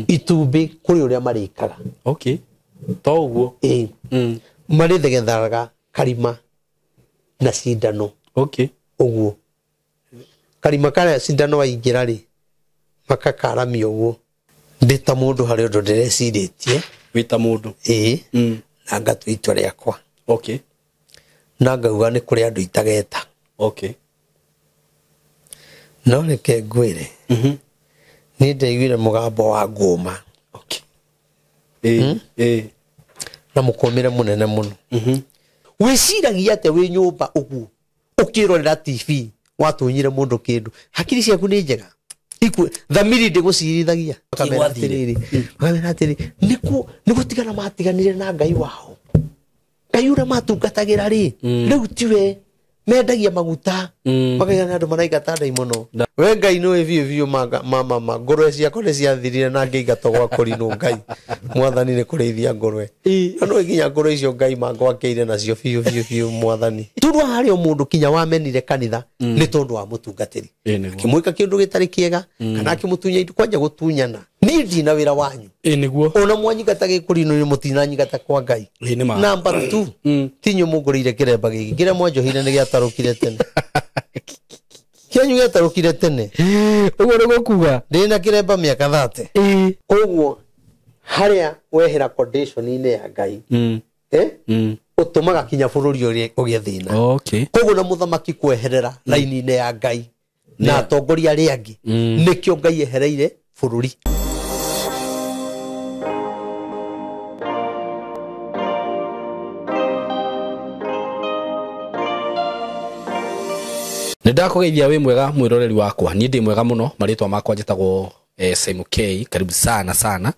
Itumbĩ kũrĩ ũrĩa marĩkaga. Okay, to ũguo. Ĩĩ. Marĩthegethaga karima na cindano. Ũguo karima karĩa cindano waingĩra rĩ, makakaramia ũguo. Ndĩ ta mũndũ harĩ ũndũ ndĩrecirĩtie. Wĩ ta mũndũ. Ĩĩ. Na ngatua itua rĩakwa. Na ngauga nĩ kũrĩ andũ itageta. No reke ngwĩre, niĩ ndaiguire mũgambo wa ngũma. Ĩĩ, ĩĩ. Na mũkũmĩre mũnene mũno. Wĩciragia atĩa wĩ nyũmba ũguo ũkĩrorera TV watunyire mũndũ kĩndũ? Hakiri ciaku nĩ njega? Thamiri ndĩgũcirithagia. Makamera atĩrĩrĩ, makamera atĩrĩrĩ, nĩ gũtigana matiganire na Ngai wao. Ngai ũrĩa matungatagĩra rĩ, rĩu tiwe mendagia maguta. Makaiga nĩ andũ maraingata ndaimono. We Ngai nĩwe biũ biũ ma ngũrwe ciakwa nĩ ciathirire na ngĩingatwo gwa kũrinwo Ngai. Mwathani nĩ kũrĩithia ngũrwe. Na nĩwe nginya ngũrwe icio Ngai mangwakĩire nacio biũ biũ biũ Mwathani. Tondũ harĩ o mũndũ kinya wamenire kanitha nĩ tondũ wa mũtungatĩri. Nĩguo. Akĩmwĩka kĩndũ gĩtarĩ kĩega, kana akĩmũtunya indo, kwanja gũtunyana. Niĩ ndina wĩra wanyu. Nĩguo. Ona mwanyingata gĩkũrinũ-inĩ mũtinanyingata kwa Ngai. Nĩ ma. Number 2. Ti inyuĩ mũngũrĩire kĩremba gĩkĩ. Kĩrĩa mwanjohire nĩ gĩatarũkire tene. Kĩanyu gĩatarũkire tene. Ũguo nĩguo kuga. Ndĩ na kĩremba mĩaka 30. Koguo harĩa wehera condition-inĩ ya Ngai. Ũtũmaga kinya bũrũri ũgĩe thĩna. Koguo na mũthamaki kweherera raini-inĩ ya Ngai na atongoria arĩa angĩ. Nĩkĩo Ngai ehereire bũrũri. Nĩ ndakũgeithia wĩ mwega mwĩroreri wakwa. Niĩ ndĩ mwega mũno, marĩtwa makwa njĩtagwo Simon K. Karibu sana sana.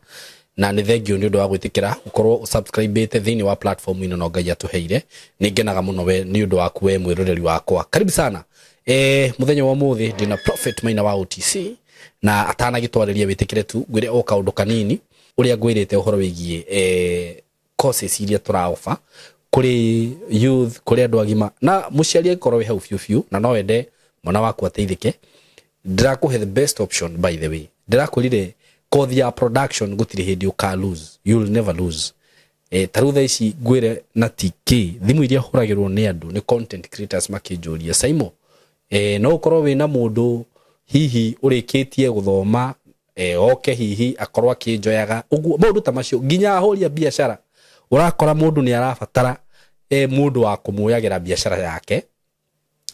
Na nĩ thank you nĩ ũndũ wa gwĩtĩkĩra gũkorwo ũsubscribĩte thĩinĩ wa platform ĩno no Ngai atũheire. Nĩ ngenaga mũno we nĩ ũndũ waku we mwĩroreri wakwa. Karibu sana. Mũthenya wa ũmũthĩ ndĩna Prophet Maina wa OTC na atanagĩtwarĩria wĩtĩkĩre tu ngwĩre o kaũndũ kanini ũrĩa ngwĩrĩte ũhoro wĩgiĩ courses iria tũraofa kũrĩ youth, kũrĩ andũ agima, na mũciari angĩkorwo wĩ hau biũ biũ na no wende mwana waku ateithĩke, ndĩrakũhe the best option. By the way, ndĩrakwĩrire kothi ya production gũtirĩ hĩndĩ ũka lose, you'll never lose. Ta rĩu thaa ici ngwĩre na TK, thimũ iria hũragĩrwo nĩ andũ nĩ content creators makĩnjũria, Saimo, no ũkorwo wĩna mũndũ hihi ũrĩkĩtie gũthoma, oke hihi akorwo akĩnjoyaga ũguo maũndũ ta macio, nginya ahũri a biacara ũrakora mũndũ nĩ arabatara mũndũ wa kũmuoyagĩra biacara yake.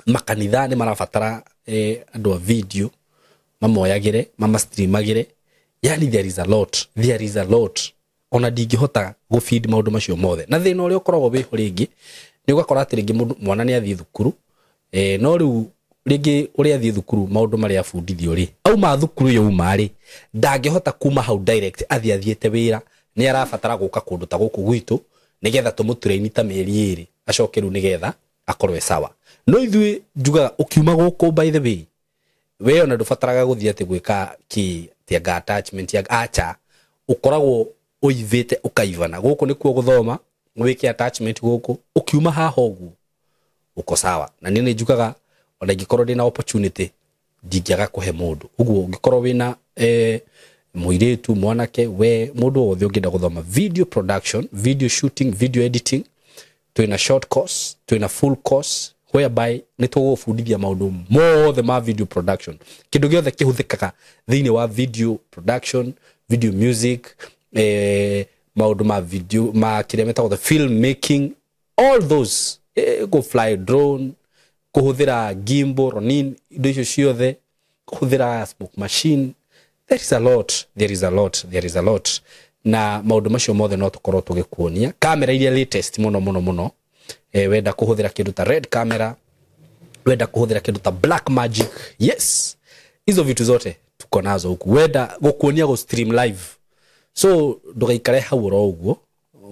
Makanitha nĩ marabatara andũ a video mamoyagĩre, mamastreamagĩre. Yani there is a lot, there is a lot. Ona ndingĩhota gũfeed maũndũ macio mothe. Na thĩna ũrĩa ũkoragwo wĩho rĩngĩ nĩ ũgakora atĩ rĩngĩ mũndũ, mwana nĩ athiĩ thukuru, no rĩu rĩngĩ ũrĩa athiĩ thukuru maũndũ marĩa abundithio rĩ, auma thukuru yauma rĩ, ndangĩhota kuma hau direct athiĩ athiĩte wĩra, nĩ arabatara gũka kũndũ ta gũkũ gwitũ nĩgetha tũmũtrain ta mĩeri ĩrĩ acoke rĩu nĩgetha akorwo e sawa. No ithuĩ njugaga ũkiuma gũkũ, by the way, we ona ndũbataraga gũthiĩ atĩ gwĩka kĩ atĩ anga attachment ya acha, ũkoragwo ũivĩte ũkaivana. Gũkũ nĩkuo gũthoma, wĩke attachment gũkũ, ũkiuma haha ũguo uko sawa. Na niĩ nĩ njugaga ona ingĩkorwo ndĩna opportunity ndingĩaga kũhe mũndũ. Ũguo ũngĩkorwo wĩna mũirĩtu, mwanake, we mũndũ wothe ũngĩenda gũthoma video production, video shooting, video editing, twĩna short course, twĩna full course whereby nĩ tũgũbundithia maũndũ mothe ma video production, kĩndũ gĩothe kĩhũthĩkaga thĩinĩ wa video production, video music, maũndũ ma video ma kĩrĩa metagwo the film making, all those, go fly drone, kũhũthĩra gimbal, ronin, indo icio ciothe, kũhũthĩra smoke machine. There is a lot, there is a lot, there is a lot. Na maũndũ macio mothe no tũkorwo tũgĩkuonia kamera iria latest mũno mũno mũno. Wenda kũhũthĩra kĩndũ ta red camera, wenda kũhũthĩra kĩndũ ta black magic, yes, hizo vitu zote tuko nazo huku. Wenda gũkuonia gũ stream live, so ndũgaikare hau oro ũguo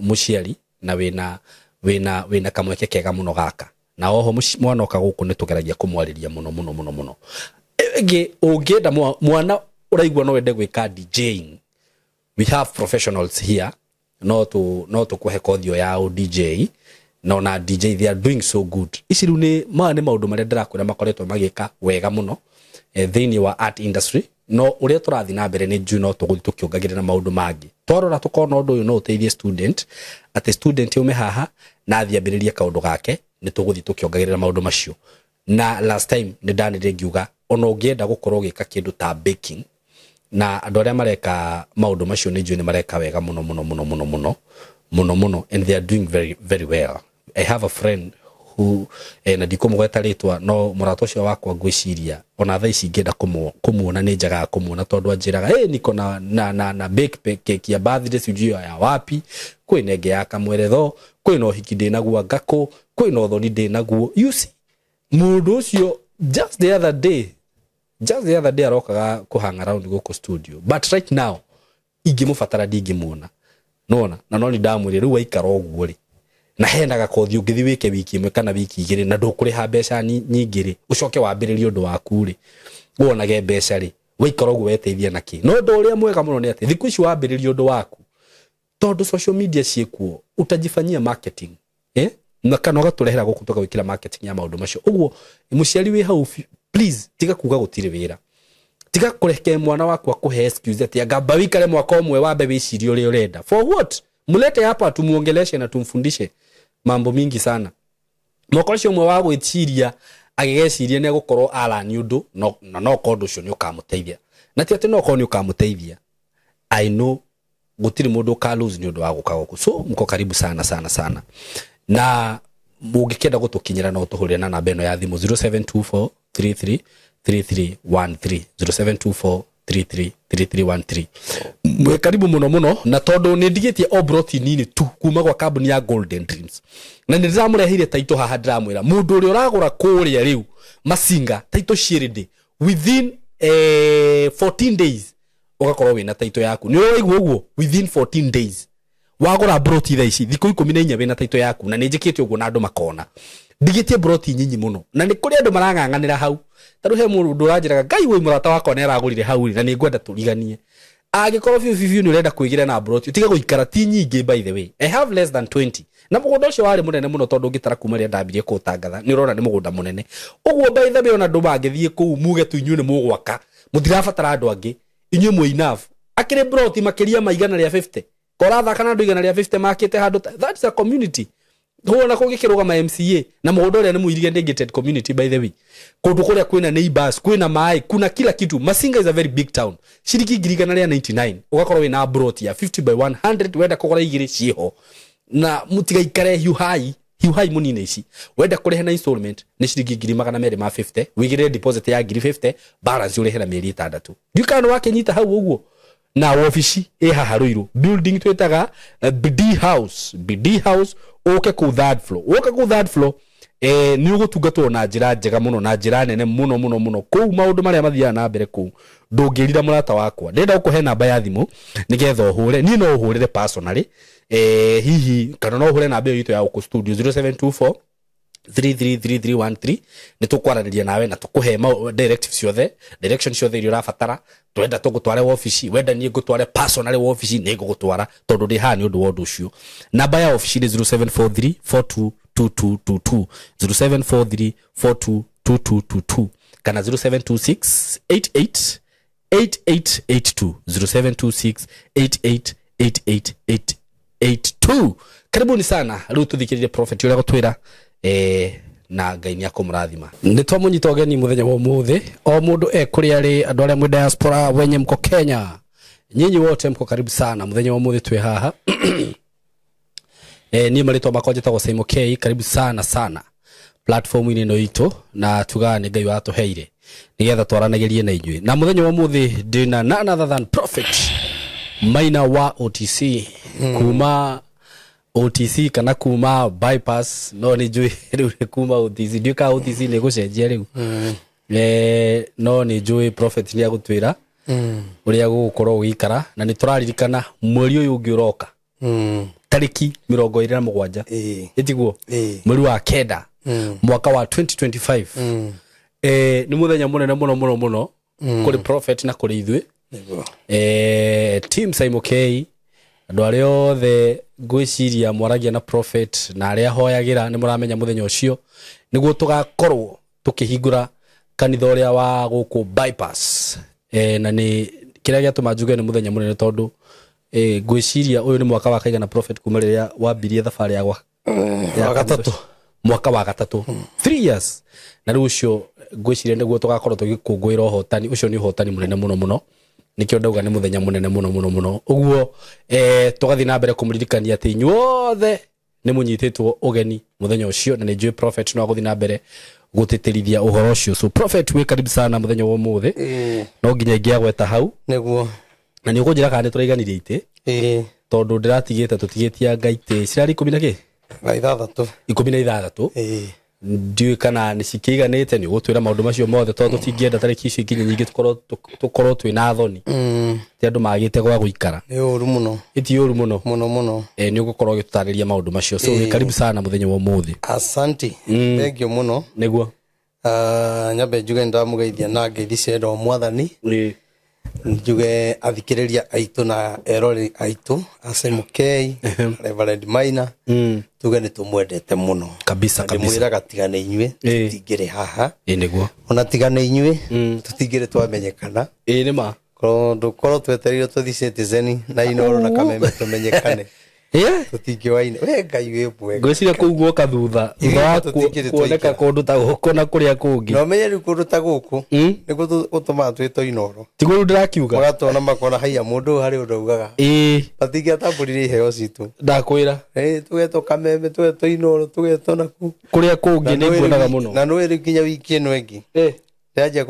mũciari, na wĩna kamweke kega mũno gaka. Na oho mwana oka gũkũ nĩ tũgeragia kũmwarĩria mũno mũno mũno mũno. Ĩngĩ ũngĩenda mwana ũraigua no wende gwĩka DJing, we have professionals here, no tũkũhe kothi ĩyo ya DJ, na ona DJ they are doing so good. Ici rĩu nĩ maya nĩ maũndũ marĩa ndĩrakwĩra makoretwo magĩka wega mũno, thĩinĩ wa art industry. No ũrĩa tũrathiĩ na mbere nĩ njũĩ no tũgũthiĩ tũkĩongagĩrĩra maũndũ mangĩ. Twarora tũkona ũndũ ũyũ no ũteithie student, atĩ student yaume haha na athiĩ ambĩrĩrie kaũndũ gake, nĩ tũgũthiĩ tũkĩongagĩrĩra maũndũ macio. Na last time nĩ ndanĩrire ngiuga ona ũngĩenda gũkorwo ũgĩka kĩndũ ta baking, na andũ arĩa mareka maũndũ macio nĩ njũĩ nĩ mareka wega mũno mũno mũno mũno mũno mũno mũno, and they are doing very very well. I have a friend who na ndikũmũgweta rĩtwa, no mũrata ũcio wakwa ngwĩciria ona thaa ici ingĩenda kũmuona nĩ njagaga kũmuona, tondũ anjĩraga hey, niko na bake cake ya birthday sijui ya wapi, kwĩna ĩngĩ ya kamweretho, kwĩna ũhiki ndĩnaguo ngakũ, kwĩna ũthoni ndĩnaguo. You see, mũndũ ũcio just the other day arokaga kũ hang around gũkũ studio, but right now ingĩmũbatara ndingĩmuona. Nona na no ndamwĩrire rĩu waikara ũguo rĩ, na hena gakothi ũngĩthiĩ wĩke wiki ĩmwe kana wiki igĩrĩ na ndũkũrĩha mbeca nyingĩ rĩ, ũcoke wambĩrĩrie ũndũ waku rĩ, wonage mbeca rĩ, waikara ũguo weteithia na kĩ. No ũndũ ũrĩa mwega mũno nĩ atĩ thikũ ici wambĩrĩria ũndũ waku, tondũ social media ciĩkuo, utajifanyia marketing na kana ũgatũrehera gũkũ tũgagwĩkĩra marketing ya maũndũ macio. Ũguo mũciari wĩ hau, please tiga kuga gũtirĩ wĩra, tiga kũreke mwana waku akũhe excuse atĩ anga wikare mwaka ũmwe wambe wĩcirie ũrĩa ũrenda. For what? Mulete hapa tumuongeleshe na tumfundishe mambo mingi sana. Mwaka ũcio ũmwe wa gwĩciria agĩgeciria nĩ egũkorwo arani ũndũ, na no korwo ũndũ ũcio nĩ ũkamũteithia, na ti atĩ no korwo nĩ ũkamũteithia. I know gũtirĩ mũndũ ũka lose nĩ ũndũ wa gũka gũkũ, so mko karibu sana sana sana. Na mũngĩkĩenda gũtũkinyĩra no tũhũrĩre na namba ĩno ya thimũ 0724 33 3313, 0724 33 3313. Mwe karibu muno muno, na tondu ni ndigitie obroti nini tu kuma gwa kambuni ya Golden Dreams, na ni ndiramurehire taito haha, ndiramwira mundu uria uragura kuria riu Masinga taito ciirindi within 14 days ugakorwo wina taito yaku. Ni uraigua uguo, within 14 days wagura broti thaa ici thikũ 14 wina taito yaku, na ni njikite uguo na andu makona ndigitie broti nyinyi muno, na ni kuri andu marang'ang'anira hau. Taru he mundu uranjiraga ngai woi murata wakwa ni aragurire hau na ni ngwenda turiganie. Angĩkorwo biũ biũ nĩ ũrenda kwĩgĩra na broti, tiga gũikara ti nyingĩ. By the way, I have less than 20, na mũgũnda ũcio warĩ mũnene mũno tondũ ũngĩtara kuma rĩrĩa ndambirie kũũtangatha nĩ ũrona nĩ mũgũnda mũnene ũguo. By the way, ona andũ mangĩthiĩ kũu muge tu inyuĩ nĩ mũgwaka, mũtirabatara andũ angĩ, inyuĩ mwĩ enough. Akĩrĩ broti makĩria ma 150, korathaka na andũ 150 makĩte handũ, that's a community. Huona kũngĩkĩrũgama MCA na mũgũnda ũrĩa nĩ mũirige gated community, by the way, kũndũ kũrĩa kwĩna neighbors, kwĩna maĩ, kuna kila kitu. Masinga is a very big town. Ciringi 199 ũgakorwo wĩna broti ya 50 by 100, wenda kũgũra igĩrĩ ciĩho, na mũtigaikare hiuhai hiuhai mũnine ici. Wenda kũrĩha na installment nĩ ciringi 250, wĩigĩrĩre deposit ya 50, balance ũrĩhe na mĩeri 6. Ndiũĩ kana nĩwakĩnyita hau ũguo. Na wabici ĩ haha Ruiru building twĩtaga BD House, BD House, ũke kũu third floor, ũke kũu third floor, nĩ ũgũtungatwo na njĩra njega mũno na njĩra nene mũno mũno mũno. Kũu maũndũ marĩa mathiaga na mbere kũu ndũngĩrira mũrata wakwa. Ndĩrenda gũkũhe namba ya thimũ nĩgetha ũhũre, niĩ no ũhũrĩre personally, hihi kana no ũhũre namba ĩyo itũ ya gũkũ studio 0724 333313, nĩ tũkwaranĩria nawe na tũkũhe directive ciothe, direction ciothe iria ũrabatara. Twenda tũgũtware wabici, wenda niĩ ngũtware personally wabici nĩ ngũgũtwara tondũ ndĩ haha nĩ ũndũ wa ũndũ ũcio. Namba ya wabici nĩ 0743 422222, 0743 422222 kana 0726 88 8882, 0726 88 8882. Karibuni sana, rĩu tũthikĩrĩrie prophet ũrĩa gũtwĩra na Ngai nĩ akũmũrathima. Nĩ twamũnyita ũgeni mũthenya wa ũmũthĩ, o mũndũ e kũrĩa arĩ, andũ arĩa mwĩ diaspora, wenye mko Kenya, nyinyi wote mko karibu sana mũthenya wa ũmũthĩ twĩ haha. Niĩ marĩtwa makwa njĩtagwo Simon K, karibu sana sana platform-inĩ ĩno itũ, na tugaga nĩ Ngai watũheire nĩgetha twaranagĩrie na inyuĩ. Na mũthenya wa ũmũthĩ ndĩna none other than Prophet Maina wa OTC, kuma OTC kana kuma bypass, no nĩ njũĩ rĩu nĩ kuma OTC, ndiũĩ kana OTC nĩ gũcenjia rĩu. No nĩ njũĩ Prophet nĩ agũtwĩra ũrĩa gũgũkorwo gũgĩikara, na nĩ tũraririkana mweri ũyũ ũngĩ ũroka tarĩki 27, ĩtiguo mweri wa 9 mwaka wa 2025. Nĩ mũthenya mũnene mũno mũno mũno kũrĩ Prophet na kũrĩ ithuĩ. Team Simon K, andũ arĩa othe ngwĩciria mwaragia na Prophet na arĩa hoyagĩra nĩ mũramenya mũthenya ũcio nĩguo tũgakorwo tũkĩhingũra kanitha ũrĩa wa gũkũ bypass. Na nĩ kĩrĩa gĩatũma njuge nĩ mũthenya mũnene tondũ ngwĩciria ũyũ nĩ mwaka wa kaigana prophet kuma rĩrĩa wambirie thabarĩ ya gwa Wa gatatũ. Mwaka wa gatatũ, 3 years, na rĩu ũcio ngwĩciria nĩguo tũgakorwo tũgĩkũngũĩra ũhotani ũcio. Nĩ ũhotani mũnene mũno mũno, nĩkĩo ndauga nĩ mũthenya mũnene mũno mũno mũno ũguo. Tũgathiĩ na mbere kũmũririkania atĩ inyuothe nĩ mũnyitĩtwo ũgeni mũthenya ũcio, na nĩ njũĩ prophet no agũthiĩ na mbere gũtĩtĩrithia ũhoro ũcio. So prophet, wĩ karibu sana mũthenya wa ũmũthĩ. No nginya ingĩagweta hau. Nĩguo. Na nĩ ũkũnjĩra kana nĩ tũraiganirie itĩ, tondũ ndĩratigĩte tũtigĩtie anga itĩ cirarĩ 10 na kĩ? Na 6. 16. Ndiũĩ kana nĩ cikĩiganĩte. Nĩ ũgũtwĩra maũndũ macio mothe, tondũ tũtingĩenda tarĩki icio ikinye nyingĩ tũkorwo twĩ na thoni ti andũ magĩte gwa gũikara. Nĩ ũru mũno. Ĩti ũru mũno. Mũno mũno. Nĩ ũgũkorwo ũgĩtũtarĩria maũndũ macio, so wĩ karibu sana mũthenya wa ũmũthĩ. Asanti, thank you mũno. Nĩguo. Nyambe njuge nĩndamũgeithia na ngeithi cia wendo wa Mwathani. Njuge athikĩrĩria aitũ na eroreri aitũ acemukei Reverend Maina, tuge nĩ tũmwendete mũno. Kabisa. Na Kabisa. ndĩmwĩraga tiga nĩ inyuĩ tũtingĩrĩ haha. Nĩguo. Ona tiga nĩ inyuĩ tũtingĩrĩ twamenyekana. Nĩ ma. Korwo twetereire tũthiĩ Citizen na Inooro na Kameme tũmenyekane, tũtingĩwaine. We Ngai wĩ mwega. Ngwĩciria kũu guoka thutha Ithuĩ wa tũtingĩrĩ kuoneka twaingĩra. kũndũ ta gũkũ na kũrĩa kũngĩ. Na ũmenye rĩu kũndũ ta gũkũ nĩkuo gũtũmaga twĩtwo Inooro. Tiguo rĩu ndĩrakiuga. Magatwona makona haiya mũndũ ũyũ harĩ ũndũ augaga. Matingĩatambũrire iheo citũ. Ndakwĩra. Tũgetwo Kameme, tũgetwo Inooro, tũgetwo naku kũrĩa kũngĩ nĩ nguonaga mũno. Na nĩ rĩu nginya wiki ĩno ĩngĩ ndĩranjia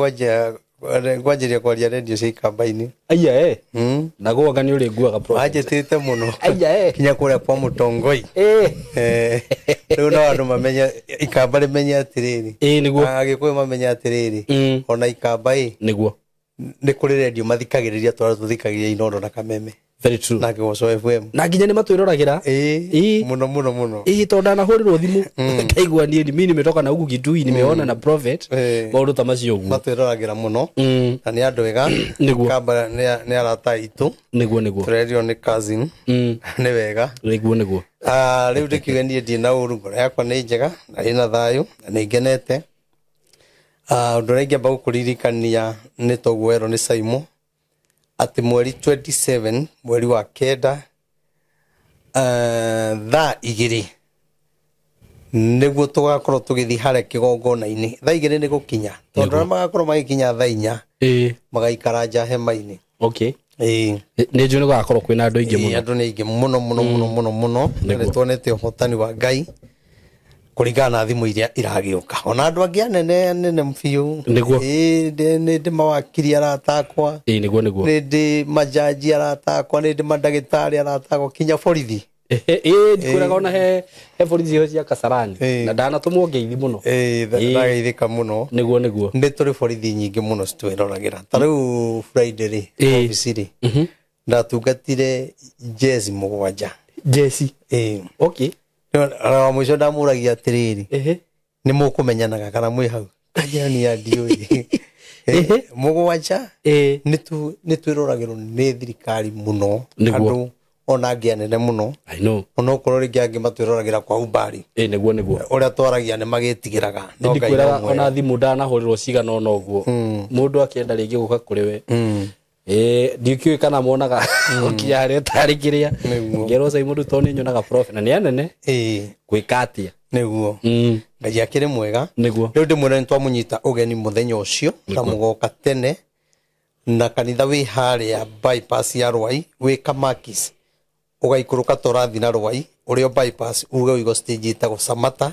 kwanjĩria kwaria redio cia Ikamba-inĩ. Aya na gwanga nĩ ũrĩ nguaga prophet. Manjĩtĩte mũno. Aya. Kinya kũrĩa kwa Mũtongoi. Rĩu no andũ mamenye, Ikamba rĩmenye atĩrĩrĩ, Nĩguo. Agĩkũyũ mamenye atĩrĩrĩ, ona Ikamba ĩ Nĩguo. Nĩ kũrĩ redio mathikagĩrĩria twarĩa tũthikagĩrĩria Inooro na Kameme Very true. na Kĩgoco FM. Na nginya nĩ matwĩroragĩra. Mũno mũno mũno. Tondũ ndanahũrĩrwo thimũ ngaigua niĩ mi nimetoka na huku Kitui, nimeona na prophet, maũndũ ta macio ũguo. Matwĩroragĩra mũno na nĩ andũ ega. Nĩguo. Kamba nĩ arata aitũ. Nĩguo. Tũrerirwo nĩ cousin. Nĩ wega. Nĩguo. Rĩu ndĩkiuge niĩ ndirĩ na ũru, ngoro yakwa nĩ njega na ĩna thayũ na nĩ ngenete. Ũndũ ũrĩa ingĩamba gũkũririkania nĩ toguo werwo nĩ Saimo atĩ mweri 27 mweri wa 9, thaa 2 nĩguo tũgakorwo tũgĩthiĩ harĩa kĩgongona-inĩ. Thaa 2 nĩ gũkinya, tondũ arĩa magakorwo magĩkinya thaa 4 magaikara nja hema-inĩ. Nĩ njũĩ nĩ gũgakorwo kwĩna andũ aingĩ mũno. Andũ nĩ aingĩ mũno mũno mũno mũno mũno. Na nĩ tuonete ũhotani wa Ngai kũringana na thimũ iria iragĩũka, ona andũ angĩ anene anene biũ. Nĩ ndĩ mawakiri arata akwa. Nĩguo. Nĩ ndĩ majaji arata akwa, nĩ ndĩ mandagĩtarĩ arata akwa, kinya borithi. Ndikwĩraga ona he borithi icio cia Kasarani na ndanatũmwo ngeithi mũno. Ndageithĩka mũno. Nĩguo. Nĩ tũrĩ borithi nyingĩ mũno citwĩroragĩra. Ta rĩu Friday rĩ, obici rĩ, ndatungatire jezi 7. Jesi. Wa mũico ndamũragia atĩrĩrĩ, nĩ mũkũmenyanaga kana mwĩ hau? Kanjĩra ni ndiũĩ. 7. Nĩ twĩroragĩrwo nĩ thirikari mũno. Andũ ona angĩ anene mũno. I know. Onokorwo rĩngĩ angĩ matwĩroragĩra kwa umbari. Nĩguo. Ũrĩa twaragia nĩ magĩtigĩraga, no Ngai Ndikwĩraga no mwega. Ona thimũ ndanahũrĩrwo cigana ũna ũguo, mũndũ akĩenda rĩngĩ gũka kũrĩ we, ndikĩũĩ kana monaga gũkinya harĩa tarĩ kĩrĩa. Ngerwo cai mũndũ tondũ nĩ nyonaga prophet na nĩ anene gwĩka atĩa. Nĩguo. Ngai akĩrĩ mwega. Rĩu ndĩmwĩre nĩ twamũnyita ũgeni mũthenya ũcio na mũgoka tene, na kanitha wĩ harĩa bypass ya Rwai, wĩ Kamakis, ũgaikũrũka tũrathi na Rwai ũrĩa bypass uge ũigo stage ĩtagwo Samata,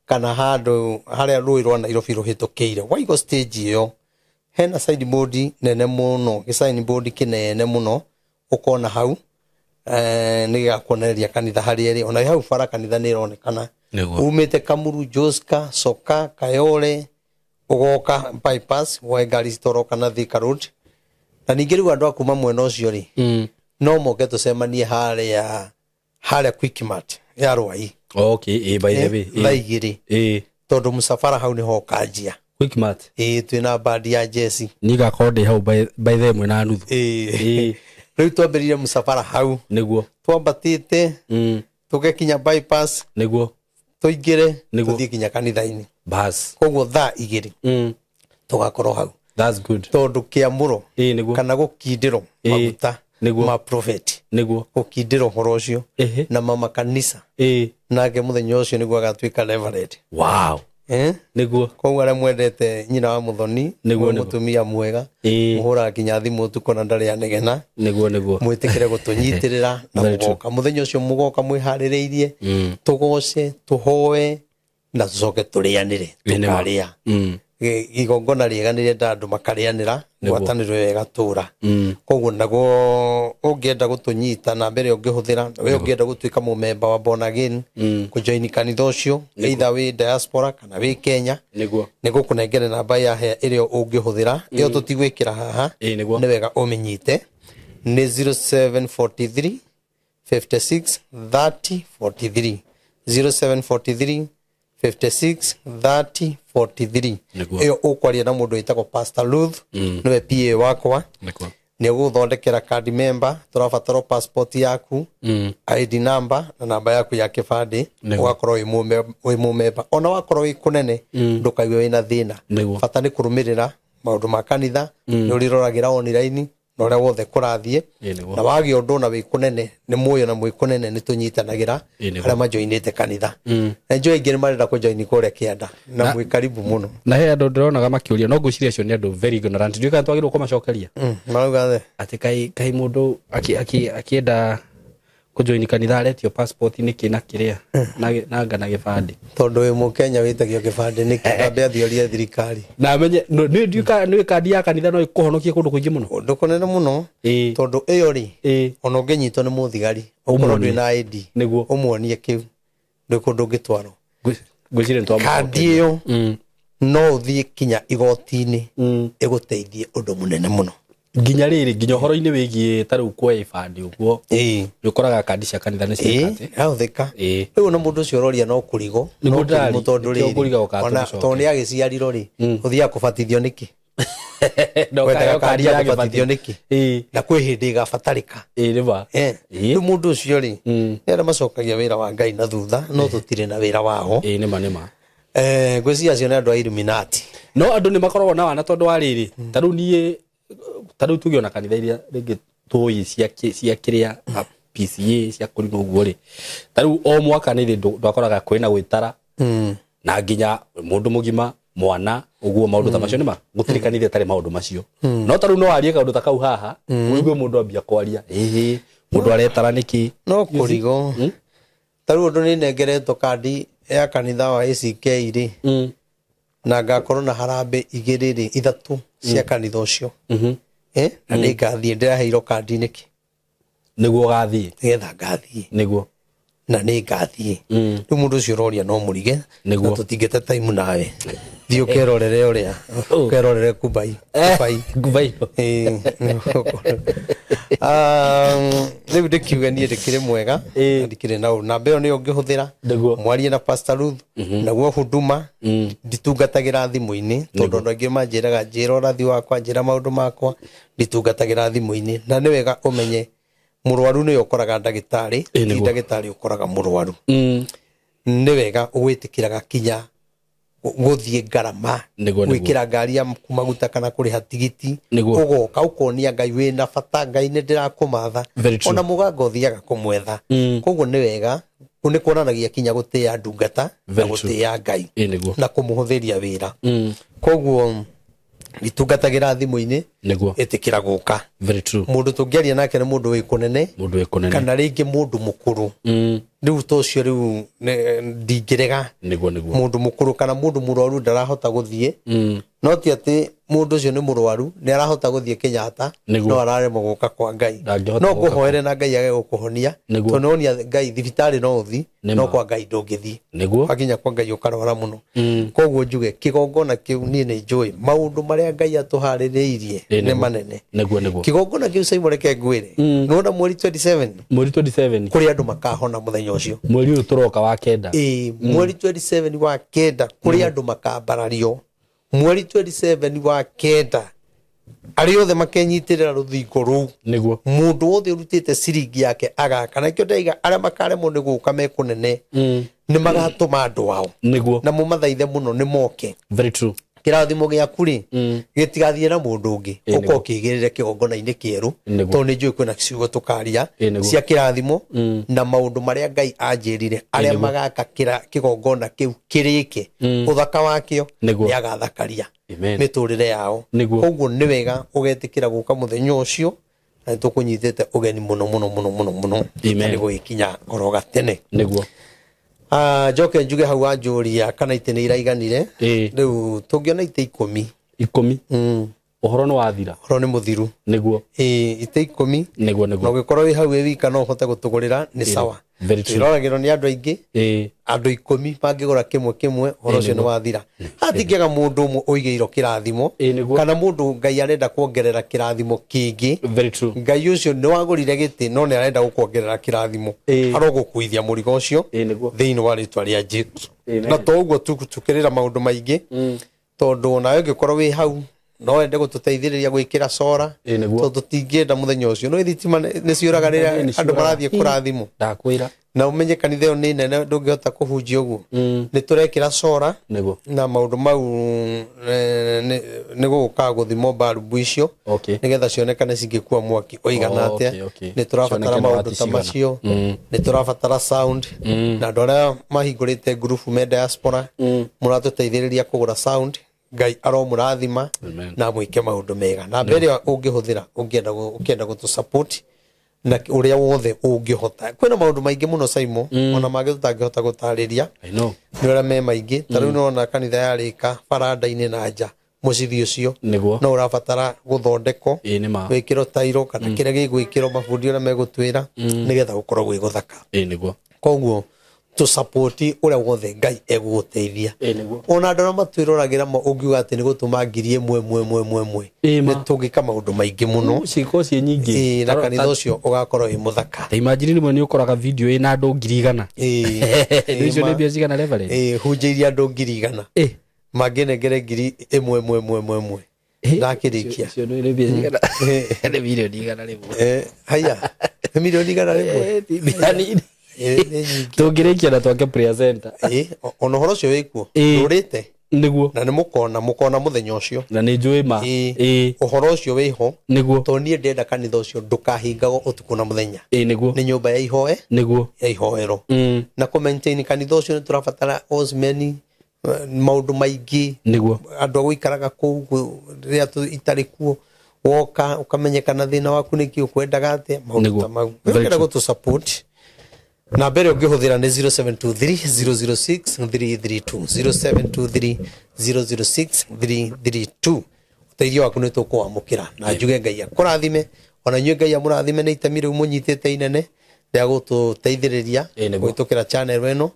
kana handũ harĩa rũĩ rwa Nairobi rũhĩtũkĩire. Waigo stage ĩyo hena signboard nene mũno, gĩ signboard kĩnene mũno ũkona hau, nĩ gĩgakuonereria kanitha harĩa ĩrĩ. Ona hau bara kanitha nĩ ĩronekana. Umĩte Kamuru, Joska, Soka, Kayole, ũgoka bypass woe ngari citoroka na Thika Road. Na ningĩ rĩu andũ a kuma mwena ũcio rĩ, no moke tũcemanie harĩa Quickmart ya Rwai. Okay, by the way. Thaa 2, tondũ mũcabara hau nĩho ũkanjia. Quickmart. Twĩna bandi ya jeci. Niĩ ngakorwo ndĩ hau by 1:30. Rĩu twambĩrĩrie mũcabara hau. Twambatĩte tũgekinya bypass, tũingĩre, tũthiĩ nginya kanitha-inĩ. Bas. Koguo thaa 2 tũgakorwo hau. That's good. Tondũ kĩamũro Ĩĩ nĩguo. kana gũkindĩrwo Ĩĩ, maguta nĩguo. ma prophet, Nĩguo. gũkindĩra ũhoro ũcio Ehe. na mama kanitha, Ĩĩ. nake mũthenya ũcio nĩguo agatuĩka reverend. Wow. Eh? Nĩguo. Koguo arĩa mwendete nyina wa Muthoni, Nĩguo, mwĩ nĩguo. mũtumia mwega, Ĩĩ. mũhũraga nginya thimũ ũtukũ na ndarĩ anegena, Nĩguo nĩguo. mwĩtĩkĩre gũtũnyitĩrĩra na Very true. mũgoka mũthenya ũcio, mũgoka mwĩharĩrĩirie, tũgoce, tũhoe na tũcoke tũrĩanĩre. Ĩĩ, nĩma. Tũkarĩa igongona rĩega nĩ rĩenda andũ makarĩanĩra, Nĩguo. ngwatanĩro ĩyo ĩgatũra. Koguo naguo ũngĩenda gũtũnyita na mbere ũngĩhũthĩra, we ũngĩenda gũtuĩka mũmemba wa born again, kũjoini kanitha ũcio, either wĩ diaspora kana wĩ Kenya, Nĩguo. nĩ gũkũnengere namba ya hea ĩrĩa ũngĩhũthĩra, ĩyo tũtigwĩkĩra haha. Ĩĩ nĩguo. Nĩ wega ũmĩnyite, nĩ 0743 56 30 43, 0743 56 30 43. Nĩguo. Ĩyo ũkwaria na mũndũ wĩtagwo Pastor Ruth, nĩwe PA wakwa. Nĩguo. Nĩ ũgũthondekera card member, tũrabatara passport yaku, ID number na namba yaku ya kĩbandĩ. Nĩguo. Ũgakorwo wĩ mũmemba. Ona wakorwo wĩ kũnene, ndũkaigue wĩna thĩna. Nĩguo. Bata nĩ kũrũmĩrĩra maũndũ ma kanitha, nĩ ũrĩroragĩra online na ũrĩa wothe kũrathiĩ. Ĩĩ nĩguo. Na wagĩa ũndũ na wĩ kũnene, nĩ muoyo na mwĩ kũnene nĩ tũnyitanagĩra Ĩĩ nĩguo. arĩa majoinĩte kanitha. Na njũĩ aingĩ nĩ marenda kũjoini kũrĩa kĩanda, na mwĩ karibu mũno. Na he andũ ndĩronaga makĩũria, no ngwĩciria acio nĩ andũ very ignorant, ndiũĩ kana twagĩrĩirwo kũmacokeria. Marauga the Atĩ kaĩ mũndũ akĩenda kũjoini kanitha aretio passport nĩkĩ na kĩrĩa nanga na gĩbandĩ? Tondũ wĩ mũkenya wĩtagio kĩbandĩ nĩkĩ? Ambe athiorie thirikari. Na amenye nĩ ndiũĩ kana nĩ kandi ya kanitha no ĩkũhonokie kũndũ kũingĩ mũno. Ũndũ kũnene mũno. Ĩĩ. Tondũ ĩyo rĩ, Ĩĩ. ona ũngĩnyitwo nĩ mũthigari ũkorwo Ũmuonie. ndwĩ na ID, Nĩguo. ũmuonie kĩu, ndwĩ kũndũ ũngĩtwarwo. Ngwĩciria nĩ Kandi ĩyo no ũthiĩ kinya igoti-inĩ, ĩgũteithie ũndũ mũnene mũno. Nginya rĩrĩ, nginya ũhoro-inĩ wĩgiĩ ta rĩu kuoya ibandĩ ũguo, Ĩĩ. nĩ ũkoraga kandi cia kanitha nĩ Ĩĩ, ciĩkate. yahũthĩka. Ĩĩ. Rĩu ona mũndũ ũcio ũroria no kũrigwo, Nĩguo no ndĩrari- kũrimũ, tondũ nĩkĩo rĩrĩ, ngũriga ũkatũmĩcoke. ona tondũ nĩ agĩciarirwo rĩ, ũthiaga kũbatithio nĩkĩ? Na Wendaga ũkaheo kandi ya kũbatithio nĩkĩ? Ĩĩ. Na kwĩ hĩndĩ ĩgabatarĩka. Ĩĩ nĩ ma. Eh, Ĩĩ. rĩu mũndũ ũcio rĩ, nĩ arĩa macokagia wĩra wa Ngai na thutha, no tũtirĩ na wĩra waho. Ĩĩ nĩ ma nĩ ma. Eh, ngwĩciria acio nĩ andũ a Illuminati. No andũ nĩ makoragwo na wana, tondũ wa rĩrĩ, ta rĩu niĩ, ta rĩu tuge ona kanitha iria rĩngĩ tũĩ cia kĩrĩa ta PCA cia kũrima ũguo rĩ, ta rĩu o mwaka nĩ thĩ ndwakoraga kwĩna gwĩtara na nginya mũndũ mũgima, mwana ũguo, maũndũ ta macio. Nĩ ma gũtirĩ kanitha ĩtarĩ maũndũ macio, no ta rĩu no warie kaũndũ ta kau haha, ũigue mũndũ ambia kwaria, ĩhĩ, mũndũ aretara nĩkĩ? No kũrigwo. Ta rĩu ũndũ nĩ nengeretwo kandi ya kanitha wa ACK rĩ, na ngakorwo na harambĩ igĩrĩ rĩ, ithatũ cia kanitha ũcio. Eh, na nĩ ngathiĩ, ndĩraheirwo kandi nĩkĩ? Nĩguo ũgathiĩ. Nĩgetha ngathiĩ. Nĩguo. Na nĩ ngathiĩ. Rĩu mũndũ ũcio ũroria no mũrige. Nĩguo. Na tũtingĩte taimu nawe, thiĩ ũkerorere ũrĩa ũkerorere kubai kubai. Ngubai. Ĩĩ. Rĩu ndĩkiuge niĩ ndĩkĩrĩ mwega. Ĩĩ. Na ndikĩrĩ na ũru, namba ĩyo nĩyo ũngĩhũthĩra Nĩguo. mwarie na Pastor Ruth. Naguo huduma, nditungatagĩra thimũ-inĩ, tondũ andũ aingĩ manjĩraga njĩra ũrathi wakwa, njĩra maũndũ makwa, nditungatagĩra thimũ-inĩ. Na nĩ wega ũmenye mũrwaru nĩwe ũkoraga ndagĩtarĩ, Ĩĩ, ti nĩguo. ndagĩtarĩ ũkoraga mũrwaru. Nĩ wega gwĩtĩkĩraga kinya gũthiĩ ngarama, Nĩguo, nĩguo. gwĩkĩra ngari yaku maguta kana kũrĩha tigiti, Nĩguo. ũgoka ũkonia Ngai wĩna bata, Ngai nĩ ndĩrakũmatha. Very true. Ona mũganga ũthiaga kũmwetha. Koguo nĩ wega, nĩ kuonanagia kinya gũtĩĩa ndungata na Very true. gũtĩĩa Ngai Ĩĩ nĩguo. na kũmũhũthĩria wĩra. Koguo nditungatagĩra thimũ-inĩ. Nĩguo. Ĩtĩkĩra gũka. Very true. Mũndũ tũngĩaria nake nĩ mũndũ wĩ kũnene, Mũndũ wĩ kũnene. kana rĩngĩ mũndũ mũkũrũ. Rĩu ta ũcio rĩu ndingĩrega. Nĩguo nĩguo. Mũndũ mũkũrũ kana mũndũ mũrwaru ndarahota gũthiĩ, no ti atĩ mũndũ ũcio nĩ mũrwaru, nĩ arahota gũthiĩ Kenyatta, Nĩguo. no araremwo gũka kwa Ngai. Ndangĩhota No gũka. ngũhoere na Ngai age gũkũhonia. Nĩguo. Tondũ nĩwonia Ngai thibitarĩ no ũthi, Nĩ no ma. kwa Ngai ndũngĩthiĩ. Nĩguo. Wakinya kwa Ngai ũkarwara mũno. Koguo njuge kĩgongona kĩu, niĩ nĩ njũĩ maũndũ marĩa Ngai atũharĩrĩirie Ĩĩ, nĩ nĩguo. manene. Nĩguo nĩguo. Kĩgongona kĩu, Simon, reke ngwĩre, nĩwona mweri 27, Mweri 27. kũrĩ andũ makahona mũthenya ũcio. Mweri ũyũ tũroka wa kenda. Ĩĩ, mweri 27 wa kenda, kũrĩ andũ makambarario mweri 27 wa kenda, arĩa othe makenyitĩrĩra rũthingo rũu. Nĩguo. Mũndũ wothe ũrutĩte ciringi yake agaka, na nĩkĩo ndaiga arĩa makaremwo nĩ gũka me kũnene, nĩ magatũma andũ ao Nĩguo. na mũmathaithe mũno nĩ moke. Very true. Kĩrathimo gĩaku rĩ gĩtigathiĩ na mũndũ ũngĩ, ũkorwo ũkĩigĩrĩre kĩgongona-inĩ kĩerũ, tondũ nĩ njũĩ kwĩna ciugo tũkaria cia kĩrathimo na maũndũ marĩa Ngai anjĩrire arĩa magaka kĩgongona kĩu kĩrĩke ũthaka wakĩo nĩ agathakaria mĩtũrĩre yao. Koguo nĩ wega ũgetĩkĩra gũka mũthenya ũcio, na nĩtũkũnyitĩte ũgeni mũno mũno mũno mũno mũno nĩ gũgĩkinya oro gatene. Nĩguo. Njoke njuge hau wanjũria kana itĩ nĩ iraiganire. Rĩu tũngĩona itĩ 10. 10? Ũhoro nĩ wathira. Ũhoro nĩ mũthiru. Nĩguo. Itĩ 10. Nĩguo nĩguo. Na ũngĩkorwo wĩ hau wĩ wika no ũhote gũtũgũrĩra nĩ sawa. Twĩroragĩrwo nĩ andũ aingĩ. Andũ 10 mangĩgũra kĩmwe kĩmwe, ũhoro ũcio nĩ wathira. Hatingĩaga mũndũ ũmwe ũigĩirwo kĩrathimo, kana mũndũ Ngai arenda kuongerera kĩrathimo kĩngĩ. Ngai ũcio nĩ wagũrire gĩtĩ no nĩ arenda gũkuongerera kĩrathimo, arogũkuithia mũrigo ũcio thĩinĩ wa rĩtwa rĩa Jesũ. Na to ũguo tũkĩrĩra maũndũ maingĩ, tondũ nawe ũngĩkorwo wĩ hau no wende gũtũteithĩrĩria gwĩkĩra cora, tondũ tũtingĩenda mũthenya ũcio no thitima nĩ ciũraga rĩrĩa andũ marathiĩ kũrathimwo. Ndakwĩra. Na ũmenye kanitha ĩyo nĩ nene, ndũngĩhota kũhunjia ũguo. Nĩ tũrekĩra cora na maũndũ mau nĩ gũgũkaga gũthimwo mbarubu icio nĩgetha cionekane cingĩkua mwaki ũigana atĩa. Nĩ tũrabatara maũndũ ta macio, nĩ tũrabatara sound, na andũ arĩa mahingũrĩte ngurubu me diaspora mũratũteithĩrĩria kũgũra sound. Ngai aromũrathima na mwĩke maũndũ mega. Na mbere ĩrĩa ũngĩhũthĩra ũngĩenda gũtũ support na ũrĩa wothe ũngĩhota. Kwĩna maũndũ maingĩ mũno Saimo, ona mangĩ tũtangĩhota gũtarĩria. Nĩ ũrĩa me maingĩ. Ta rĩu nĩwona kanitha yarĩka baranda-inĩ na nja mũcibi ũcio no ũrabatara gũthondekwo, wĩkĩrwo tairo kana kĩrĩa gĩgwĩkĩrwo mabundi ũrĩa megũtwĩra nĩgetha gũkorwo gwĩ gũthaka. Koguo tũsapoti ũrĩa wothe Ngai egũgũteithia. Ona andũ arĩa matwĩroragĩra ũngiuga atĩ nĩ gũtũma 1000 1 1 1 nĩ tũngĩka maũndũ maingĩ mũno. Ciĩko ciĩ nyingĩ. Na kanitha ũcio ũgakorwo wĩ mũthaka. Ta imagine rĩmwe nĩ ũkoraga video ĩna andũ 100,000. Icio nĩ mbia cigana leverage? Hunjĩirie andũ 100,000. Mangĩnengere 1000 1 1 1 ndakĩrĩkia. Icio nĩ mbia cigana? Nĩ mirioni 100. Haya, nĩ mirioni 100. Tũngĩrĩkia na twake prayer center. Ona ũhoro ũcio wĩkuo ndũrĩte. Nĩguo. Na nĩ mũkona mũthenya ũcio. Na nĩ njũĩ ma. Ũhoro ũcio wĩho. Nĩguo. Tondũ niĩ ndĩrenda kanitha ũcio ndũkahingagwo ũtukũ na mũthenya. Nĩguo. Nĩ nyũmba ya ihoe. Nĩguo. Ya ihoero. Na kũ maintain kanitha ũcio nĩ tũrabatara osmeni maũndũ maingĩ. Nĩguo. Andũ a gũikaraga kũu rĩrĩa itarĩ kuo woka ũkamenyekana thĩna waku nĩkĩ ũkwendaga atĩa, maũndũ ta mau. Ũngĩenda gũtũ support na mbere ũngĩhũthĩra nĩ 0723 006 332, 0723 006 332. Ũteithio waku nĩ tũkũwamũkĩra na njuge Ngai akũrathime, ona inyuĩ Ngai amũrathime nĩ itemi rĩu mũnyitĩte inene rĩa gũtũteithĩrĩria kũhĩtũkĩra channel ĩno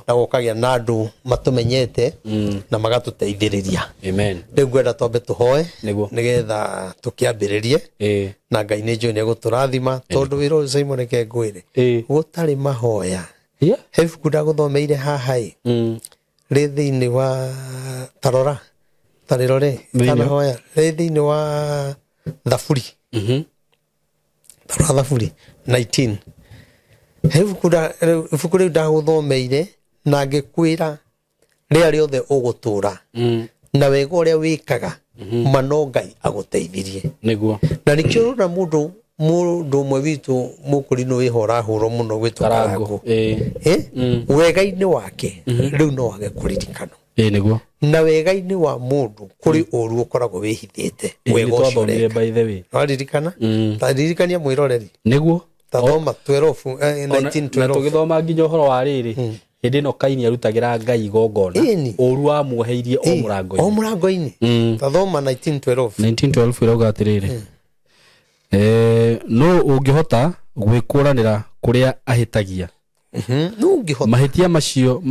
na gũkagĩa na andũ matũmenyete na magatũteithĩrĩria. Rĩu ngwenda twambe tũhoe nĩgetha tũkĩambĩrĩrie, na Ngai nĩ njũĩ nĩ egũtũrathima tondũ wĩra ũyũ Simon reke ngwĩre gũtarĩ mahoya. He ibuku ndagũthomeire haha ĩ rĩ thĩinĩ wa tarora tarĩrore kana hoya rĩ thĩinĩ wa Thaburi, tarora Thaburi 19. He ibuku rĩu ndagũthomeire na ngĩkwĩra rĩrĩa rĩothe ũgũtũra na wega ũrĩa wĩkaga mano Ngai agũteithirie. Nĩguo. Na nĩkĩo ũrona mũndũ ũmwe witũ mũkũrinũ wĩho ũrahũrwo mũno gwĩtwo Karangũ. Wega-inĩ wake rĩu no age kũririkanwo. Nĩguo. Na wega-inĩ wa mũndũ kũrĩ ũru ũkoragwo wĩhithĩte wega ũcio ũreka. Waririkana? Ta ririkania mwĩroreri. Nĩguo. Tathoma 12 1912. Na tũgĩthoma nginya ũhoro wa rĩrĩ hĩndĩ ĩno Kaini arutagĩra Ngai igongona ũru wamuoheirie o mũrango-inĩ. O mũrango-inĩ. Tathoma 1912. 1912 ĩrauga atĩrĩrĩ, no ũngĩhota gwĩkũranĩra kũrĩa ahĩtagia. No ũngĩhota. Mahĩtia macio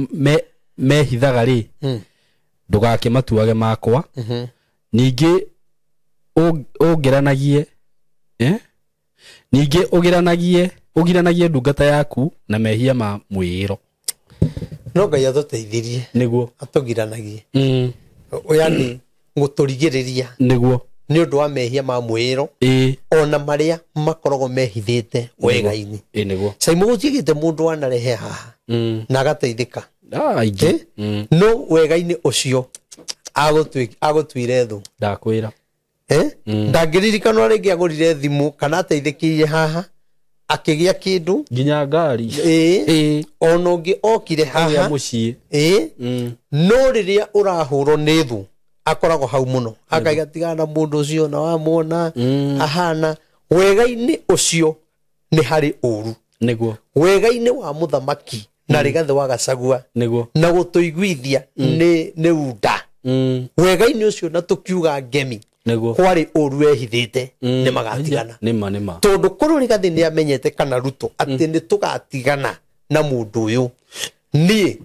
mehithaga rĩ, ndũgakĩmatuage makwa. Ningĩ ũngĩranagie ningĩ ũgiranagie ndungata yaku na mehia ma mwĩĩro. No Ngai atũteithirie. Nĩguo. Atũgiranagie. Yani gũtũrigĩrĩria. Nĩguo. Nĩ ũndũ wa mehia ma mwĩĩro. Ona marĩa makoragwo mehithĩte wega-inĩ. Nĩguo. Saimo gũtigĩte mũndũ wanarehe haha na agateithĩka. Aingĩ. No wega-inĩ ũcio Agũtuire thũ. Ndakwĩra. Ndangĩririkanwo rĩngĩ agũrire thimũ kana ateithĩkĩire haha akĩgĩa kĩndũ nginya ngari. Ona ũngĩ okire haha mũciĩ. No rĩrĩa ũrahũrwo nĩ thũ akoragwo hau mũno akaiga tigana na mũndũ ũcio na wamwona ahana. Wega-inĩ ũcio nĩ harĩ ũru. Nĩguo. Wega-inĩ wa mũthamaki na Rigathĩ wa Gachagua nĩguo na gũtũiguithia nĩ unda. Wega-inĩ ũcio na tũkiuga ngemi nĩguo kwarĩ ũru wehithĩte nĩ magatigana. Nĩma nĩma. Tondũ korwo Rigathĩ nĩ amenyete kana Ruto atĩ nĩ tũgatigana na mũndũ ũyũ, niĩ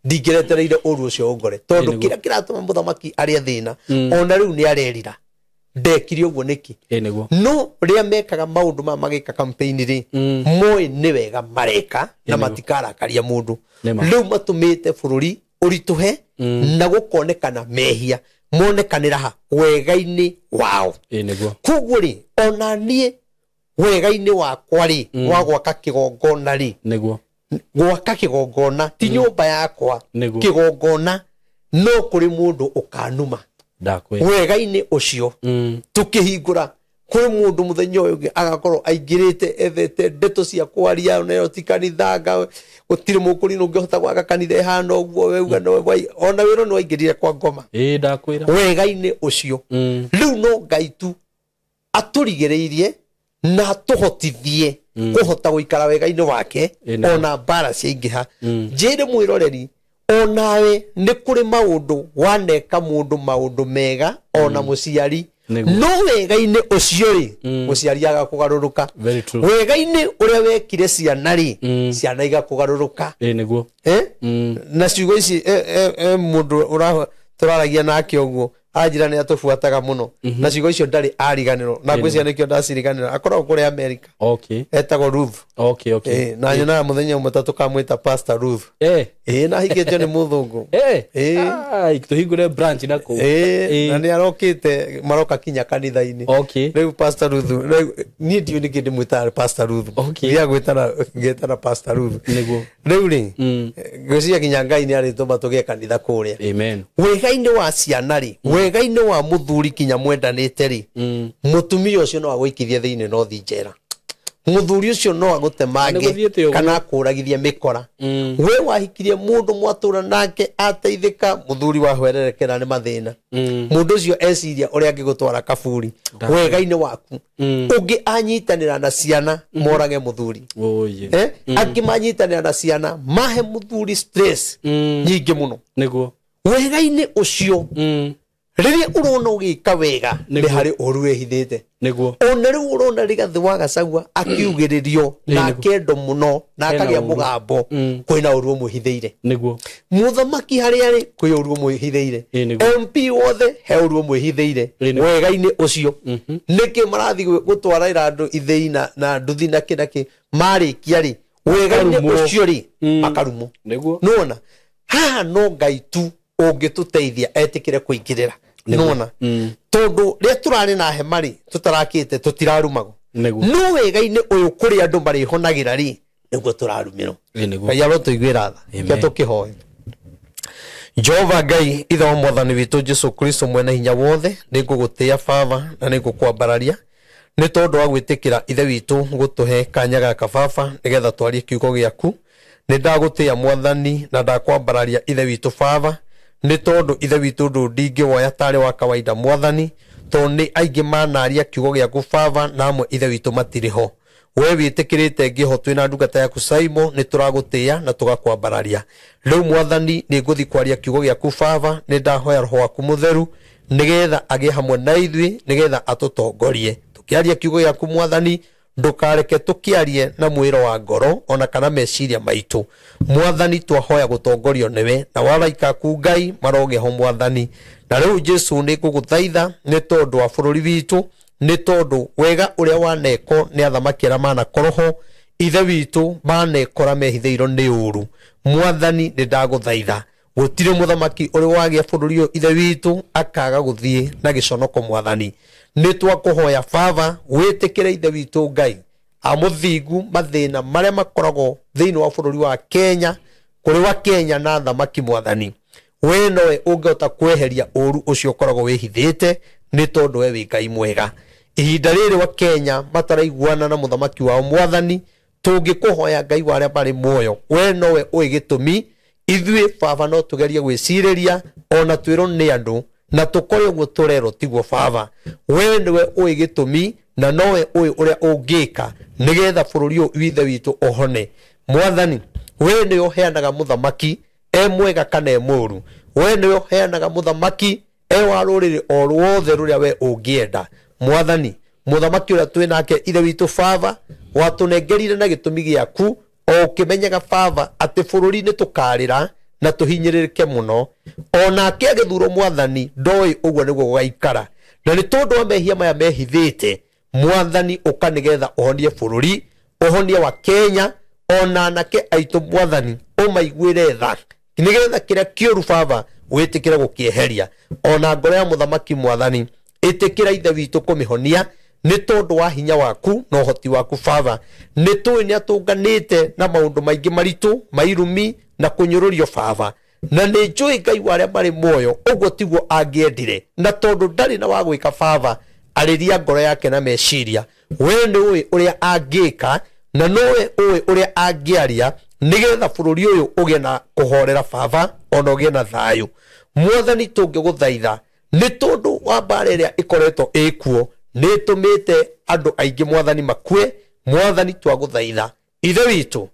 ndingĩretereire ũru ũcio ũngore. Tondũ kĩrĩa kĩratũma mũthamaki arĩe thĩna ona rĩu nĩ arerira ndekire ũguo nĩkĩ. No rĩrĩa mekaga maũndũ maya magĩka campaign rĩ, moĩ nĩ wega mareka na matikarakaria mũndũ. Rĩu matũmĩte bũrũri ũritũhe na gũkonekana mehia monekanĩra ha wega-inĩ wao. Koguo rĩ, ona niĩ wega-inĩ wakwa rĩ, wa gwaka kĩgongona rĩ, nĩguo gwaka kĩgongona ti nyũmba yakwa, kĩgongona no kũrĩ mũndũ ũkanuma. Wega-inĩ ũcio tũkĩhingũra kwĩ mũndũ mũthenya ũyũ ũngĩ agakorwo aingĩrĩte ethete ndeto cia kwaria nayo ti kanitha nga gũtirĩ mũkũrinũ ũngĩhota gwaka kanitha ĩhana ũguo weuga ona wĩra nĩ waingĩrire kwa ngoma. Ndakwĩra. Wega-inĩ ũcio rĩu no Ngai tu atũrigĩrĩirie na atũhotithie kũhota gũikara wega-inĩ wake ona mbara ciaingĩha. Njĩre mwĩroreri onawe nĩ kũrĩ maũndũ waneka mũndũ maũndũ mega ona mũciari no wega-inĩ ũcio rĩ mũciari agakũgarũrũka. Wega-inĩ ũrĩa wekire ciana rĩ ciana igakũgarũrũka. Nĩguo. Na ciugo ici mũndũ tũraragia nake ũguo anjĩra nĩ atũbuataga mũno na ciugo icio ndarĩ ariganĩrwo na ngwĩciria nĩkĩo ndaciriganĩra. Akoragwo kũrĩa America. Etagwo Ruth. Na nyonaga mũthenya ũmwe ta tũkamwĩta Pastor Ruth. Na hikĩtio nĩ mũthũngũ. Tũhingũre branch na kũu. Na nĩ arokĩte maroka kinya kanitha-inĩ. Rĩu Pastor Ruth, niĩ ndiũĩ nĩkĩ ndĩmwĩtaga Pastor Ruth. Ngiaga gwĩtana Pastor Ruth. Nĩguo. Rĩu rĩ ngwĩciria kinya Ngai nĩ arĩtũma tũgĩe kanitha kũrĩa. Amen. Wega-inĩ wa ciana rĩ, wega-inĩ wa mũthuri kinya mwendanĩte rĩ, mũtumia ũcio no agũikithie thĩinĩ na ũthiĩ njera. Mũthuri ũcio no agũtemange kana akũragithie mĩkora. We wahikirie mũndũ mwatũra nake ateithĩka, mũthuri wahwererekera nĩ mathĩna. Mũndũ ũcio eciria ũrĩa angĩgũtwara kaburi wega-inĩ waku. Ũngĩ anyitanĩra na ciana morage mũthuri. Angĩ manyitanĩra na ciana mahe mũthuri stress nyingĩ mũno. Nĩguo. Wega-inĩ ũcio rĩrĩa ũrona ũgĩka wega nĩ harĩ ũru wĩhithĩte. Nĩguo. Ona rĩu ũrona Rigathĩ wa Gachagua akiugĩrĩrio na akendwo mũno na akagĩa mũgambo, kwĩna ũru ũmwĩhithĩire. Nĩguo. Mũthamaki harĩa arĩ kwĩ ũru ũmwĩhithĩire. MP wothe he ũru ũmwĩhithĩire wega-inĩ ũcio. Nĩkĩ marathiĩ gũtwarĩra andũ ithĩi na nduthi na kĩ na kĩ marĩkia rĩ wega-inĩ ũcio rĩ makarumwo. Nĩguo. Nĩwona haha no Ngai tu ũngĩtũteithia etĩkĩre kũingĩrĩra. Nĩwona tondũ rĩrĩa tũrarĩ na hema rĩ tũtarakĩte tũtirarumagwo. No wega-inĩ ũyũ kũrĩ andũ marĩhonagĩra rĩ nĩguo tũrarumĩrwo. Ngai arotũiguĩra tha. Reke tũkĩhoe. Jehova Ngai ithe wa mwathani witũ Jesu Kristo mwene hinya wothe, nĩngũgũtĩĩa Baba na nĩngũkwambararia nĩ tondũ wa gwĩtĩkĩra ithe witũ gũtũhe kanya gaka Baba nĩgetha twarie kiugo gĩaku. Nĩ ndagũtĩĩa mwathani na ndakwambararia ithe witũ Baba nĩ tondũ ithe witũ ũndũ ndingĩwoya tarĩ wa kawaida mwathani, tondũ nĩ aingĩ manaria kiugo gĩaku Baba na amwe ithe witũ matirĩ ho. We wĩtĩkĩrĩte ngĩho twĩna ndungata yaku Simon, nĩ tũragũtĩĩa na tũgakwambararia. Rĩu mwathani nĩ ngũthiĩ kwaria kiugo gĩaku Baba, nĩ ndahoya roho waku mũtheru nĩgetha agĩe hamwe na ithuĩ, nĩgetha atũtongorie tũkĩaria kiugo gĩaku mwathani. Ndũkareke tũkĩarie na mwĩro wa ngoro ona kana meciria maitũ. Mwathani twahoya gũtongorio nĩwe na waraika aku Ngai marogĩa ho mwathani. Na rĩu Jesu nĩ ngũgũthaitha nĩ tondũ wa bũrũri witũ, nĩ tondũ wega ũrĩa waneko nĩ athamaki arĩa manakorwo ho ithe witũ manekora mehithĩirwo nĩ ũru. Mwathani nĩ ndagũthaitha gũtirĩ mũthamaki ũrĩ wagĩa bũrũri ũyũ ithe witũ akaga gũthiĩ na gĩconoko mwathani. Nĩ twakũhoya Baba wĩtĩkĩre ithe witũ Ngai amũthingu mathĩna marĩa makoragwo thĩinĩ wa bũrũri wa Kenya, kũrĩ wa Kenya na thamaki mwathani. We nowe ũngĩhota kweheria ũru ũcio ũkoragwo wĩhithĩte, nĩ tondũ we wĩ Ngai mwega. Ihinda rĩrĩ wa Kenya mataraiguana na mũthamaki wao mwathani, tũngĩkũhoya Ngai wa arĩa marĩ muoyo, we nowe ũĩ gĩtũmi. Ithuĩ baba no tũgerie gwĩcirĩria ona twĩrwo nĩ andũ na tũkore ũguo tũrerwo tiguo baba. We nĩwe ũĩ gĩtũmi na nowe ũĩ ũrĩa ũngĩka nĩgetha bũrũri ũyũ ithe witũ ũhone. Mwathani, we nĩwe ũheanaga mũthamaki e mwega kana e mũũru. We nĩwe ũheanaga mũthamaki e wa rũrĩrĩ o ruothe rũrĩa we ũngĩenda. Mwathani, mũthamaki ũrĩa twĩ nake ithe witũ baba, watũnengerire na gĩtũmi gĩaku, o ũkĩmenyaga baba atĩ bũrũri nĩ tũkarĩra na tũhinyĩrĩrĩke mũno. Onake agĩthurwo mwathani ndoĩ ũguo nĩguo gũgaikara, na nĩ tondũ wa mehia maya mehithĩte, mwathani ũka nĩgetha ũhonie bũrũri, ũhonie wa Kenya, ona anake aitũ mwathani ũmaiguĩre tha nĩgetha kĩrĩa kĩũru baba wĩtĩkĩre gũkĩeheria. Ona ngoro ya mũthamaki mwathani ĩtĩkĩra ithe witũ kũmĩhonia nĩ tondũ wa hinya waku na ũhoti waku baba. Nĩ tũĩ nĩ atũnganĩte na maũndũ maingĩ maritũ mairumi na kũnyũrũrio baba, na nĩ njũĩ Ngai wa arĩa marĩ muoyo ũguo tiguo angĩendire, na tondũ ndarĩ na wa gwĩka baba, arĩria ngoro yake na meciria. We nĩ ũĩ ũrĩa angĩka na nowe ũĩ ũrĩa angĩaria nĩgetha bũrũri ũyũ ũgĩe na kũhorera baba, ona ũgĩe na thayũ. Mwathani, tũngĩgũthaitha nĩ tondũ wa mbara ĩrĩa ĩkoretwo ĩkuo nĩ ĩtũmĩte andũ aingĩ mwathani makue. Mwathani, twagũthaitha ithe witũ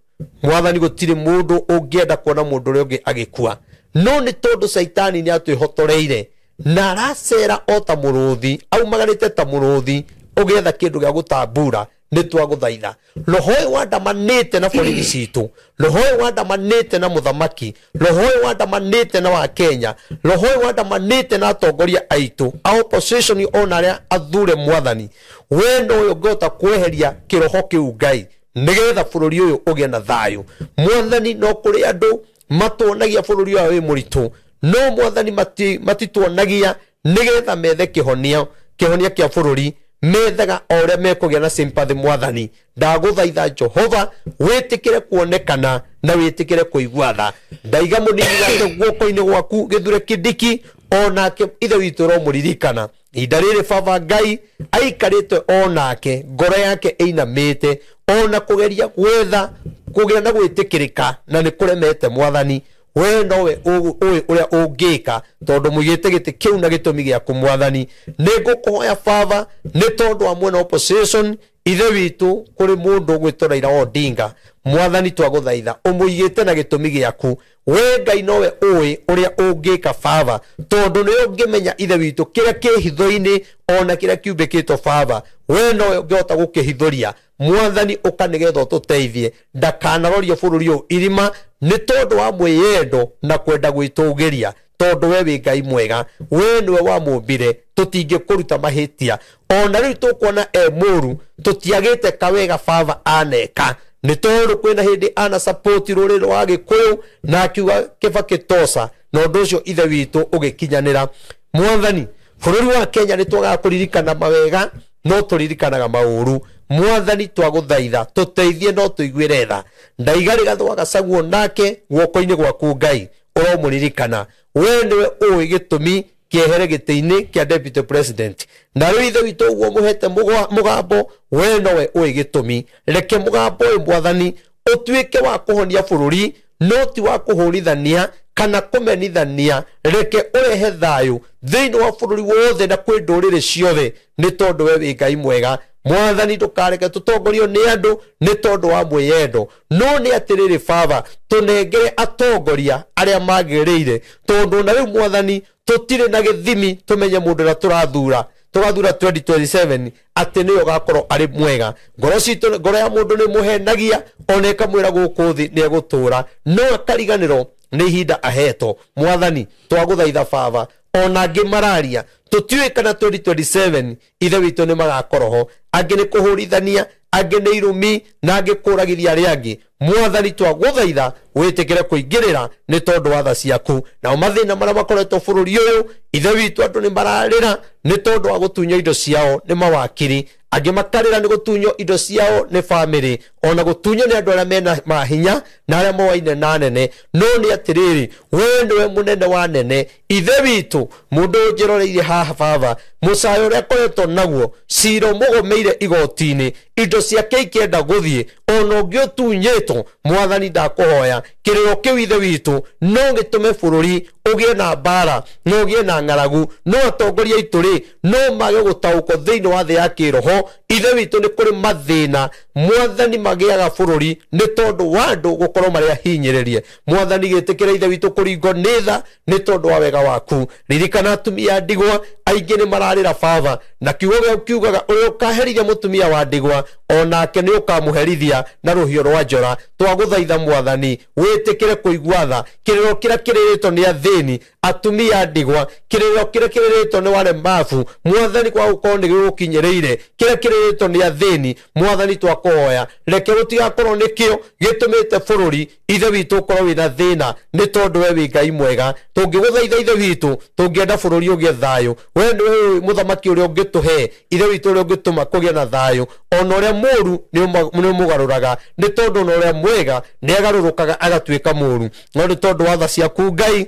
mwathani, gũtirĩ mũndũ ũngĩenda kuona mũndũ ũrĩa ũngĩ agĩkua, no nĩ tondũ caitani nĩ atwĩhotoreire na aracera o ta mũrũthi, aumagarĩte ta mũrũthi ũgĩetha kĩndũ gĩa gũtambura. Nĩ twagũthaitha roho ũyũ wandamanĩte na borithi citũ, roho ũyũ wandamanĩte na mũthamaki, roho ũyũ wandamanĩte na wa Kenya, roho ũyũ wandamanĩte na atongoria aitũ a opposition ona arĩa athure mwathani, we nowe ũngĩhota kweheria kĩroho kĩu Ngai nĩgetha bũrũri ũyũ ũgĩe na thayũ. Mwathani, no kũrĩ andũ matuonagia bũrũri ũyũ wĩ mũritũ, no mwathani matituonagia nĩgetha methe kĩhonia kĩa bũrũri, methaga o ũrĩa mekũgĩa na sympathy. Mwathani, ndagũthaitha Jehova wĩtĩkĩre kuonekana na wĩtĩkĩre kũigua tha. Ndaiga mũnini wake guoko-inĩ gwaku Gĩthure Kindiki, onake ithe witũ ũromũririkana ihinda rĩrĩ baba Ngai aikarĩte onake ngoro yake ĩinamĩte, ona kũgeria gwetha kũgĩa na gwĩtĩkĩrĩka na nĩ kũremete. Mwathani, we nowe ũĩ ũrĩa ũngĩka tondũ mũigĩte gĩtĩ kĩu na gĩtũmi gĩaku. Mwathani, nĩ ngũkũhoya baba nĩ tondũ wa mwena opposition ithe witũ kũrĩ mũndũ ũgwĩtwo Raila Odinga. Mwathani, twagũthaitha ũmũigĩte na gĩtũmi gĩaku. We Ngai nowe ũĩ ũrĩa ũngĩka baba, tondũ nĩ ũngĩmenya ithe witũ kĩrĩa kĩ hitho-inĩ ona kĩrĩa kiumbĩkĩtwo baba, we nowe ũngĩhota gũkĩhithũria. Mwathani, ũka nĩgetha ũtũteithie ndakanarorie bũrũri ũyũ irima nĩ tondũ wa mwĩyendo na kwenda gwĩtũgĩria, tondũ we wĩ Ngai mwega, we nĩwe wamũmbire, tũtingĩkũruta mahĩtia. Ona rĩu tũkuona e mũru, tũtiagĩte kawega baba aneka, nĩ tondũ kwĩna hĩndĩ ana support rũrĩrĩ rwa Gĩkũyũ na akiuga Kĩbakĩ toca, na ũndũ ũcio ithe witũ ũgĩkinyanĩra. Mwathani, bũrũri wa Kenya nĩ twagaga kũririkana mawega no tũririkanaga maũru. Mwathani, twagũthaitha tũteithie no tũiguĩre tha. Ndaiga Rigathĩ wa Gachagua nake guoko-inĩ gwaku Ngai ũromũririkana. We nĩwe ũĩ gĩtũmi kĩehere gĩtĩ-inĩ kĩa deputy president, na rĩu ithe witũ ũguo mũhete mũgambo, we nowe ũĩ gĩtũmi. Reke mũgambo ũyũ mwathani ũtuĩke wa kũhonia bũrũri, no ti wa kũhũrithania kana kũmenithania. Reke ũrehe thayũ thĩinĩ wa bũrũri wothe na kwĩ ndũrĩrĩ ciothe, nĩ tondũ we wĩ Ngai mwega. Mwathani, ndũkareke tũtongorio nĩ andũ nĩ tondũ wa mwĩyendo, no nĩ atĩrĩrĩ baba, tũnengere atongoria arĩa magĩrĩire, tondũ na rĩu mwathani tũtirĩ na gĩthimi tũmenye mũndũ ũrĩa tũrathura tũgathura 2027 atĩ nĩwe ũgakorwo arĩ mwega. Ngoro citũ, ngoro ya mũndũ nĩ mũhenagia, ona ĩkamwĩra gũkũ thĩ nĩ egũtũra, no akariganĩrwo nĩ ihinda ahetwo. Mwathani, twagũthaitha baba, ona angĩ mararia tũtiũĩ kana 2027 ithe witũ nĩ magakorwo ho, angĩ nĩ kũhũrithania, angĩ nĩ irumi, na angĩ kũragithia arĩa angĩ. Mwathani twagũthaitha wĩtĩkĩre kũingĩrĩra nĩ tondũ wa tha ciaku. Nao mathĩna marĩa makoretwo bũrũri ũyũ, Ithe witũ, andũ nĩ mararĩra nĩ tondũ wa gũtunywo indo ciao nĩ mawakiri, angĩ makarĩra nĩ gũtunywo indo ciao nĩ bamĩrĩ, ona gũtunywo nĩ andũ arĩa mena mahinya na arĩa moaine na nene. No nĩ atĩrĩrĩ, we nĩwe mũnene wa nene. Ithe witũ, mũndũ ũyũ njĩroreire haha baba, mũcayo ũrĩa akoretwo naguo, cira ũmũgũmĩire igoti-inĩ, indo ciake ikĩenda gũthiĩ, ona ũngĩ ũtunyĩtwo, Mwathani ndakũhoya kĩrĩro kĩu Ithe witũ no gĩtũme bũrũri ũgĩe na mbara na ũgĩe na ng'aragu. No atongoria aitũ rĩ, no mage gũtaũkwo thĩinĩ wa thĩ ya kĩroho. Ithe witũ, nĩ kũrĩ mathĩna Mwathani magĩaga bũrũri nĩ tondũ wa andũ gũkorwo marĩ ahinyĩrĩrie. Mwathani, gĩtĩkĩra Ithe witũ kũringwo nĩ tha nĩ tondũ wa wega waku. Ririkana atumia a ndigwa, aingĩ nĩ mararĩra baba, na kiugo gĩaku kiugaga ũrĩa ũkaherithia mũtumia wa ndigwa onake nĩ ũkamũherithia na rũhiũ rwa njora. Twagũthaitha Mwathani wĩtĩkĩre kũigua tha kĩrĩro kĩrĩa kĩrĩrĩtwo nĩ athĩni, atumia a ndigwa, kĩrĩro kĩrĩa kĩrĩrĩtwo nĩ waremabu. Mwathani, kwa gũkorwo nĩ gĩgũkinyĩrĩire kĩrĩa kĩrĩrĩtwo nĩ athĩni, Mwathani twakũhoya reke gũtigakorwo nĩkĩo gĩtũmĩte bũrũri Ithe witũ ũkorwo wĩna thĩna, nĩ tondũ we wĩ Ngai mwega. Tũngĩgũthaitha Ithe witũ, tũngĩenda bũrũri ũgĩe thayũ, we nĩwe mũthamaki ũrĩa ũngĩtũhe Ithe witũ, ũrĩa ũngĩtũma kũgĩe na thayũ. Ona ũrĩa mũũru nĩ ũmũgarũraga, nĩ tondũ ona ũrĩa mwega nĩ agarũrũkaga agatuĩka mũũru. No nĩ tondũ wa tha ciaku Ngai,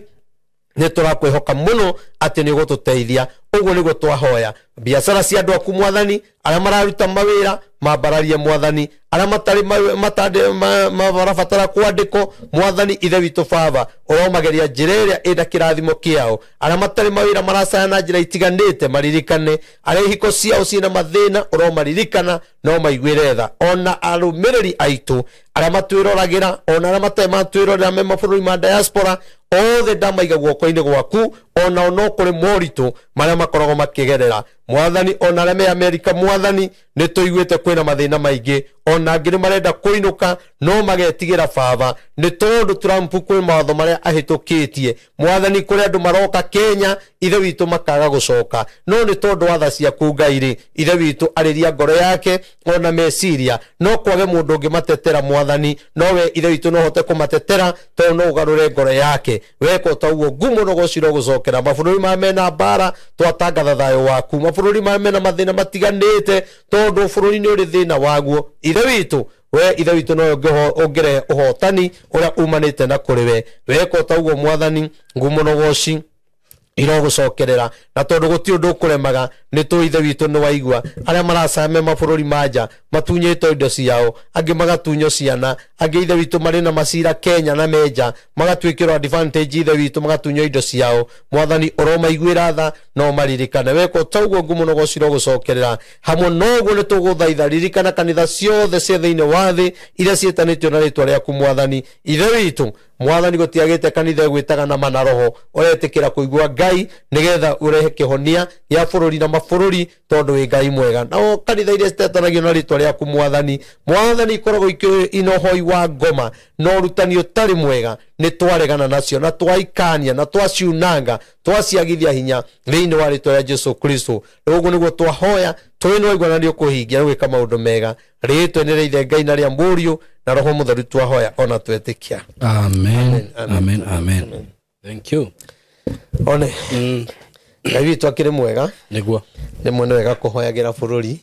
nĩ tũrakwĩhoka mũno atĩ nĩ ũgũtũteithia. Ũguo nĩguo twahoya. Biacara cia andũ aku Mwathani, arĩa mararuta mawĩra mambararie Mwathani, arĩa matarĩ marabatara kwandĩkwo, Mwathani Ithe witũ baba, ũromageria njĩra ĩrĩa ĩna kĩrathimo kĩao. Arĩa matarĩ mawĩra maracaya na njĩra itiganĩte maririkane, arĩa ihiko ciao ciĩna mathĩna ũromaririkana no maiguĩre tha. Ona arũmĩrĩri aitũ arĩa matwĩroragĩra, ona arĩa matarĩ matwĩrorera me mabũrũri ma diaspora, othe ndamaiga guoko-inĩ gwaku. Onao no kũrĩ moritũ marĩa makoragwo makĩgerera Mwathani. Ona arĩa me Amerika Mwathani, nĩ tũiguĩte kwĩna mathĩna maingĩ, ona angĩ nĩ marenda kũinũka no magetigĩra baba, nĩ tondũ Trump kwĩ mawatho marĩa ahĩtũkĩtie. Mwathani, kũrĩ andũ maroka Kenya Ithe witũ makaga gũcoka, no nĩ tondũ wa tha ciaku Ngai rĩ, Ithe witũ, arĩria ngoro yake ona meciria. No kwage mũndũ ũngĩmatetera Mwathani, no we Ithe witũ no hote kũmatetera, tondũ no ũgarũre ngoro yake. Weka ta ũguo, ngumo no gũcira gũcokera. Mabũrũri maya mena mbara, twatangatha thayũ waku. Mabũrũri maya mena mathĩna matiganĩte, tondũ bũrũri nĩ ũrĩ thĩna waguo, Ithe witũ, we Ithe witũ no ũngĩrehe ũhotani ũrĩa umanĩte na kũrĩ we. Weka ta ũguo Mwathani, ngumo no goci irogũcokerera, na tondũ gũtirĩ ũndũ ũkũremaga, nĩ tũĩ Ithe witũ nĩ waigua. Arĩa maracaya me mabũrũri ma nja matunyĩtwo indo ciao, angĩ magatunywo ciana, angĩ Ithe witũ marĩ na macira Kenya na menja magatuĩkĩrwo advantage, Ithe witũ, magatunywo indo ciao, Mwathani ũromaiguĩra tha no maririkane. Weka ta ũguo, ngumo no goci irogũcokerera. Hamwe noguo nĩ tũgũthaitha, ririkana kanitha ciothe cia thĩinĩ wa thĩ iria ciĩtanĩtio na rĩtwa rĩaku Mwathani Ithe witũ. Mwathani, gũtiagĩte kanitha ĩgwĩtaga na mana roho ũretĩkĩra kũigua Ngai nĩgetha ũrehe kĩhonia gĩa bũrũri na mabũrũri, tondũ wĩ Ngai mwega. Nao kanitha iria citetanagio na rĩtwa rĩaku Mwathani, Mwathani, ikoragwo ina ũhoi wa ngoma na ũrutani ũtarĩ mwega, nĩ twaregana nacio na twaikania na twaciunanga, twaciagithia hinya thĩinĩ wa rĩtwa rĩa Jesu Kristo. Ũguo nĩguo twahoya, tũĩ nĩ waigua na nĩ ũkũhingia nĩ gwĩka maũndũ mega. Rĩtwa-inĩ rĩa Ithe Ngai na rĩa Mũriũ na Roho Mũtheru twahoya ona twetĩkia. Amen, amen, amen. Thank you. One Ngai witũ akĩrĩ mwega. Nĩguo. Rĩmwe nĩ wega kũhoyagĩra bũrũri,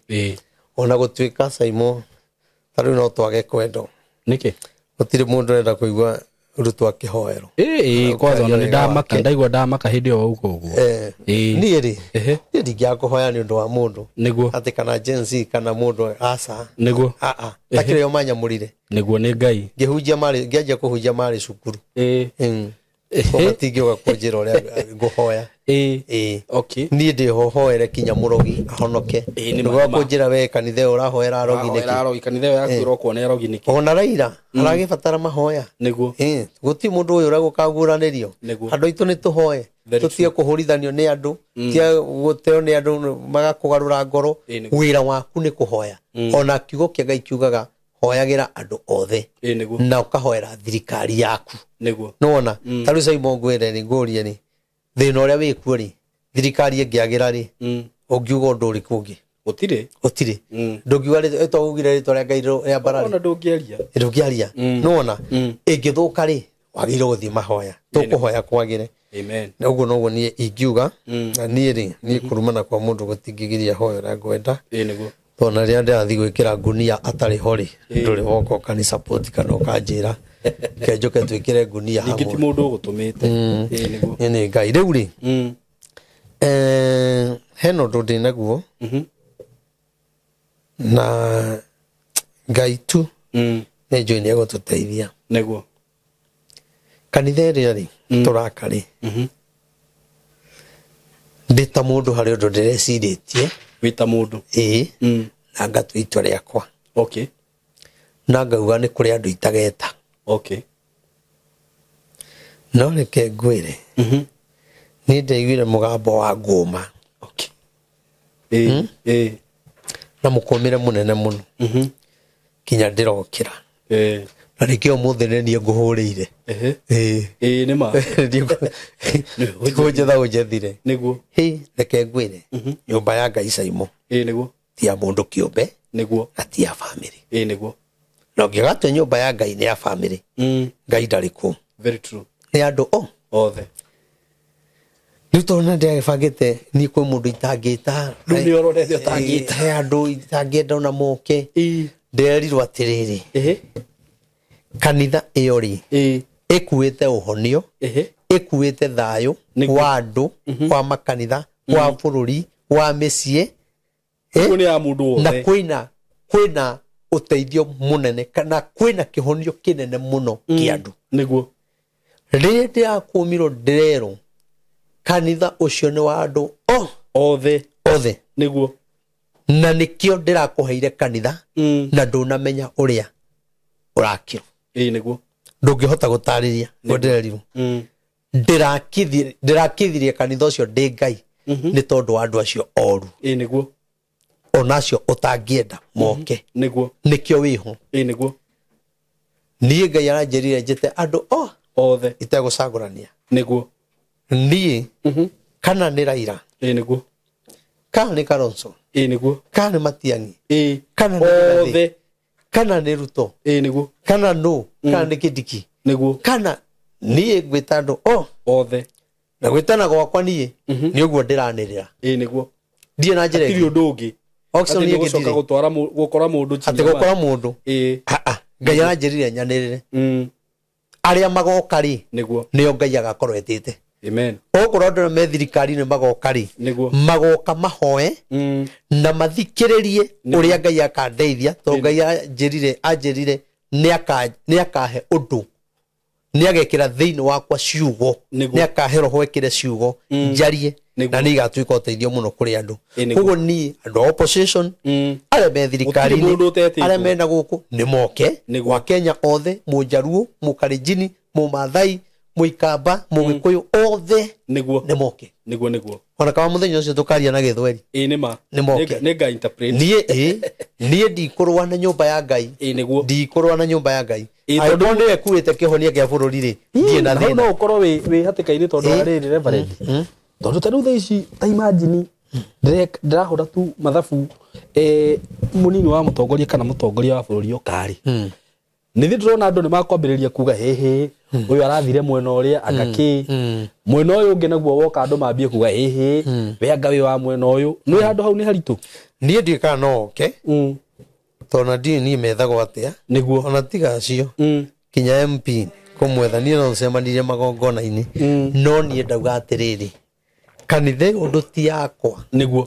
ona gũtuĩka Saimo ta rĩu no twage kwendwo. Nĩkĩ? Gũtirĩ mũndũ ũrenda kũigua Ruto akĩhoerwo. Ĩĩ, kwanza ona nĩ ndamaka, ndaigua ndamaka hĩndĩ ĩyo wauga ũguo. Niĩ rĩ, niĩ ndingĩaga kũhoya nĩ ũndũ wa mũndũ atĩ kana Gen Z kana mũndũ, aca. Aa, takĩrĩ o manyamũrire. Nĩguo, nĩ Ngai. Ngĩhunjia marĩ, ngĩanjia kũhunjia marĩ cukuru. Matingĩũka kũnjĩra ũrĩa ngũhoya. Niĩ ndĩho hoere kinya mũrogi ahonoke. Ndũgoka kũnjĩra we kanitha ĩyo ũrahoera arogi nĩkĩ. Arogi kanitha ĩyo yaku ĩrokwo nĩ arogi nĩkĩ? Ona Raila aragĩbatara mahoya. Gũtirĩ mũndũ ũyũ ũrĩa gũkaguũranĩrio. Andũ aitũ nĩ tũhoe, tũtige kũhũrithanio nĩ andũ, tige gũteo nĩ andũ magakũgarũra ngoro. Wĩra waku nĩ kũhoya. Ona kiugo kĩa Ngai kiugaga hoyagĩra andũ othe na ũkahoera thirikari yaku. Nĩwona ta rĩu Simon, ngwĩre nĩ ngũrie nĩ thĩna ũrĩa wĩkuo rĩ, thirikari ĩngĩagĩra rĩ, ũngiuga ũndũ ũrĩkũ ũngĩ? Gũtirĩ. Gũtirĩ. Ndũngiuga ĩtwaugire rĩtwa rĩa Ngai rĩa mbarari. Ona ndũngĩaria. Ndũngĩaria. Nĩwona ĩngĩthũka rĩ wagĩrĩirwo gũthiĩ mahoya. Tũkũhoya kwagĩre. Amen. Na ũguo noguo niĩ ingiuga. Na niĩ rĩ, niĩ kũrumana kwa mũndũ gũtingĩgiria hoya ũrĩa ngwenda. Ĩĩ nĩguo. Tondũ na rĩrĩa ndĩrathiĩ gwĩkĩra ngunia atarĩ ho rĩ, ndũrĩ woka ũkani support kana ũkanjĩra reke njũke twĩkĩre ngunia Ningĩ ti hamwe. mũndũ ũgũtũmĩte. Ĩĩ nĩguo. Niĩ nĩ Ngai. Rĩu rĩ, hena ũndũ ndĩ naguo na Ngai tu nĩ njũĩ nĩ egũtũteithia. Nĩguo. Kanitha ĩrĩa rĩ tũraka rĩ, ndĩ ta mũndũ harĩ ũndũ ndĩrecirĩtie. Wĩ ta mũndũ. Ĩĩ. Na ngatua itua rĩakwa. Okay. Na ngauga nĩ kũrĩ andũ itageta. Okay. No reke ngwĩre, niĩ ndaiguire mũgambo wa ngũma. Okay. Ĩĩ. Ĩĩ. Na mũkũmĩre mũnene mũno. Kinya ndĩrokĩra. Ĩĩ. Na nĩkĩo ũmũthĩ nĩ niĩ ngũhũrĩire. Ehe. Ĩĩ. Ĩĩ nĩ ma. Kũnjetha ũnjethire. Nĩguo. Hĩ, reke ngwĩre, nyũmba ya Ngai Caimo Ĩĩ nĩguo. ti ya mũndũ kĩũmbe Nĩguo. na ti ya bamĩrĩ. Ĩĩ nĩguo. Na ũngĩgatua nyũmba ya Ngai nĩ ya bamĩrĩ, Ngai ndarĩ kũu. Very true. Nĩ andũ o Othe. Rĩu tondũ na ndĩragĩbangĩte niĩ kwĩ mũndũ itangĩta. Rĩu nĩ ũrorete ũtangĩta. He andũ itangĩenda ona moke. Ĩĩ. Ndĩrerirwo atĩrĩrĩ, Ehe. kanitha ĩyo rĩ Ĩĩ. ĩkuĩte ũhonio, Ehe. ĩkuĩte thayũ Nĩguo. wa andũ, wa makanitha, wa bũrũri, wa mĩciĩ. Ũguo nĩ ya mũndũ Na wothe. kwĩna ũteithio mũnene kana kwĩna kĩhonio kĩnene mũno kĩa andũ. Nĩguo. Rĩrĩa ndĩrakũmirwo ndĩrerwo kanitha ũcio nĩ wa andũ Othe. othe. Nĩguo. Na nĩkĩo ndĩrakũheire kanitha na ndũnamenya ũrĩa ũrakĩrwo. Ĩĩ nĩguo. Ndũngĩhota gũtarĩria ũrĩa ndĩrerirwo. Ndĩrakithirie kanitha ũcio ndĩ Ngai nĩ tondũ wa andũ acio oru. Ĩĩ nĩguo. Ona acio ũtangĩenda moke. Nĩguo. Nĩkĩo wĩho. Ĩĩ nĩguo. Niĩ Ngai aranjĩrire njĩte andũ Othe. itegũcagũrania. Nĩguo. Niĩ kana nĩ Raila. Ĩĩ nĩguo. Kana nĩ Kalonzo. Ĩĩ nĩguo. Kana nĩ Matiang'i. Ĩĩ. Kana nĩ Rigathĩ. Othe. Kana nĩ Ruto. Ĩĩ nĩguo. Kana nũ. Kana nĩ Kindiki. Nĩguo. Kana niĩ ngwĩta andũ Othe. Na gwĩtana gwakwa niĩ nĩ ũguo ndĩranĩrĩra. Ĩĩ nĩguo. Ndirĩ na njĩra Hatirĩ ĩngĩ. ũndũ ũngĩ. Auction Atĩ niĩ nĩ gũcoka ngĩndirĩ. gũtwara gũkora mũndũ Atĩ gũkora mũndũ. Ĩĩ. Ngai aranjĩrire nyanĩrĩre. Arĩa magoka rĩ, Nĩguo. nĩo Ngai agakorwo etĩte. Amen. Okorwo andũ me thirikari-inĩ magoka rĩ, Nĩguo. magoka mahoe na mathikĩrĩrie ũrĩa Ngai akandeithia, tondũ Ngai anjĩrire nĩ akahe ũndũ, nĩ agekĩra thĩinĩ wakwa ciugo, Nĩguo. nĩ akahe roho ĩkĩre ciugo njarie, Nĩguo. na nĩ igatuĩka ũteithio mũno kũrĩ andũ. Ĩĩ, nĩguo. Koguo niĩ andũ a opposition, arĩa me thirikari-inĩ, Gũtirĩ mũndũ ũtetĩtwo. arĩa mena gũkũ nĩ moke. Nĩguo. Wa Kenya othe, Mũnjaruo, Mũkalenjini, Mũmathai, Mũikamba, Mũgĩkũyũ, othe Nĩguo. nĩ moke. Nĩguo nĩguo. Ona kama mũthenya ũcio tũkaria na gĩthweri. Ĩĩ nĩ ma. Nĩ moke. Nĩ nga interpret. Niĩ ĩĩ, niĩ ndikũrũa na nyũmba ya Ngai. Ĩĩ nĩguo. Ndikũrũa na nyũmba ya Ngai. Ĩĩ, Angĩkorwo nĩwe ĩkuĩte kĩhonia kĩa bũrũri rĩ, ndirĩ na Na hau thĩna. no ũkorwo wĩ hatĩka-inĩ tondũ wa rĩrĩ Reverend. Tondũ ta rĩu thaa ici ta imagine ndĩrahũra tu mathabu mũnini wa mũtongoria kana mũtongoria wa bũrũri oka rĩ. Nĩ thĩ ndĩrona andũ nĩ makwambĩrĩria kuga hĩhĩ ũyũ arathire mwena ũrĩa anga kĩ mwena ũyũ ũngĩ naguo woka andũ mambie kuga hĩhĩ we anga wĩ wa mwena ũyũ nĩ handũ hau nĩ haritũ. Niĩ ndiũĩ kana no oke, tondũ na ndiũĩ niĩ methagwo atĩa. Nĩguo. Ona tiga acio kinya MP kũmwetha niĩ no tũcemanirie magongona-inĩ. No niĩ ndauga atĩrĩrĩ, kanitha ĩyo ũndũ ti yakwa. Nĩguo.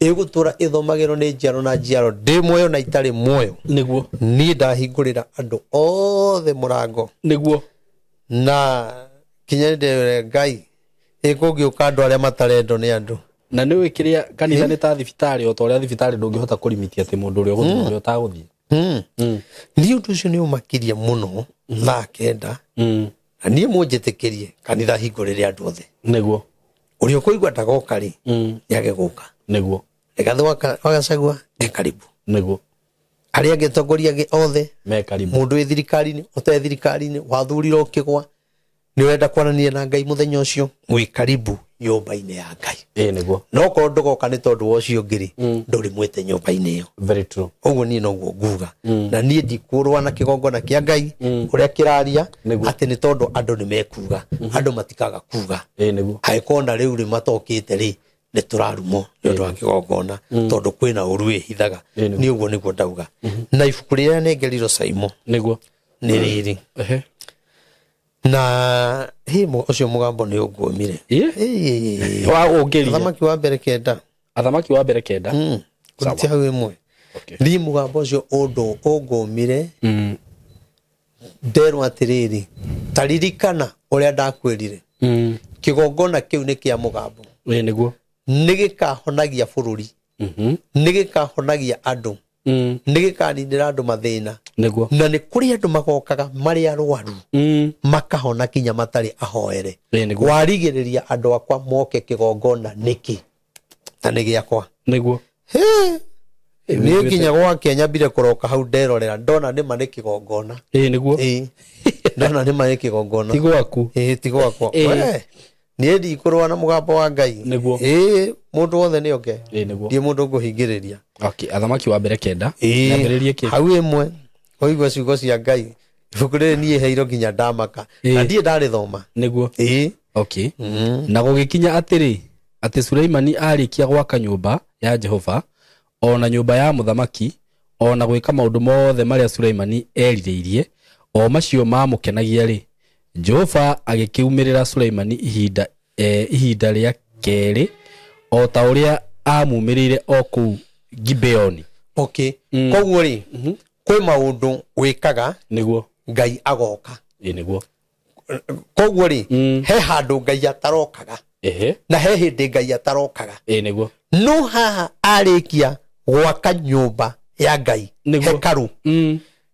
Ĩgũtũra ĩthomagĩrwo nĩ njiaro na njiaro, ndĩ muoyo na itarĩ muoyo. Nĩguo. Niĩ ndahingũrĩra andũ othe mũrango. Nĩguo. Na kinya nĩ ndĩrere Ngai ĩkũngĩũka andũ arĩa matarendwo nĩ andũ. Na nĩ ũĩ kĩrĩa kanitha nĩ ta thibitarĩ o ta ũrĩa thibitarĩ ndũngĩhota kũrimitia atĩ mũndũ ũrĩa ũgũthiĩ na ũrĩa ũtagũthiĩ. Niĩ ũndũ ũcio nĩ ũmakirie mũno thaa 9. Na niĩ mũnjĩtĩkĩrie kanitha hingũrĩre andũ othe. Nĩguo. Ũrĩa ũkũigua ndagoka rĩ, nĩage gũka. Nĩguo. Rigathĩ wa Gachagua e karibu. Nĩguo. Arĩa angĩ atongoria angĩ othe Me karibu. Mũndũ wĩ thirikari-inĩ, ũtarĩ thirikari-inĩ, wathurirwo ũkĩgwa, Nĩ ũrenda kwaranĩria na Ngai mũthenya ũcio, wĩ karibu nyũmba-inĩ ya Ngai. Ĩĩ nĩguo. No korwo ndũgoka nĩ tondũ wa ũcio ũngĩ rĩ, ndũrĩ mwĩte nyũmba-inĩ ĩyo. Very true. Ũguo niĩ noguo nguga. Na niĩ ndikũrũa na kĩgongona kĩa Ngai ũrĩa kĩraria atĩ nĩ tondũ andũ nĩ mekuga. Andũ matikaga kuga. Ĩĩ nĩguo. Angĩkorwo na rĩu rĩ matokĩte rĩ, nĩ tũrarumwo nĩ ũndũ wa kĩgongona tondũ kwĩna ũru wĩhithaga. Niĩ ũguo nĩguo ndauga. Na ibuku rĩrĩa nengerirwo Saimo nĩguo nĩ rĩrĩ. Na hĩ ũcio mũgambo nĩ ũngũmire. Wa ũngĩria. Athamaki wa mbere 9. Athamaki wa mbere 9. Kũrutia hau ĩmwe. Niĩ mũgambo ũcio ũndũ ũngũmire. Nderwo atĩrĩrĩ, ta ririkana ũrĩa ndakwĩrire. Kĩgongona kĩu nĩ kĩa mũgambo. Ĩĩ nĩguo. Nĩ gĩkahonagia bũrũri. Nĩ gĩkahonagia andũ. Nĩ gĩkaninĩra andũ mathĩna. Nĩguo. Na nĩ kũrĩ andũ magokaga marĩ arwaru. Makahona kinya matarĩ ahoere. Warigĩrĩria andũ akwa moke kĩgongona nĩkĩ? Na nĩ gĩakwa. Nĩguo. Niĩ nginya gwake nyambire kũroka hau nderorera ndona nĩma nĩ kĩgongona. Ĩĩ nĩguo. Ndona nĩma nĩ kĩgongona. Ti gwaku. Ĩĩ ti gwakwa. Niĩ ndikũrũa na mũgambo wa Ngai. Nĩguo. Ĩĩ mũndũ wothe nĩ oke. Ĩĩ nĩguo. Ndiĩ mũndũ ngũhingĩrĩria. Okay, Athamaki wa mbere 9. Nyambĩrĩrie kĩ? Hau ĩmwe. Ũigua ciugo cia Ngai. Ibuku rĩrĩ niĩ heirwo nginya ndamaka. Na ndiĩ ndarĩthoma. Nĩguo. Ĩĩ. Okay. Na gũgĩkinya atĩrĩ, atĩ Suleimani arĩkia gwaka nyũmba ya Jehova, o na nyũmba ya mũthamaki, o na gwĩka maũndũ mothe marĩa Suleimani erirĩirie, o macio mamũkenagia rĩ, Jehova agĩkiumĩrĩra Suleimani ihinda rĩa kerĩ, o ta ũrĩa amumĩrĩire o kũu Gibeoni. Okay. Koguo rĩ, kwĩ maũndũ wĩkaga nĩguo Ngai agoka. Ĩĩ nĩguo. Koguo rĩ, he handũ Ngai atarokaga. Na he hĩndĩ Ngai atarokaga. Ĩĩ nĩguo. No haha arĩkia gwaka nyũmba ya Ngai, hekarũ.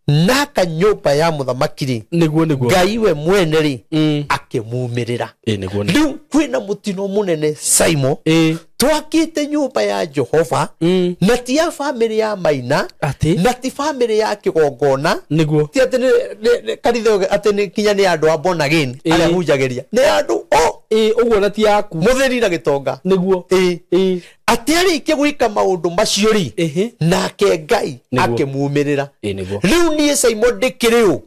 Naka nyũmba ya mũthamaki rĩ, nĩguo nĩguo. Ngai we mwene rĩ, akĩmumĩrĩra. Ĩĩ nĩguo. Rĩu kwĩna mũtino mũnene Saimo. Twakĩte nyũmba ya Jehova, na ti ya bamĩrĩ ya Maina, na ti bamĩrĩ ya kĩgongona. Nĩguo. Ti atĩ nĩ kanitha atĩ nĩ kinya nĩ andũ a born again arĩa hunjagĩria. Nĩ andũ o. Ĩĩ ũguo na ti yaku. Mũthĩni na gĩtonga. Nĩguo. Ĩĩ. Atĩ arĩkie gwĩka maũndũ macio rĩ, nake Ngai akĩmumĩrĩra. Ĩĩ nĩguo. Rĩu niĩ Saimo ndĩkĩrĩ ũ?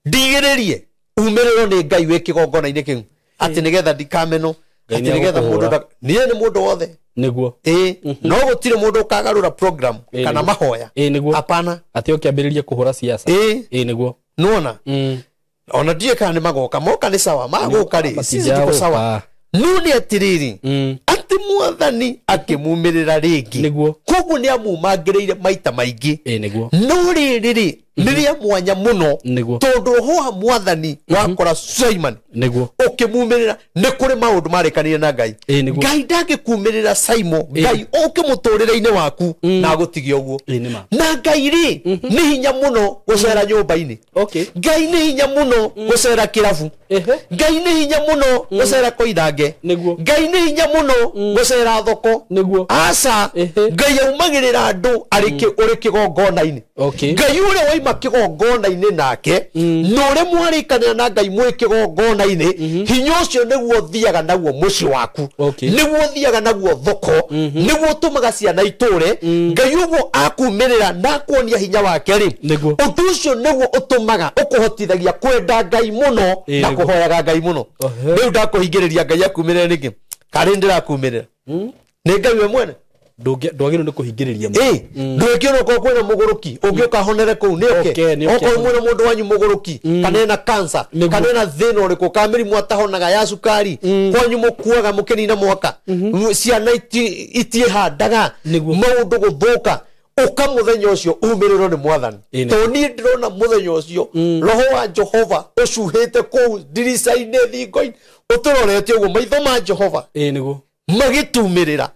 Ndigĩrĩrie umĩrĩrwo nĩ Ngai wĩ kĩgongona-inĩ kĩu. Atĩ nĩgetha ndikamenwo. Atĩ nĩgetha mũndũ niĩ nĩ mũndũ wothe. Nĩguo. Ĩĩ. No gũtirĩ mũndũ ũkagarũra program kana mahoya. Ĩĩ nĩguo. Hapana. Atĩ ũkĩambĩrĩria kũhũra siasa. Ĩĩ. Ĩĩ nĩguo. Nĩwona? Ona ndiũĩ kana nĩ magoka. Moka nĩ sawa. Magũka rĩ, sisi tuko sawa. No nĩ atĩrĩrĩ, atĩ mwathani akĩmumĩrĩra rĩngĩ. Nĩguo. Koguo nĩ amumangĩrĩire maita maingĩ. Ĩĩ nĩguo. No rĩrĩ rĩ, nĩ rĩa mwanya mũno. Nĩguo. Tondũ roho wa mwathani wakora Suleiman. Nĩguo. Ũkĩmumĩrĩra, nĩ kũrĩ maũndũ marĩkanire na Ngai. Ĩĩ nĩguo. Ngai ndangĩkumĩrĩra Saimo, Ngai ũke mũtũrĩre-inĩ waku na agũtigie ũguo. Ĩĩ nĩ ma. Na Ngai rĩ, nĩ hinya mũno gũcera nyũmba-inĩ. Okay. Ngai nĩ hinya mũno gũcera kĩrabu. Ngai nĩ hinya mũno gũcera Koinange. Nĩguo. Ngai nĩ hinya mũno gũcera thoko. Nĩguo. Aca, Ngai aumagĩrĩra andũ ũrĩ kĩgongona-inĩ. Okay. Ngai ũrĩa waima kĩgongona-inĩ nake, na ũrĩa mwarĩkanĩra na Ngai mwĩ kĩgongona-inĩ, hinya ũcio nĩguo ũthiaga naguo mũciĩ waku. Okay. Nĩguo ũthiaga naguo thoko, nĩguo ũtũmaga ciana itũre. Ngai ũguo akumĩrĩra na akuonia hinya wake rĩ, Nĩguo. ũndũ ũcio nĩguo ũtũmaga ũkũhotithagia kwenda Ngai mũno na kũhoyaga Ngai mũno. Rĩu ndakũhingĩrĩria Ngai akumĩrĩre nĩkĩ? Karĩ ndĩrakumĩrĩra. Nĩ Ngai we mwene. Ndwagĩrĩirwo nĩ kũhingĩrĩria mũndũ. Ndwĩkĩrwo okorwo kwĩna mũgũrũki, ũngĩũka honere kũu nĩ oke. Okorwo mwĩna mũndũ wanyu mũgũrũki, kana ena cancer, kana ena thĩna ũrĩkũ, kana mĩrimũ atahonaga ya cukari, kwanyu mũkuaga mũkĩnina mwaka, ciana itiĩhandaga, maũndũ gũthũka, ũka mũthenya ũcio umĩrĩrwo nĩ mwathani. Tondũ niĩ ndĩrona mũthenya ũcio roho wa Jehova ũcuhĩte kũu ndirica-inĩ thingo-inĩ, ũtũrorete ũguo maitho ma Jehova. Ĩĩ nĩguo. Magĩtumĩrĩra.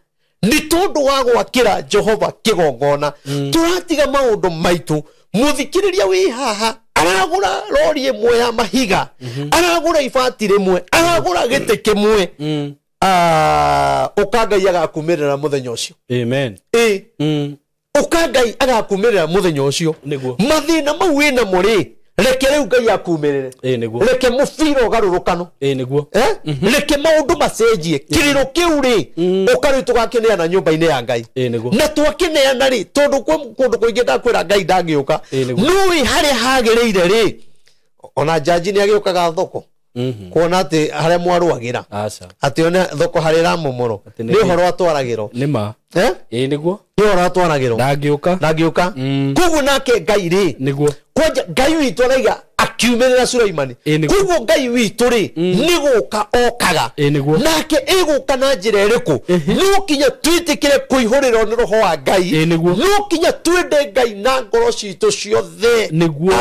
Nĩ tondũ wa gwakĩra Jehova kĩgongona. Tũratiga maũndũ maitũ. Mũthikĩrĩria wĩ haha aragũra rori ĩmwe ya mahiga, aragũra ibati rĩmwe, aragũra gĩtĩ kĩmwe. Ũka Ngai agakumĩrĩra mũthenya ũcio. Amen. Ĩĩ. Ũka Ngai agakumĩrĩra mũthenya ũcio. Nĩguo. Mathĩna mau wĩnamo rĩ, Reke rĩu Ngai akumĩrĩre. Ĩĩ nĩguo. Reke mũbira ũgarũrũkano. Ĩĩ nĩguo. Reke maũndũ macenjie. Kĩrĩro kĩu rĩ, ũka rĩu tũgakĩneana nyũmba-inĩ ya Ngai. Ĩĩ nĩguo. Na twakĩneana rĩ, tondũ kwĩ kũndũ kũingĩ ndakwĩra Ngai ndangĩũka. Ĩĩ nĩguo. Nũĩ harĩa hagĩrĩire rĩ, ona njanji nĩ agĩũkaga thoko kuona atĩ harĩa mwarũagĩra, Aca. atĩ one thoko harĩa ĩramomorwo, Atĩ nĩ nĩ ũhoro atwaragĩrwo. Nĩ ma. Ĩĩ nĩguo. Nĩ ũhoro atwaragĩrwo. Ndangĩũka. Ndangĩũka. Koguo nake Ngai rĩ, Nĩguo. kwanja Ngai witũ araiga akiumĩrĩra Sulaimani. Ĩĩ nĩguo. Koguo Ngai witũ rĩ, nĩ gũka okaga. Ĩĩ nĩguo. Nake ĩgũka na njĩra ĩrĩkũ? No kinya twĩtĩkĩre kũihũrĩrwo nĩ roho wa Ngai. Ĩĩ nĩguo. No kinya twende Ngai na ngoro citũ ciothe. Nĩguo.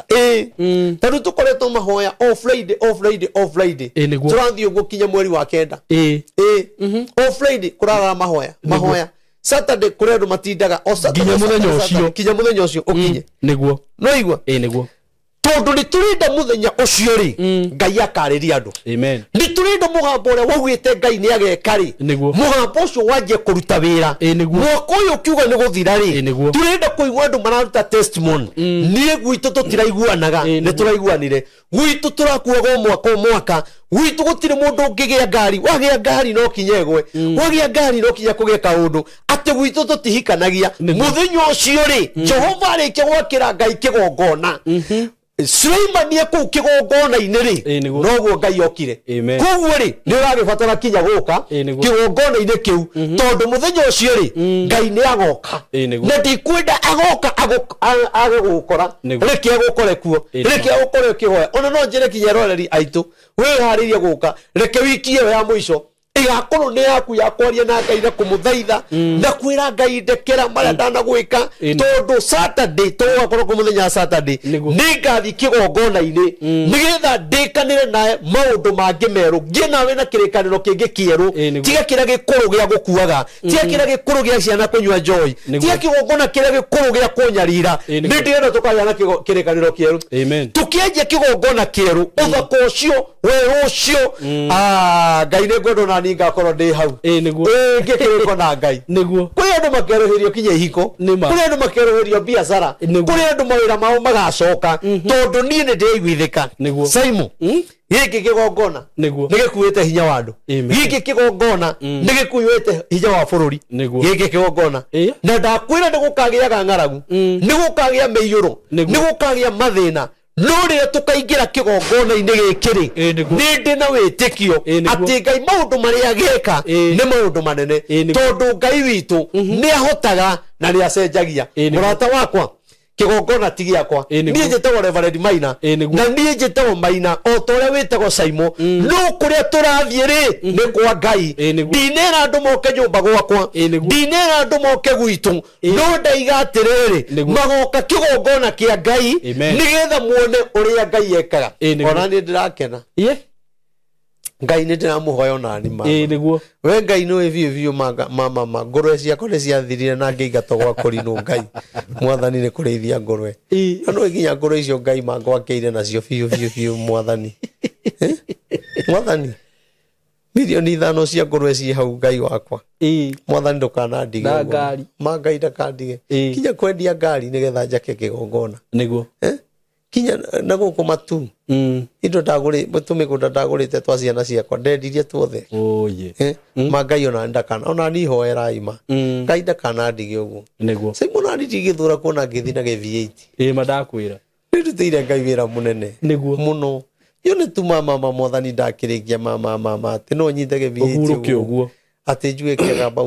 Ĩĩ. Ta rĩu tũkoretwo mahoya o Friday, o Friday, o Friday. Ĩĩ nĩguo. Tũrathiĩ ũguo kinya mweri wa 9. Ĩĩ. Ĩĩ. O Friday kũrarara mahoya, mahoya. Saturday kũrĩ andũ matindaga o Saturday, Nginya mũthenya Saturday, Saturday, ũcio. kinya mũthenya ũcio ũkinye. Nĩguo. No igua? Ĩĩ nĩguo. Tondũ nĩ tũrenda mũthenya ũcio rĩ, Ngai akarĩria andũ. Amen. Nĩ tũrenda mũgambo ũrĩa waugĩte Ngai nĩ ageka rĩ, Nĩguo. mũgambo ũcio wanjie kũruta wĩra. Ĩĩ nĩguo. Mwaka ũyũ ũkiuga nĩ gũthira rĩ, Ĩĩ nĩguo. tũrenda kũigua andũ mararuta testimony. Niĩ gwitũ tũtiraiguanaga, Ĩĩ nĩ nĩguo. tũraiguanire. Gwitũ tũrakuaga o mwaka o mwaka. Gwitũ gũtirĩ mũndũ ũngĩgĩa ngari. Wagĩa ngari no kinya ĩgwe. Wagĩa ngari no kinya kũgĩe kaũndũ. Atĩ gwitũ tũtihikanagia. Nĩguo. Mũthenya ũcio rĩ, Jehova arĩkia gwakĩra Ngai kĩgongona. Sulaimani e kũu kĩgongona-inĩ rĩ, Ĩĩ nĩguo. noguo Ngai okire. Amen. Koguo rĩ, nĩ ũragĩbatara kinya gũka Ĩĩ nĩguo. kĩgongona-inĩ kĩu, tondũ mũthenya ũcio rĩ, Ngai nĩ agoka. Ĩĩ nĩguo. Na ndikwenda agoka age gũgũkora. Nĩguo. Reke agũkore kuo. Ĩĩ nĩguo. Reke agũkore ũkĩhoya. Ona no njĩre kinya eroreri aitũ, wĩharĩrie gũka, reke wiki ĩyo ya mũico ĩgakorwo nĩ yaku ya kwaria na Ngai na kũmũthaitha na kwĩra Ngai ndekera marĩa ndanagwĩka, Ĩĩ. tondũ Saturday tũgakorwo kwĩ mũthenya wa Saturday, Nĩguo. nĩngathiĩ kĩgongona-inĩ nĩgetha ndĩkanĩre nawe maũndũ mangĩ merũ, ngĩe nawe na kĩrĩkanĩro kĩngĩ kĩerũ. Ĩĩ nĩguo. Tiga kĩrĩa gĩkũrũ gĩa gũkuaga, tiga kĩrĩa gĩkũrũ gĩa ciana kũnyua njohi, Nĩguo. tiga kĩgongona kĩrĩa gĩkũrũ gĩa kũnyarira. Ĩĩ nĩguo. Nĩ ndĩrenda tũkagĩa na kĩrĩkanĩro kĩerũ. Amen. Tũkĩanjia kĩgongona kĩerũ, ũthaka ũcio, werũ ũcio, Ngai nĩ ngwenda ona niĩ ngakorwo ndĩ hau. Ĩĩ nĩguo. Ĩĩ, ngĩkĩrĩko na Ngai. Nĩguo. Kũrĩ andũ makerũhĩrio kinya ihiko, Nĩ ma. kũrĩ andũ makerũhĩrio biacara, Nĩguo. kũrĩ andũ mawĩra mao magacoka, tondũ niĩ nĩ ndĩraiguithĩka. Nĩguo. Simon, gĩkĩ kĩgongona Nĩguo. nĩ gĩkuĩte hinya wa andũ. Amen. Gĩkĩ kĩgongona nĩ gĩkuĩte hinya wa bũrũri. Nĩguo. Gĩkĩ kĩgongona. Ĩĩ. Na ndakwĩra nĩ gũkagĩaga ng'aragu, nĩ gũkagĩa mĩiyũro, Nĩguo. nĩ gũkagĩa mathĩna. No rĩrĩa tũkaingĩra kĩgongona-inĩ gĩkĩ rĩ, Ĩĩ nĩguo. nĩ ndĩ na wĩtĩkio Ĩĩ nĩguo. atĩ Ngai maũndũ marĩa ageka Ĩĩ. nĩ maũndũ manene, Ĩĩ nĩguo. tondũ Ngai witũ nĩ ahotaga na nĩ acenjagia. Ĩĩ nĩguo. Mũrata wakwa, kĩgongona ti gĩakwa. Ĩĩ nĩguo. Niĩ njĩtagwo Reverend Maina, Ĩĩ nĩguo. na niĩ njĩtagwo Maina o ta ũrĩa wĩtagwo Saimo. No kũrĩa tũrathiĩ rĩ, nĩ kwa Ngai. Ĩĩ nĩguo. Ndinera andũ moke nyũmba gwakwa, Ĩĩ nĩguo. ndinera andũ moke gwitũ, no ndaiga atĩrĩrĩ, Nĩguo. magoka kĩgongona kĩa Ngai Amen. nĩgetha muone ũrĩa Ngai ekaga. Ĩĩ nĩguo. Ona niĩ ndĩrakena. Ĩĩ. Ngai nĩ ndĩramũhoya onani mama. Ĩĩ nĩguo. We Ngai nĩwe biũ biũ mama ma ngũrwe ciakwa nĩ ciathirire na ngĩingatwo gwa kũrinwo. Ngai mwathani nĩ kũrĩithia ngũrwe. Ĩĩ. Na nĩwe nginya ngũrwe icio Ngai mangwakĩire nacio biũ biũ biũ mwathani. Mwathani, milioni 5 cia ngũrwe ciĩ hau Ngai wakwa. Ĩĩ. Mwathani ndũkanandige Na ũguo. ngari. Ma Ngai ndakandige. Ĩĩ. Kinya kwendia ngari nĩgetha njake kĩgongona. Nĩguo. Kinya na gũkũ matu indo ndagũrĩ tũmĩgũnda ndagũrĩte twa ciana ciakwa ndendirie tuothe. Oye. Ma Ngai ona ndakana ona niĩ hoerai ma. Ngai ndakanandige ũguo. Nĩguo. Simon ona niĩ ndigĩthũra kuona ngĩthiĩ na gĩ-V8. Ĩĩ ma ndakwĩra. Nĩndutĩire Ngai wĩra mũnene. Nĩguo. Mũno. Yo nĩ tu mama ma mwathani ndakĩrĩkia mama mama atĩ no nyite gĩ-V8 Ũhurũke ũguo. Atĩ njuge kĩgamba.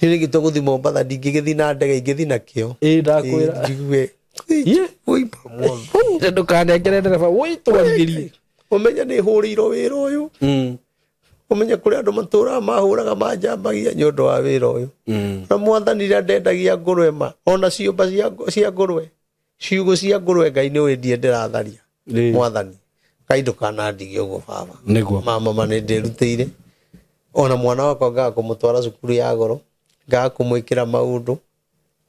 Nĩ rĩngĩ tũgũthiĩ Mombatha ndingĩgĩthiĩ na ndege ingĩthiĩ nakĩo. Ĩĩ ndakwĩra. Njigue. Ĩĩ. Oi mwathani. Ndũkanengere ndereba wĩtwarithĩrie. Ũmenye nĩ hũrĩirwo wĩra ũyũ. Ũmenye kũrĩ andũ matũraga mahũraga manjambagia nĩ ũndũ wa wĩra ũyũ. Na mwathani rĩrĩa ndendagia ngũrwe ma ona ciũmba cia ngũrwe, ciugũ cia ngũrwe Ngai nĩ ũĩ ndiĩ ndĩratharia. Mwathani Ngai ndũkanandige ũguo baba. Nĩguo. Mama ma nĩ ndĩrutĩire. Ona mwana wakwa ngaga kũmũtwara cukuru ya goro, ngaga kũmwĩkĩra maũndũ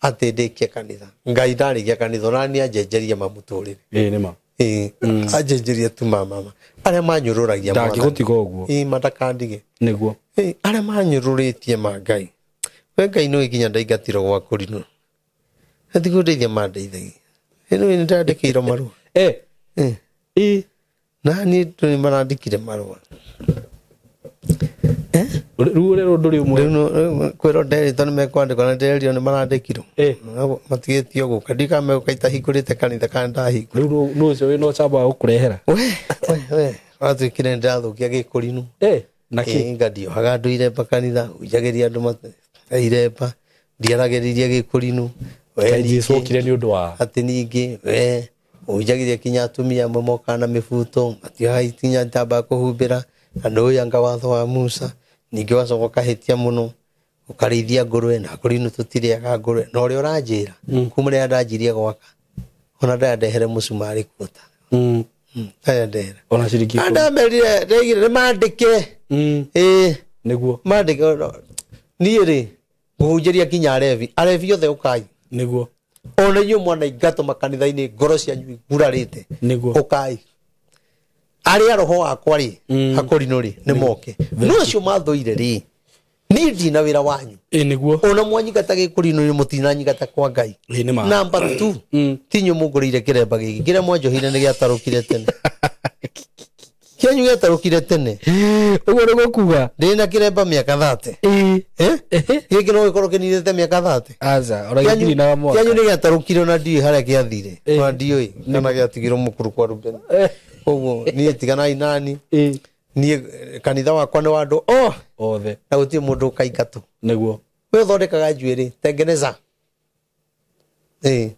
atĩ ndĩkie kanitha. Ngai ndarĩkia kanitha ona niĩ anjenjerie mamũtũrĩre. Ĩĩ nĩ ma. Ĩĩ, anjenjerie tu mama. Arĩa manyũrũragia mwathani. Ndangĩgũtiga ũguo. Ĩĩ matakandige. Nĩguo. Ĩĩ, arĩa manyũrũrĩtie ma Ngai. We Ngai nĩũĩ nginya ndaingatirwo gwa kũrinwo. Atigũndeithia mandeithagia. Ĩno nĩ ndandĩkĩirwo marũa. Na niĩ nĩ marandĩkire marũa. Rĩu ũrerwo ndũrĩ ũmwe. Rĩu kwĩrwo nderĩtwo nĩ mekwandĩkwo na nderirwo nĩ marandĩkirwo. Matigĩtio gũka. Ndiũĩ kana megũka itahingũrĩte kanitha kana ndahingũra. Rĩu nũ ũcio wĩna ũcamba wa gũkũrehera? We watuĩkire nĩ ndĩrathũkia gĩkũrinũ. Na kĩ? Nga ndiohaga andũ iremba kanitha, hunjagĩria andũ iremba, ndiaragĩrĩria gĩkũrinũ. Kaĩ Jesũ okire nĩ ũndũ wa atĩ ningĩ we hunjagĩria kinya atumia amwe mokaga na mĩbuto, matiohaga ikinya itambaya kũhumbĩra, na ndũĩ anga watho wa Musa. Ningĩ wacoka ũkahĩtia mũno, ũkarĩithia ngũrwe na kũrinũ tũtirĩaga ngũrwe. Na ũrĩa ũranjĩra kuma rĩrĩa ndanjirie gwaka ona ndandehere mũcumarĩ kuota. Ndandehere ona ciringi ikũmi. Ndamerire ndaigire nĩ mandĩke. Nĩguo mandĩke. Niĩ rĩ ngũhunjĩria kinya arevi. Arevi othe ũkai. Nĩguo ona inyuĩ mwana ingatũ makanitha-inĩ ngoro cianyu igurarĩte. Nĩguo ũkai. Arĩa roho wakwa rĩ hakũrinũ rĩ nĩ moke. No acio mathũire rĩ niĩ ndina wĩra wanyu. Nĩguo ona mwanyingata gĩkũrinũ nĩ mũtinanyingata kwa Ngai. Nĩ ma. Number 2 ti inyuĩ mũngũrĩire kĩremba gĩkĩ kĩrĩa mwanjohire nĩ gĩatarũkire tene. Kĩanyu gĩatarũkire tene. Ũguo nĩguo kuga ndĩ na kĩremba mĩaka 30. Gĩkĩ no gĩkorwo kĩninĩte mĩaka 30. Aca ona gĩtirinaga mwaka. Kĩanyu nĩ gĩatarũkire ona ndiũĩ harĩa gĩathire. Ona ndiũĩ kana gĩatigirwo mũkuru kwa Rubeni. Koguo niĩ tiganai nani. Niĩ kanitha wakwa nĩ wa andũ othe na gũtirĩ mũndũ ũkaingatwo. Nĩguo we ũthondekaga njuĩrĩ tengeneza.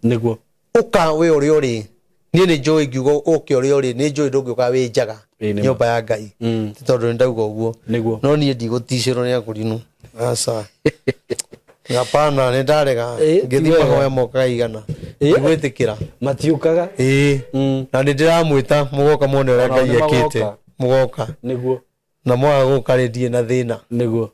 Nĩguo ũka we ũrĩa ũrĩ. Niĩ nĩ njũĩ ngiuga ũke ũrĩa ũrĩ, nĩ njũĩ ndũngĩũka wĩ njaga nyũmba ya Ngai. Ti tondũ nĩ ndauga ũguo. Nĩguo no niĩ ndigũticĩrwo nĩ akũrinũ. Aca. Hapana, nĩ ndarega. Ngĩthiĩ mahoya mokaga igana. Ndigwĩtĩkĩra. Matiũkaga. Na nĩ ndĩramwĩta mũgoka muone ũrĩa Ngai ekĩte. Mũgoka. Nĩguo na mwaga gũka rĩ ndirĩ na thĩna. Nĩguo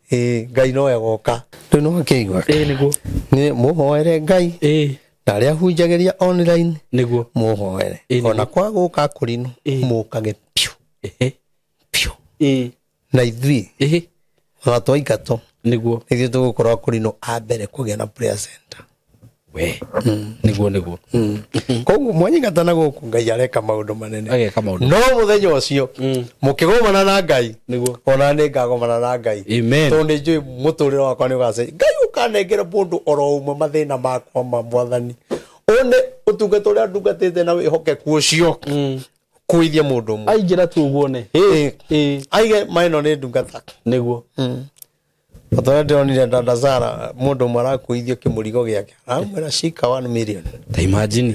Ngai no egoka. Rĩu no akĩigua. Nĩguo nĩ mũhoere Ngai. Na arĩa hunjagĩria online nĩguo mũhoere. Ona kwa gũka kũrinũ mũkage piũ. Piũ. Na ithuĩ ona twaingatwo nĩguo ithuĩ tũgũkorwo kũrinũ a mbere kũgĩa na prayer center. We nĩguo nĩguo koguo mwanyingata na gũkũ Ngai areka maũndũ manene. Ageka maũndũ. No mũthenya ũcio mũkĩgomana na Ngai nĩguo ona nĩ ngagomana na Ngai. Amen. Tondũ nĩ njũĩ mũtũrĩre wakwa nĩ ũgacenjia. Ngai ũkanengera mũndũ oro ũmwe mathĩna makwa ma mwathani. One ũtungata ũrĩa ndungatĩte na wĩhokeku ũcio kũithia mũndũ ũmwe. Aingĩra tu ũguo ne. Aige maĩno nĩ ndungata. Nĩguo Otorĩa ndĩronire dada Zara mũndũ ũmwe arakuithio kĩmũrigo gĩake. Aramwĩra shika 1 million. Ta imagine.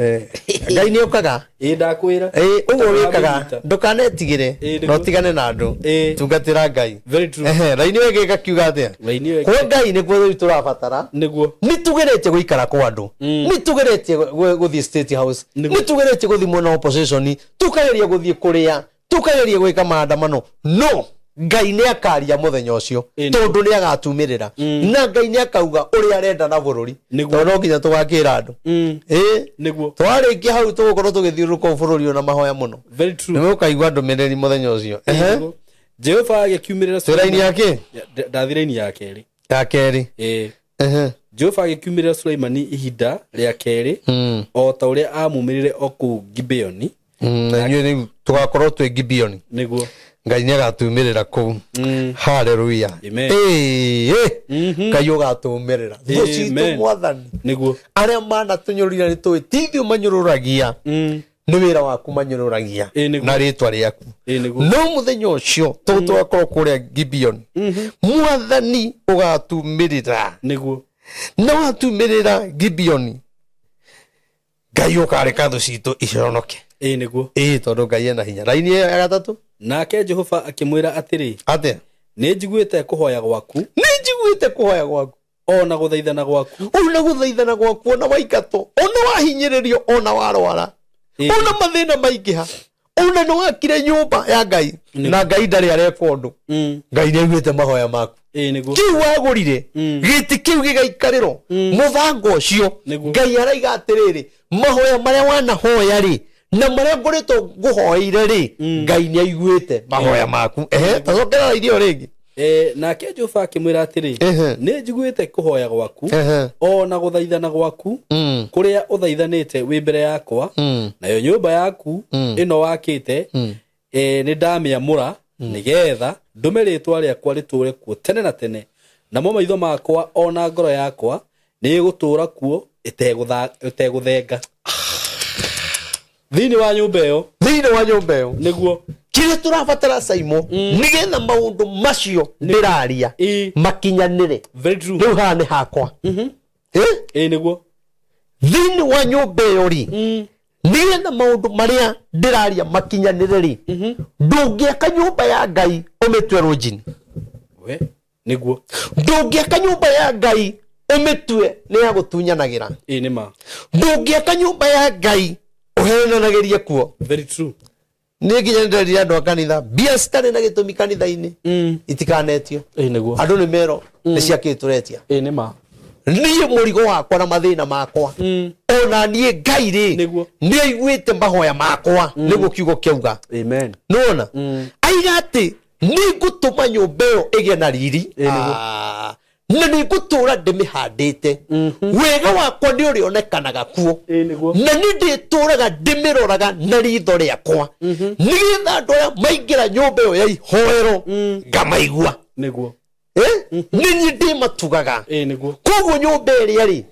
Ngai nĩ okaga. Ndakwĩra. Ũguo wĩkaga ndũkanetigĩre no tigane na andũ. Tungatĩra Ngai. Very true. Raini ĩyo ĩngĩ ĩgakiuga atĩa? Raini ĩyo Kwĩ Ngai nĩkuo rĩu tũrabatara. Nĩguo nĩ tũgeretie gũikara kwa andũ. Nĩ tũgeretie gũthiĩ State House. Nĩ tũgeretie gũthiĩ mwena opposition. Tũkageria gũthiĩ kũrĩa. Tũkageria gwĩka maandamano. No Ngai nĩ akaria mũthenya ũcio tondũ nĩ agatumĩrĩra. Na Ngai nĩ akauga ũrĩa arenda na bũrũri. Tondũ no nginya tũgakĩra andũ. Nĩguo twarĩkia hau tũgũkorwo tũgĩthiũrũrũka bũrũri ũyũ na mahoya mũno. Very true. Nĩ ũkaigua ndũmĩrĩri mũthenya ũcio. Jehova agĩkiumĩrĩra Twĩ raini ya kĩ? Ndathi raini ya kerĩ. Ya kerĩ. Jehova agĩkiumĩrĩra Sulaimani ihinda rĩa kerĩ o ta ũrĩa amumĩrĩre o kũu Gibeoni. Na inyuĩ rĩu tũgakorwo twĩ Gibeoni. Nĩguo Ngai nĩ agatumĩrĩra kũu. Hallelujah. Ngai ũgatumĩrĩra. Thũ citũ mwathani. Nĩguo arĩa manatũnyũrũria nĩ tũĩ ti ithuĩ manyũrũragia. Nĩ wĩra waku manyũrũragia na rĩtwa rĩaku. No mũthenya ũcio tũgakorwo kũrĩa Gibeoni. Mwathani ũgatumĩrĩra. Nĩguo na watumĩrĩra Gibeoni Ngai ũkareka thũ citũ iconoke. Nĩguo tondũ Ngai ena hinya. Raini ĩyo ya gatatũ. Nake Jehova akĩmwĩra atĩrĩ. Atĩa? Nĩ njiguĩte kũhoya gwaku. Nĩ njiguĩte kũhoya gwaku. Ona gũthaithana gwaku. Ona gũthaithana gwaku, ona waingatwo, ona wahinyĩrĩrio, ona warwara. Ona mathĩna maingĩha. Ona nĩ wakire nyũmba ya Ngai. Na Ngai ndarĩ areka ũndũ. Ngai nĩ aiguĩte mahoya maku. Kĩu wagũrire, gĩtĩ kĩu gĩgaikarĩrwo, mũbango ũcio, Ngai araiga atĩrĩrĩ, mahoya marĩa wanahoya rĩ, na marĩa ngoretwo ngũhoeire rĩ, Ngai nĩ aiguĩte mahoya maku. Tacokera raini ĩyo rĩngĩ. Nake Jehova akĩmwĩra atĩrĩ, nĩ njiguĩte kũhoya gwaku o na gũthaithana gwaku kũrĩa ũthaithanĩte wĩ mbere yakwa, nayo nyũmba yaku ĩno wakĩte, nĩ ndamĩamũra nĩgetha ndũme rĩtwa rĩakwa rĩtũũre kuo tene na tene, namo maitho makwa o na ngoro yakwa nĩ ĩgũtũũra kuo ĩtegũthenga thĩinĩ wa nyũmba ĩyo. Thĩinĩ wa nyũmba ĩyo. Nĩguo. Kĩrĩa tũrabatara, Saimo, nĩgetha maũndũ macio ndĩraria makinyanĩre. Very true. Rĩu haha nĩ hakwa. Eh? Ĩ, nĩguo. Thĩinĩ wa nyũmba ĩyo rĩ, nĩgetha maũndũ marĩa ndĩraria makinyanĩre rĩ, ndũngĩaka nyũmba ya Ngai ũmĩtue rũnjini. We, nĩguo. Ndũngĩaka nyũmba ya Ngai ũmĩtue nĩ ya gũtunyanagĩra. Ĩ, nĩ ma. Ndũngĩaka nyũmba ya Ngai ũhenanagĩrie kuo. Very true. Niĩ nginya nĩnderire andũ a kanitha, mbia citarĩ na gĩtũmi kanitha-inĩ itikanetio. Ĩ, nĩguo. Andũ nĩ mero nĩ ciakĩ tũretia. Ĩ, nĩ ma. Niĩ mũrigo wakwa na mathĩna makwa, ona niĩ Ngai rĩ, nĩ aiguĩte mahoya makwa, nĩguo kiugo kĩauga. Amen. Nĩwona aiga atĩ nĩ ngũtũma nyũmba ĩyo ĩgĩe na riri. Ĩ, nĩguo. Ah, na nĩ ngũtũra ndĩmĩhandĩte, wega wakwa nĩ ũrĩonekanaga kuo. Ĩ, nĩguo. Na nĩ ndĩtũraga ndĩmĩroraga na ritho rĩakwa, nĩgetha andũ arĩa maingĩra nyũmba ĩyo ya ihoero ngamaigua. Nĩguo. Eh? Nĩ niĩ ndĩmatugaga. Ĩ, nĩguo. Koguo nyũmba ĩrĩa rĩ,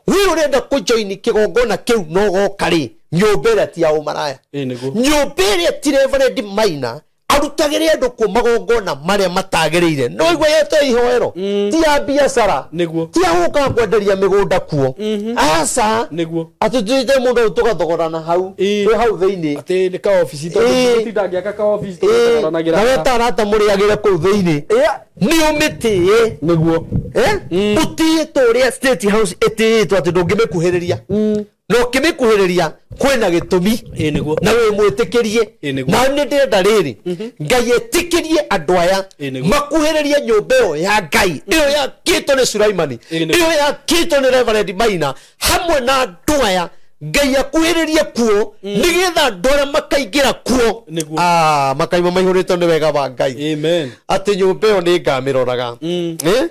we ũrenda kũjoini kĩgongona kĩu na ũgoka rĩ, nyũmba ĩrĩa ti ya ũmaraya. Ĩ, nĩguo. Nyũmba ĩrĩa ti Reverend Maina arutagĩre andũ kuo magongona marĩa matagĩrĩire. No igua yetwo ihoero, ti ya biacara. Nĩguo. Ti ya gũka kwenderia mĩgũnda kuo, aca. Nĩguo. Atĩ tuĩte mũndũ tũgathogorana hau, twĩ hau thĩinĩ. Atĩ nĩ ka obici, tondũ tũtindangĩaka ka obici tũgathogoranagĩra. Na we tarata mũrĩagĩre kũu thĩinĩ, nĩ ũmĩtĩe. Nĩguo. Ũtĩĩtwo ũrĩa State House ĩtĩĩtwo, atĩ ndũngĩmĩkuhĩrĩria, na ũkĩmĩkuhĩrĩria kwĩna gĩtũmi. Ĩ, nĩguo. Na wĩ mwĩtĩkĩrie. Ĩ, nĩguo. Na nĩ ndĩrenda rĩrĩ, Ngai etĩkĩrie andũ aya Ĩ, nĩguo. makuhĩrĩrie nyũmba ĩyo ya Ngai, ĩyo yakĩtwo nĩ Sulaimani, Ĩ, nĩguo. ĩyo yakĩtwo nĩ Reverend Maina hamwe na andũ aya. Ngai akuhĩrĩrie kuo nĩgetha andũ arĩa makaingĩra kuo, Nĩguo. ah, makaima maihũrĩtwo nĩ wega wa Ngai. Amen. Atĩ nyũmba ĩyo nĩ ngamĩroraga. Eh?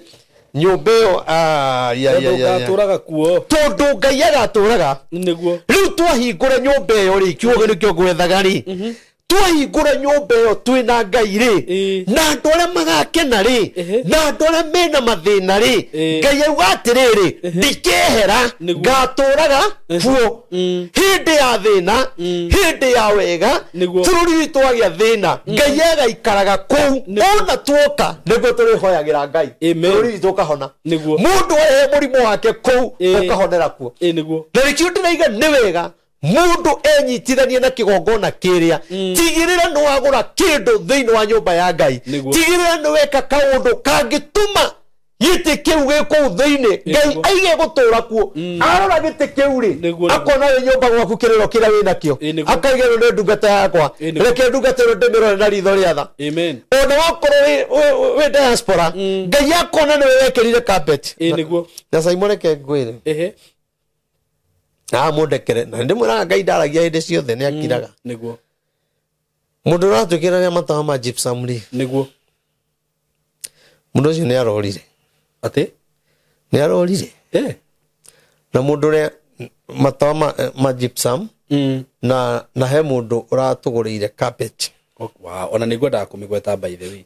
Nyũmba ĩyo, ah, ya, ya, Tondũ ya, ya. ngatũraga kuo. Tondũ Ngai agatũraga. Nĩguo. Rĩu twahingũra nyũmba ĩyo rĩ, kiugo nĩkĩo ngwethaga rĩ, twahingũra nyũmba ĩyo twĩna Ngai rĩ, na andũ arĩa magakena rĩ, na andũ arĩa mena mathĩna rĩ, Ngai auga atĩrĩrĩ, ndikehera, ngatũraga kuo hĩndĩ ya thĩna, hĩndĩ ya wega. Bũrũri witũ wagĩa thĩna, Ngai agaikaraga kũu. Ona tuoka nĩguo tũrĩhoyagĩra Ngai, Amen. bũrũri witũ ũkahona. Nĩguo. Mũndũ arehe mũrimũ wake kũu, ũkahonera kuo. Ĩ, nĩguo. Na nĩkĩo ndĩraiga nĩ wega mũndũ enyitithanie na kĩgongona kĩrĩa. Tigĩrĩra nĩ wagũra kĩndũ thĩinĩ wa nyũmba ya Ngai. Nĩguo. Tigĩrĩra nĩ weka kaũndũ kangĩtũma gĩtĩ kĩu gĩ kũu thĩinĩ, Ngai aige gũtũra kuo. Arora gĩtĩ kĩu rĩ, akona wĩ nyũmba gwaku, kĩrĩro kĩrĩa wĩ nakĩo, Ĩ, nĩguo. akaiga ĩno nĩ ndungata yakwa, Ĩ, nĩguo. reke ndungata ĩno ndĩmĩrore na ritho rĩa tha. Amen. Ona wakorwo wĩ diaspora, Ngai akona nĩwe wekĩrire carpet. Ĩ, nĩguo. Na Saimo, reke ngwĩre, na mũndekere, na ndĩmwĩraga Ngai ndaragia hĩndĩ ciothe, nĩ akiraga. Nĩguo. Mũndũ ũratwĩkĩra matawa ma gypsum rĩ, Nĩguo. Mũndũ ũcio nĩ arorire. Atĩ? Nĩ arorire. Na mũndũ ũrĩa matawa ma gypsum, na he mũndũ ũratũgũrĩire carpet. Oh, wow. Ona nĩ ngwendaga kũmĩgweta, by the way.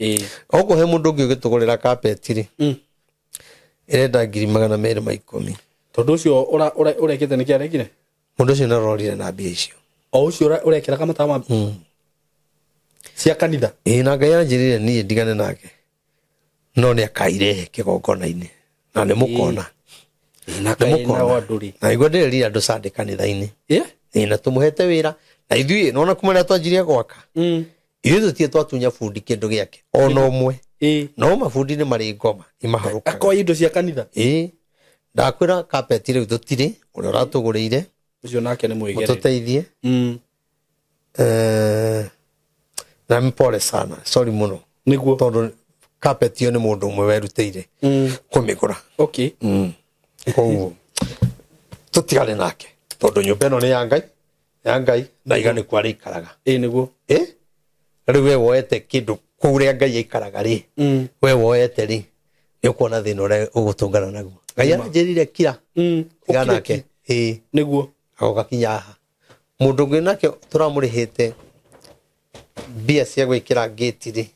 Ĩ. Okorwo he mũndũ ũngĩ ũgĩtũgũrĩra carpet rĩ, ĩrenda 210,000. Tondũ ũcio ũrekĩte nĩkĩ arekire? Mũndũ ũcio nĩ arorire na mbia icio. O ũcio ũrekĩraga matawa ma cia kanitha? Ĩĩ, na Ngai anjĩrire niĩ ndigane nake, no nĩ akairehe kĩgongona-inĩ na nĩ mũkona. Na Nĩ kaĩ mũkona. nao andũ rĩ. Na igua ndĩrerire andũ Sunday kanitha-inĩ. Ĩ. Ĩĩ, na tũmũhete wĩra na ithuĩ nona kuma rĩrĩa twanjirie gwaka, ithuĩ tũtirĩ twatunya bundi kĩndũ gĩake ona ũmwe. No mabundi nĩ marĩ ngoma imaharũkaga. Akoya indo cia kanitha. Ĩĩ, ndakwĩra kapeti rĩu tũtirĩ, ũrĩa ũratũgũrĩire, Ũcio nake nĩ mwĩgereri. mũtũteithie. Na mpole sana, sorry mũno. Nĩguo. Tondũ carpet ĩyo nĩ mũndũ ũmwe werutĩire kũmĩgũra. Koguo tũtigane nake, tondũ nyũmba ĩno nĩ ya Ngai, ya Ngai, na iga nĩkuo arĩikaraga. Ĩ, nĩguo. Ĩ, rĩu we woete kĩndũ Kũrĩa Ngai aikaraga rĩ, we woete rĩ, nĩ ũkuona thĩna ũrĩa ũgũtũngana naguo. Ngai aranjĩrire kira, tiga nake. Ĩĩ. Nĩguo. Agoka kinya haha. Mũndũ ũngĩ nake tũramũrĩhĩte mbia cia gwĩkĩra ngĩti rĩ,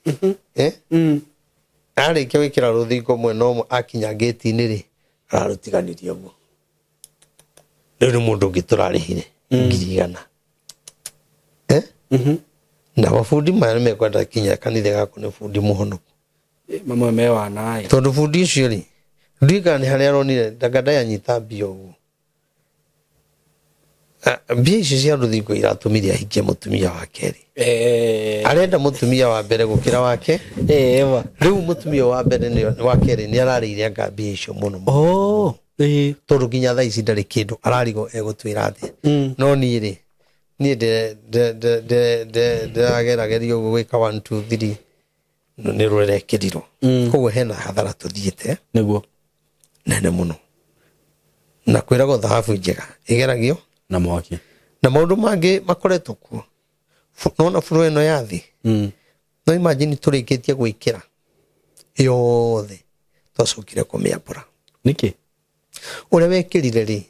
arĩkia gwĩkĩra rũthingo mwena ũmwe akinya ngĩti-inĩ rĩ, ararũtiganirie ũguo. Rĩu nĩ mũndũ ũngĩ tũrarĩhire 100,000. Na mabundi maya nĩ mekwenda kinya kanitha gaku nĩ bundi mũhonoku. Mamwe me wanaĩ. Tondũ bundi ũcio rĩ, ndirikana nĩ harĩa aronire ndanga ndayanyita mbia ũguo. Mbia icio cia rũthingo iratũmire ahikie mũtumia wa kerĩ. Arenda mũtumia wa mbere gũkĩra wake. Rĩu mũtumia wa mbere wa kerĩ nĩ ararĩire anga mbia icio mũno mũno. Tondũ nginya thaa ici ndarĩ kĩndũ ararigwo egũtwĩra atĩa. No niĩ rĩ, niĩ ndĩragerageria ũguo gwĩka 1 2 3 nĩ rũrekĩrirwo. Koguo hena hathara tũthiĩte. Nĩguo. Nene mũno. Na kwĩragwo thahabu njega ĩgeragio na mwaki. Na maũndũ mangĩ makoretwo kuo. Nona bũrũri ĩno ya thĩ. No imagine tũrĩkĩtie gwĩkĩra yothe twacokire kũmĩambũra. Nĩkĩ? Ũrĩa wekĩrire rĩ,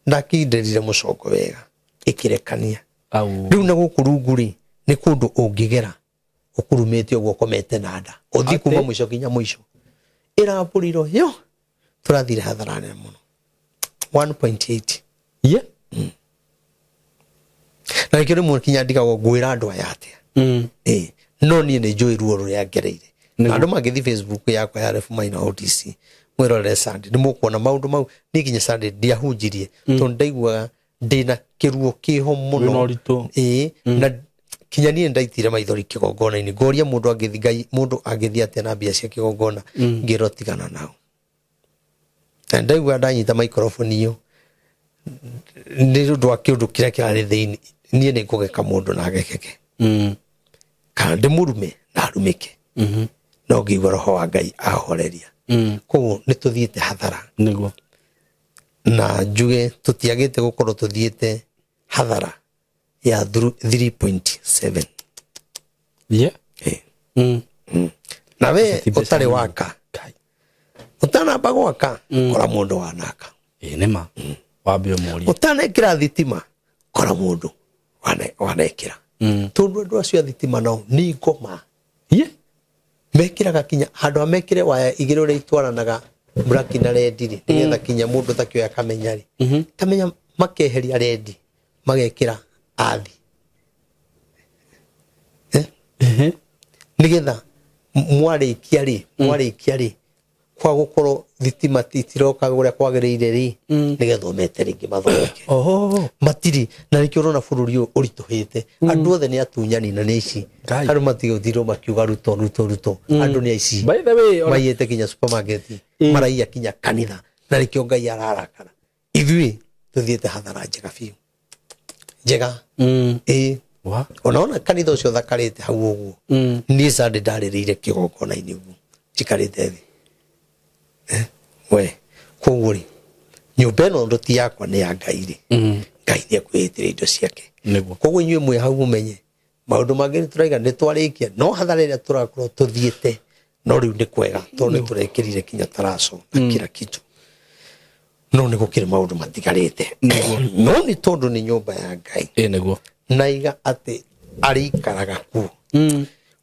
ndakindĩrire mũcongo wega, ĩkĩrekania. Rĩu na gũkũ rungu rĩ, nĩ kũndũ ũngĩgera ũkurumĩte ũguo ũkomete na nda. Ũthiĩ kuma mũico nginya mũico. Ĩrambũrirwo yo, tũrathire hathara nene mũno. 1.8. Yeah. Na nĩkĩo rĩmwe kinya ndigagwo ngwĩra andũ aya atĩa. No niĩ nĩ njũĩ ruo rũrĩa ngereire. Na andũ mangĩthiĩ Facebook yakwa ya Refu Maina ODC, mwĩrorere Sunday, nĩ mũkuona maũndũ mau. Niĩ nginya Sunday ndiahunjirie, tondũ ndaiguaga ndĩna kĩruo kĩho mũno. Na kinya niĩ ndaitire maithori kĩgongona-inĩ. Ngoria mũndũ angĩthiĩ, Ngai, mũndũ angĩthiĩ atĩa na mbia cia kĩgongona, ngĩrwo tigana nao. Na ndaigua ndanyita microphone ĩyo, nĩ ũndũ wa kĩũndũ kĩrĩa kĩrarĩ thĩinĩ, niĩ nĩ ngũgeka mũndũ na agekeke. Kana ndĩmũrume na arumĩke. No ngĩigua roho wa Ngai ahoreria. Koguo nĩ tũthiĩte hathara. Nĩguo. Na njuge tũtiagĩte gũkorwo tũthiĩte hathara ya 3.7. Yeah. Na we ũtarĩ waka. Ũtanamba gwaka, kora mũndũ wanaka. Nĩma. Wambe ũmũrie. Ũtanekĩra thitima, kora mũndũ wanekĩra. Tondũ andũ acio a thitima nao nĩ ngoma. Mekĩraga kinya handũ ha mekĩre waya igĩrĩ ũrĩa itwaranaga black na red rĩ, nĩgetha kinya mũndũ takĩoya akamenya rĩ. Kamenya makeheria red, magekĩra athi. Nĩgetha mwarĩkia rĩ, mwarĩkia rĩ, kwa gũkorwo thitima itiroka ũrĩa kwagĩrĩire rĩ, nĩgetha ũmete rĩngĩ mathondeke. Matirĩ, na nĩkĩo ũrona bũrũri ũyũ ũritũhĩte. Andũ othe nĩ atunyani na nĩ aici. Andũ matigũthirwo makiuga Ruto, Ruto, Ruto. Andũ nĩ aici. By the way, maiyĩte kinya supermarket, maraiya kinya kanitha, na nĩkĩo Ngai ararakara. Ithuĩ tũthiĩte hathara njega biũ. Njega. Onaona kanitha ũcio ũthakarĩte hau ũguo. Niĩ Sunday ndarĩrĩire kĩgongona-inĩ ũguo, njikarĩte thĩ. We, koguo rĩ, nyũmba ĩno ũndũ ti yakwa nĩ ya Ngai rĩ. Ngai nĩ ekwĩhĩtĩra indo ciake. Koguo inyuĩ mwĩ hau mũmenye, maũndũ mangĩ nĩ tũraiga nĩ twarĩkia, no hathara ĩrĩa tũrakorwo tũthiĩte, no rĩu nĩ kwega, tondũ nĩ tũrekĩrire kinya taraco na kila kitu. No nĩ gũkĩrĩ maũndũ matigarĩte. No nĩ tondũ nĩ nyũmba ya Ngai. Nĩguo. Na iga atĩ arĩikaraga kuo.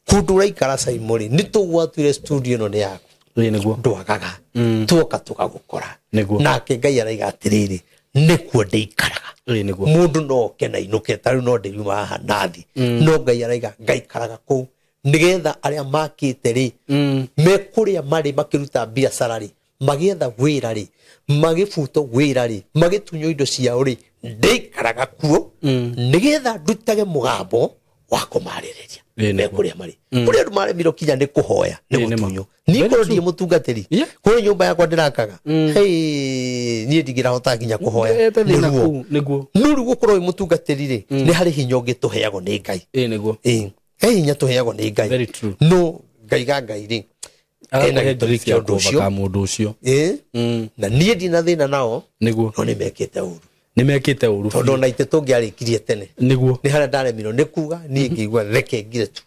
Kũndũ ũraikara Saimo rĩ, nĩ tũgwatuire studio ĩno nĩ yaku. Nĩguo. Ndwagaga. Tuoka tũgagũkora. Nĩguo. Nake Ngai araiga atĩrĩrĩ, nĩkuo ndĩikaraga. Nĩguo. Mũndũ no oke na inũke, ta rĩu no ndĩriuma haha nathi. No Ngai araiga ngaikaraga kũu nĩgetha arĩa makĩte rĩ, me kũrĩa marĩ makĩruta biacara rĩ, magĩetha wĩra rĩ, magĩbutwo wĩra rĩ, magĩtunywo indo ciao rĩ, ndĩikaraga kuo nĩgetha ndutage mũgambo wa kũmarĩrĩria. Me kũrĩa marĩ. Kũrĩa andũ maremirwo kinya nĩ kũhoya, nĩ gũtunywo. Niĩ korwo ndirĩ mũtungatĩri, kũrĩ nyũmba yakwa ndĩrakaga. Hey, niĩ ndingĩrahota nginya kũhoya. Nĩguo. No rĩu gũkorwo wĩ mũtungatĩri rĩ, nĩ harĩ hinya ũngĩ tũheagwo nĩ Ngai. Nĩguo. He hinya tũheagwo nĩ Ngai. No ngaiga Ngai rĩ, ena gĩtũmi kĩa ũndũ ũcio. Mũndũ ũcio. Na niĩ ndina thĩna nao. Nĩguo. No nĩ mekĩte ũru. Nĩ mekĩte ũru. Tondũ ona itĩ tũngĩarĩkirie tene. Nĩguo. Nĩ harĩa ndaremirwo nĩ kuga, niĩ ngĩigua reke ngire tu.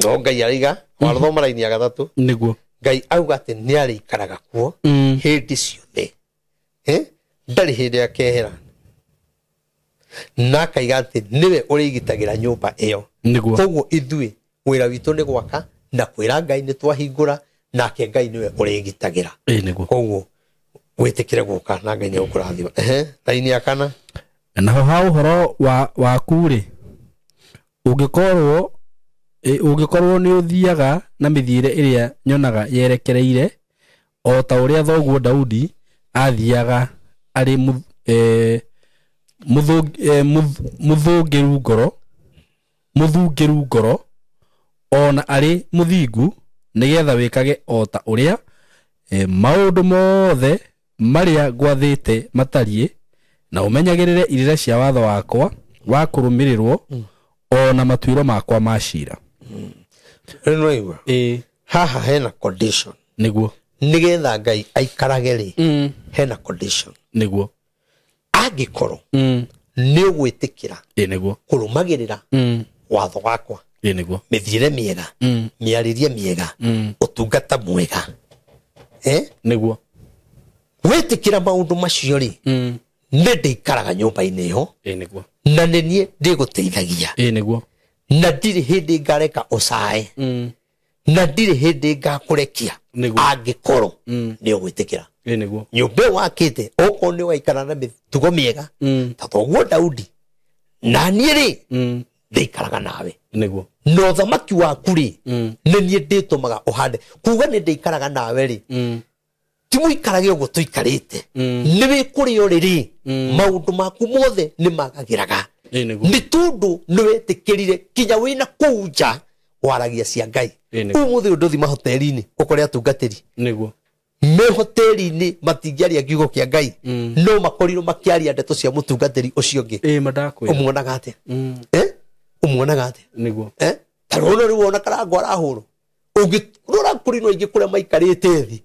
No Ngai araiga wathoma raini ya gatatũ. Nĩguo. Ngai auga atĩ nĩ arĩikaraga kuo hĩndĩ ciothe. Ndarĩ hĩndĩ akehera. Na akaiga atĩ nĩwe ũrĩgitagĩra nyũmba ĩyo. Nĩguo. Koguo ithuĩ wĩra witũ nĩ gwaka na kwĩra Ngai nĩ twahingũra, nake Ngai nĩwe ũrĩgitagĩra. Nĩguo. Koguo wĩtĩkĩre gũka na Ngai nĩegũkũrathima. Raini ya kana. Naho ha ũhoro waku rĩ, ũngĩkorwo nĩ ũthiaga na mĩthiĩre ĩrĩa nyonaga yerekereire, o ta ũrĩa thoguo Daudi athiaga arĩ mũthũngĩru ngoro, ona arĩ mũthingu, nĩgetha wĩkage o ta ũrĩa maũndũ mothe marĩa ngwathĩte matariĩ, na ũmenyagĩrĩre irĩra cia watho wakwa wa kũrũmĩrĩrwo, o na matuĩro makwa ma ciira. Rĩu haha hena condition. Nĩguo. Nĩgetha Ngai aikarage rĩ, hena condition. Nĩguo. Angĩkorwo nĩ ũgwĩtĩkĩra Nĩguo. kũrũmagĩrĩra watho wakwa, Nĩguo. mĩthiĩre mĩega, mĩarĩrie mĩega, ũtungata mwega. Nĩguo. Wĩtĩkĩra maũndũ macio rĩ, nĩ ndĩikaraga nyũmba-inĩ ĩyo, Nĩguo. na nĩ niĩ ndĩgũteithagia. Nĩguo. Na ndirĩ hĩndĩ ngareka ũcae, na ndirĩ hĩndĩ ngakũrekia angĩkorwo nĩ ũgwĩtĩkĩra. Nĩguo. Nyũmba ĩyo wakĩte, okorwo nĩ ũgaikara na mĩtugo mĩega ta thoguo Daudi, na niĩ rĩ ndĩikaraga nawe. Nĩguo. Na ũthamaki waku rĩ, nĩ niĩ ndĩtũmaga ũhande. Kuga nĩ ndĩikaraga nawe rĩ, ti mũikarage ũguo tũikarĩte, nĩ wĩ kũrĩa ũrĩ rĩ, maũndũ maku mothe nĩ magagĩraga. Nĩ tondũ nĩ wetĩkĩrire kinya wĩna kũu nja waragia cia Ngai. Ũmũthĩ ũyũ ndũthi mahoteri-inĩ ũkore atungatĩri. Nĩguo. Me hoteri-inĩ matingĩaria kiugo kĩa Ngai, no makorirwo makĩaria ndeto cia mũtungatĩri ũcio ũngĩ. Ũmuonaga atĩa? Ũmuonaga atĩa? Nĩguo. Ta rũno rĩu wona Karangũ arahũrwo, ũngĩrora kũrĩ no aingĩ kũrĩa maikarĩte thĩ,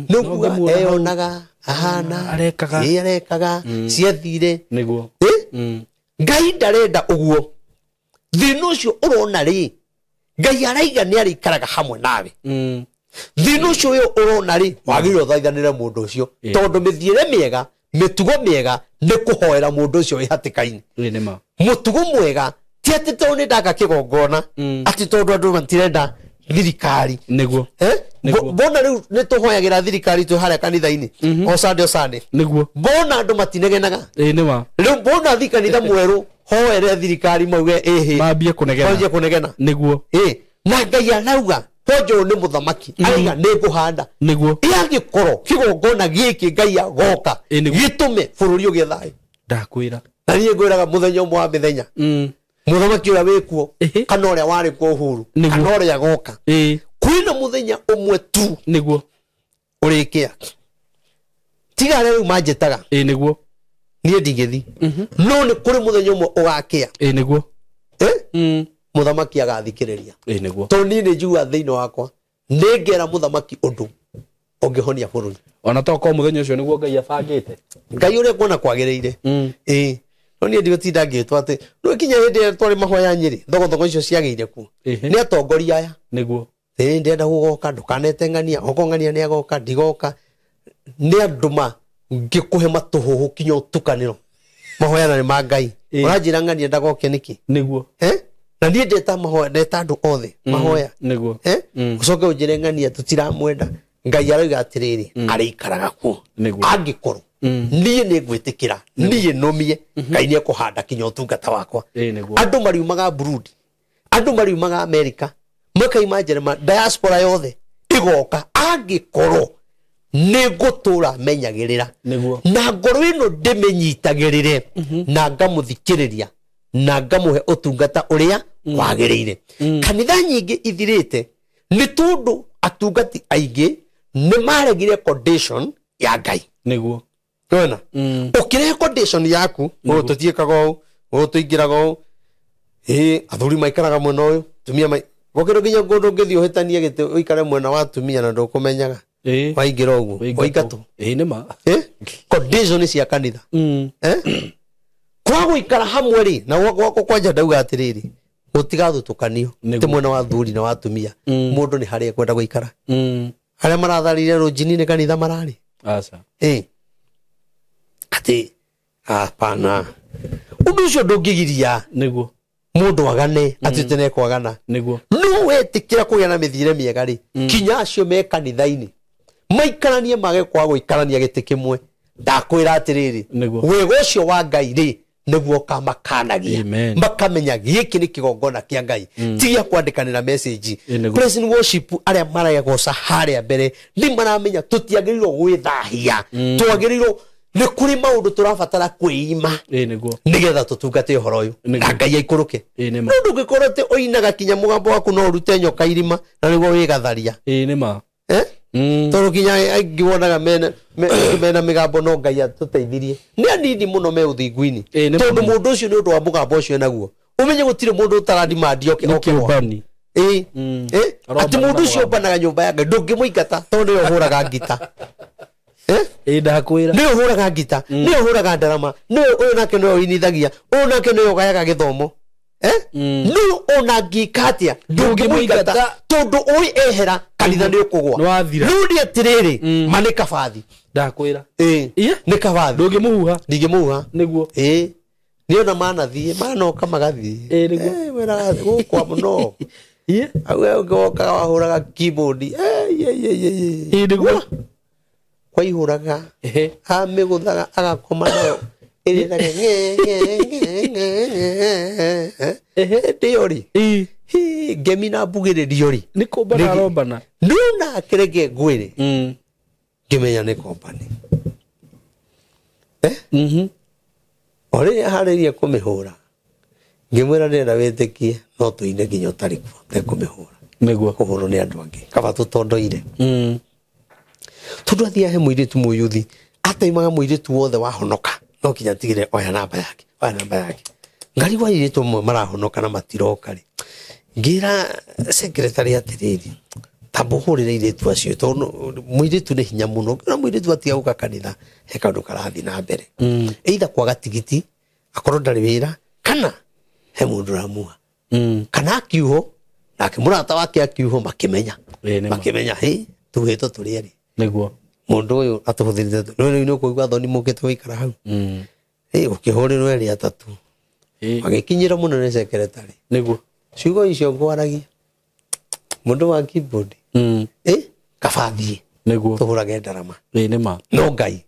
nĩ ũkuga eyonaga ahana arekaga ciathire. Nĩguo. Ngai ndarenda ũguo. Thĩna ũcio ũrona rĩ, Ngai araiga nĩ arĩikaraga hamwe nawe. Thĩna ũcio ũyũ ũrona rĩ, wagĩrĩirwo ũthaithanĩre mũndũ ũcio, tondũ mĩthiĩre mĩega, mĩtugo mĩega nĩ kũhoera mũndũ ũcio wĩ hatĩka-inĩ. Mũtugo mwega ti atĩ tondũ nĩ ndaka kĩgongona, atĩ tondũ andũ matirenda thirikari. Nĩguo. Mbona rĩu nĩ tũhoyagĩra thirikari twĩ harĩa kanitha-inĩ o Sunday o Sunday. Nĩguo. Mbona andũ matinegenaga. Nĩma. Rĩu mbona thi kanitha mwerũ hoere thirikari mauge ĩhĩ, mambie kũnegena. Mambie kũnegena. Nĩguo. Na Ngai arauga Ponjo nĩ mũthamaki, arauga nĩ ngũhanda. Nĩguo. Ĩ angĩkorwo kĩgongona gĩkĩ Ngai agoka gĩtũme bũrũri ũgĩe thayũ. Ndakwĩra. Na niĩ ngwĩraga mũthenya ũmwe wa mĩthenya, mũthamaki ũrĩa wĩkuo, kana ũrĩa warĩ kuo Uhuru, kana ũrĩa agoka, kwĩna mũthenya ũmwe tu. Nĩguo. Ũrĩkĩa. Tiga arĩa rĩu manjĩtaga. Nĩguo. Niĩ ndingĩthi. No nĩ kũrĩ mũthenya ũmwe ũgakĩa. Nĩguo. Mũthamaki agathikĩrĩria. Nĩguo. Tondũ niĩ nĩ njiguaga thĩinĩ wakwa nĩ ngera mũthamaki ũndũ ũngĩhonia bũrũri. Ona tokorwo mũthenya ũcio nĩguo Ngai abangĩte. Ngai ũrĩa kuona kwagĩrĩire. No niĩ ndigũtinda ngĩtwo atĩ no kinya hĩndĩ ĩrĩa twarĩ mahoya Nyĩrĩ, thogothogo icio ciagĩire kuo. Ehe. Nĩ atongoria aya. Nĩguo. Ĩĩ ndĩrenda gũgoka, ndũkanete ng'ania, okorwo ng'ania nĩ agoka, ndigoka. Nĩ andũ ma ngĩkũhe matũhũhũ kinya ũtukanĩro. Mahoya na nĩ ma Ngai. Ĩĩ. Ũranjĩra ng'ania ndagoke nĩkĩ? Nĩguo. Na niĩ ndeta mahoya, ndeta andũ othe mahoya. Nĩguo. Ũcoke ũnjĩre ng'ania tũtiramwenda. Ngai arauga atĩrĩrĩ, arĩikaraga kuo. Nĩguo. Angĩkorwo niĩ nĩ ngwĩtĩkĩra, niĩ nũmie, Ngai nĩ ekũhanda kinya ũtungata wakwa. Ĩĩ, nĩguo. Andũ mariumaga Burundi, andũ mariumaga Amerika, makaima Jeremani, diaspora yothe igoka angĩkorwo nĩ ngũtũra menyagĩrĩra. Nĩguo. Na ngoro ĩno ndĩmĩnyitagĩrĩre, na ngamũthikĩrĩria, na ngamũhe ũtungata ũrĩa wagĩrĩire. Kanitha nyingĩ ithirĩte nĩ tondũ atungati aingĩ nĩ maregire condition ya Ngai. Nĩguo. Nĩwona? Ũkĩrehe condition yaku, ũũ tũtiĩkaga ũũ, ũũ tũingĩraga ũũ, ĩĩ athuri maikaraga mwena ũyũ, atumia gũkĩrĩ nginya kũndũ ũngĩthiĩ ũhĩtanie gĩtĩ ũikare mwena wa atumia na ndũkũmenyaga. Ĩĩ. Waingĩra ũguo, waingatwo. Ĩĩ, nĩ ma. Condition cia kanitha. Kwa gũikara hamwe rĩ, na gwakwa kwanja ndauga atĩrĩrĩ, Gũtigathutũkanio Nĩguo. ti mwena wa thuri na wa atumia. Mũndũ nĩ harĩa ekwenda gũikara. Arĩa maratharire rũnjini nĩ kanitha mararĩ. Aca. Atĩ hapana, ũndũ ũcio ndũngĩgiria Nĩguo. mũndũ agane atĩ tene kwagana. Nĩguo. No wetĩkĩra kũgĩa na mĩthiĩre mĩega rĩ, kinya acio me kanitha-inĩ maikaranie mage kwaga gũikarania gĩtĩ kĩmwe. Ndakwĩra atĩrĩrĩ, Nĩguo. wega ũcio wa Ngai rĩ, nĩguo ũkamakanagia. Amen. Makamenya gĩkĩ nĩ kĩgongona kĩa Ngai, ti gĩa kwandĩkanĩra message. Ĩ, nĩguo. Praise and worship arĩa maregoca harĩa mbere nĩ maramenya tũtiagĩrĩirwo gwĩthahia, twagĩrĩirwo nĩ kũrĩ maũndũ tũrabatara kwĩima Ĩ, nĩguo. nĩgetha tũtungate ũhoro ũyũ Nĩguo. na Ngai aikũrũke. Ĩ, nĩ ma. No ndũngĩkorwo atĩ ũinaga kinya mũgambo waku no ũrute nyoka irima na nĩguo wĩgatharia. Ĩ, nĩ ma. Eh? Tondũ kinya aingĩ wonaga mena mĩgambo, no Ngai atũteithirie nĩ anini mũno me ũthingu-inĩ. Ĩ, nĩ Tondũ ma. mũndũ ũcio nĩ ũndũ wa mũgambo ũcio enaguo, ũmenye gũtirĩ mũndũ ũtaradimandi oke Nĩ oke gwake. kĩũmbani. Ĩ. Ĩ? Arombana Atĩ na mũndũ ũcio mũgambo. ũmbanaga nyũmba ya Ngai ndũngĩmũingata tondũ nĩwe ũhũraga ngita. Eh? Ĩ, ndakwĩra. Nĩwe ũhũraga ngita, nĩwe ũhũraga ndarama, nĩwe ũyũ nake nĩwe ũinithagia, ũyũ nake nĩwe ũgayaga gĩthomo. Eh? No ona angĩka atĩa ndũngĩmũingata Ndũngĩmũingata. tondũ ũĩ ehera kanitha nĩ ũkũgwa. Nĩ wathira. No nĩ atĩrĩrĩ, ma nĩ kabathi. Ndakwĩra. Ĩ, Iye? nĩ kabathi. Ndũngĩmũhuha. Ndingĩmũhuha. Nĩguo. Ĩ, nĩ ona manathiĩ manoka magathiĩ. Ĩ, nĩguo. Eh, wĩra gũkwa mũno. Iye? Au we ũngĩ wokaga wahũraga keyboard. Eh, ye, ye, ye, ye. Ĩ, nĩguo. Kwaihũraga. Ehe. Amĩgũthaga agakoma nayo ĩrĩraga ng'e, ng'e, ng'e, ng'e, ng'e. Ehe. Hĩndĩ ĩyo rĩ, Ĩ. hi, ngemi na mbugĩrĩrio rĩ, Nĩ kũmbana Nĩgĩ- arombana. no nake reke ngwĩre, ngĩmenya nĩ company. Eh? O rĩrĩa harĩrie kũmĩhũra, ngĩmwĩra ndĩrenda wĩtĩkie no tũine nginya ũtarĩ kuo tekũmĩhũra. Nĩguo. Kũhũrwo nĩ andũ angĩ kaba tũtondoire. Tondũ athiĩ ahe mũirĩtu mũyuthi ataimaga mũirĩtu wothe wahonoka no kinya tigire oya namba yake, oya namba yake. Ngarigwo airĩtu amwe marahonoka na matiroka rĩ, ngĩra secretary atĩrĩrĩ, tamba ũhũrĩre airĩtu acio tondũ mũirĩtu nĩ hinya mũno. Ũngĩona mũirĩtu atiga gũka kanitha he kaũndũ karathiĩ na mbere, either kwaga tigiti akorwo ndarĩ wĩra, kana he mũndũ ũramuha, kana akiuho nake mũrata wake akiuho makĩmenya. Ĩ, nĩ ma. Makĩmenya hĩ tuhĩtwo tũrĩ erĩ. Nĩguo. Mũndũ ũyũ atũhũthĩrĩte no rĩu nĩ ũkũigua thoni mũkĩte gũikara hau. Ĩ, ũkĩhũrĩrwo erĩ atatũ. Ĩ. Magĩkinyĩra mũno nĩ secretary. Nĩguo. Ciugo icio ngwaragia mũndũ wa keyboard. Ĩ, kaba thiĩ Nĩguo. tũhũrage ndarama. Ĩ, nĩ ma. No Ngai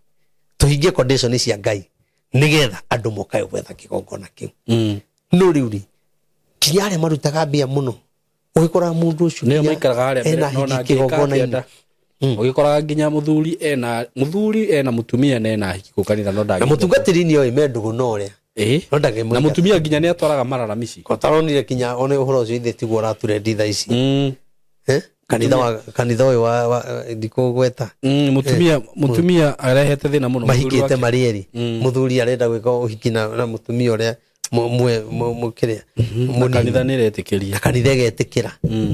tũhingie condition cia Ngai nĩgetha andũ mokae gwetha kĩgongona kĩu. No rĩu rĩ, kinya arĩa marutaga mbia mũno ũgĩkora mũndũ ũcio Nĩo kinya maikaraga harĩa mbere ena no na hiki angĩka atĩa kĩgongona-inĩ. nda. Ũgĩkoraga nginya mũthuri ena mũthuri ena mũtumia na ena hiki kũ kanitha no Na ndangĩ. mũtungatĩri nĩ oĩ me ndũgũ na ũrĩa Ĩ. no Na ndangĩmũingata. mũtumia nginya nĩ atwaraga mararamici. Kotaronire kinya one ũhoro ũcio ithe tiguo ũraturendi thaa ici. Eh? Kanitha wa kanitha ũyũ wa ndikũgweta. Mũtumia arehete thĩna mũno. Mũthuri Mahikĩte wake. marĩ erĩ, mũthuri arenda gwĩka ũhiki na mũtumia ũrĩa mũkĩrĩa Na mũnini. kanitha nĩ ĩretĩkĩria. Na kanitha ĩgetĩkĩra.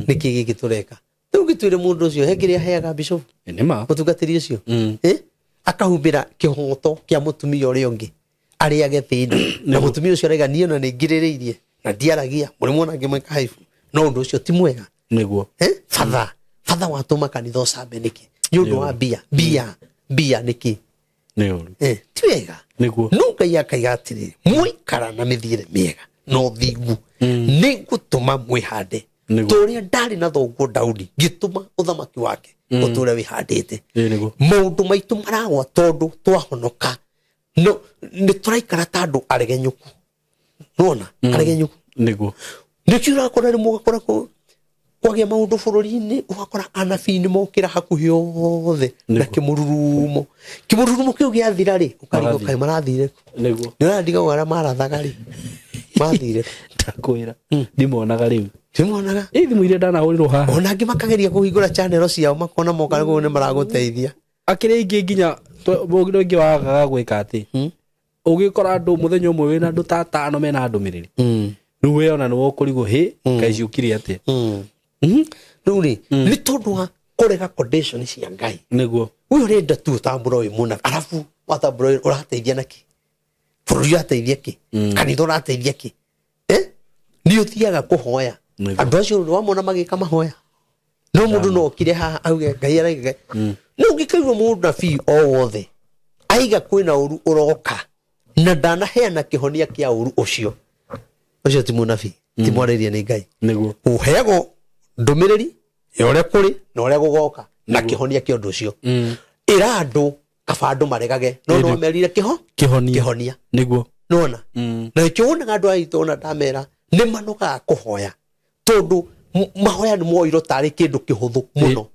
Nĩkĩ gĩkĩ tũreka rĩu ngĩtwĩre mũndũ ũcio he kĩrĩa aheaga bishop Ĩ, nĩ ma. mũtungatĩri ũcio. Eh? Akahumbĩra kĩhoto kĩa mũtumia ũrĩa ũngĩ arĩage thĩna na mũtumia ũcio araiga niĩ ona nĩ ngirĩrĩirie na ndiaragia mũrĩmwe ona ngĩmwĩka haibu, no ũndũ ũcio ti mwega. Nĩguo. Eh? Batha watũma kanitha ũcambe nĩkĩ nĩ ũndũ wa mbia mbia mbia nĩkĩ? Nĩ ũru. Eh, ti wega. Nĩguo. No Ngai akaiga atĩrĩrĩ, mwaikara na mĩthiĩre mĩega na ũthingu nĩ ngũtũma mwĩhande Nĩguo. ta ũrĩa ndarĩ na thoguo Daudi ngĩtũma ũthamaki wake ũtũre wĩhandĩte. Ĩ, nĩguo. Maũndũ maitũ maragwa tondũ twahonoka no nĩ tũraikara ta andũ aregenyũku, nĩwona aregenyũku. Nĩguo. Nĩkĩo ũrakora rĩmwe ũgakora kwagĩa maũndũ bũrũri-inĩ ũgakora anabii nĩ mokĩra hakuhĩ othe na Nĩguo. kĩmũrurumo kĩmũrurumo kĩu gĩathira rĩ, ũkarigwo Marathiĩ. kaĩ marathire kũ? Nĩguo. Nĩ ũrandigagwo arĩa marathaga rĩ mathire kũ? Ndakwĩra. Ndimonaga rĩu. Ndimonaga. Ĩ, thimũ iria ndanahũrĩrwo haha. Ona angĩ makageria kũhingũra channel ciao makona moka nĩguo nĩ maragũteithia. Akĩrĩ ingĩ nginya mũndũ ũngĩ wagaga gwĩka atĩ ũgĩkora andũ mũthenya ũmwe wĩna andũ ta atano mena ndũmĩrĩri, rĩu we ona nĩwe ũkũrigwo hĩ kaĩ ciũkire atĩa. Rĩu rĩ, nĩ tondũ wa kũrega condition cia Ngai. Nĩguo. Ũyũ ũrenda tu ũtambũra ũyũ mũna, arabu watambũra ũyũ ũrateithia na kĩ? Bũrũri ũrateithia kĩ? Kanitha ũrateithia kĩ? Eh? Nĩ Nĩ ũthiaga kũhoya. Andũ acio nĩ wamona magĩka mahoya. No mũndũ no okire haha auge Ngai araiga. No ũngĩkaigua mũnabii o wothe aiga kwĩna ũru ũroka na ndanaheana kĩhonia kĩa ũru ũcio, ũcio ti mũnabii, ti mwarĩrie nĩ Ngai. Nĩguo. Ũheagwo ndũmĩrĩri ya ũrĩa kũrĩ na ũrĩa gũgoka na kĩhonia kĩa ũndũ ũcio. Ĩra andũ kaba andũ maregage no no merire kĩhonia. Nĩguo. Nĩwona? Na nĩkĩo wonaga andũ aya aitũ ona ndamera nĩ manogaga kũhoya tondũ mahoya nĩ moirwo tarĩ kĩndũ kĩhũthũ mũno.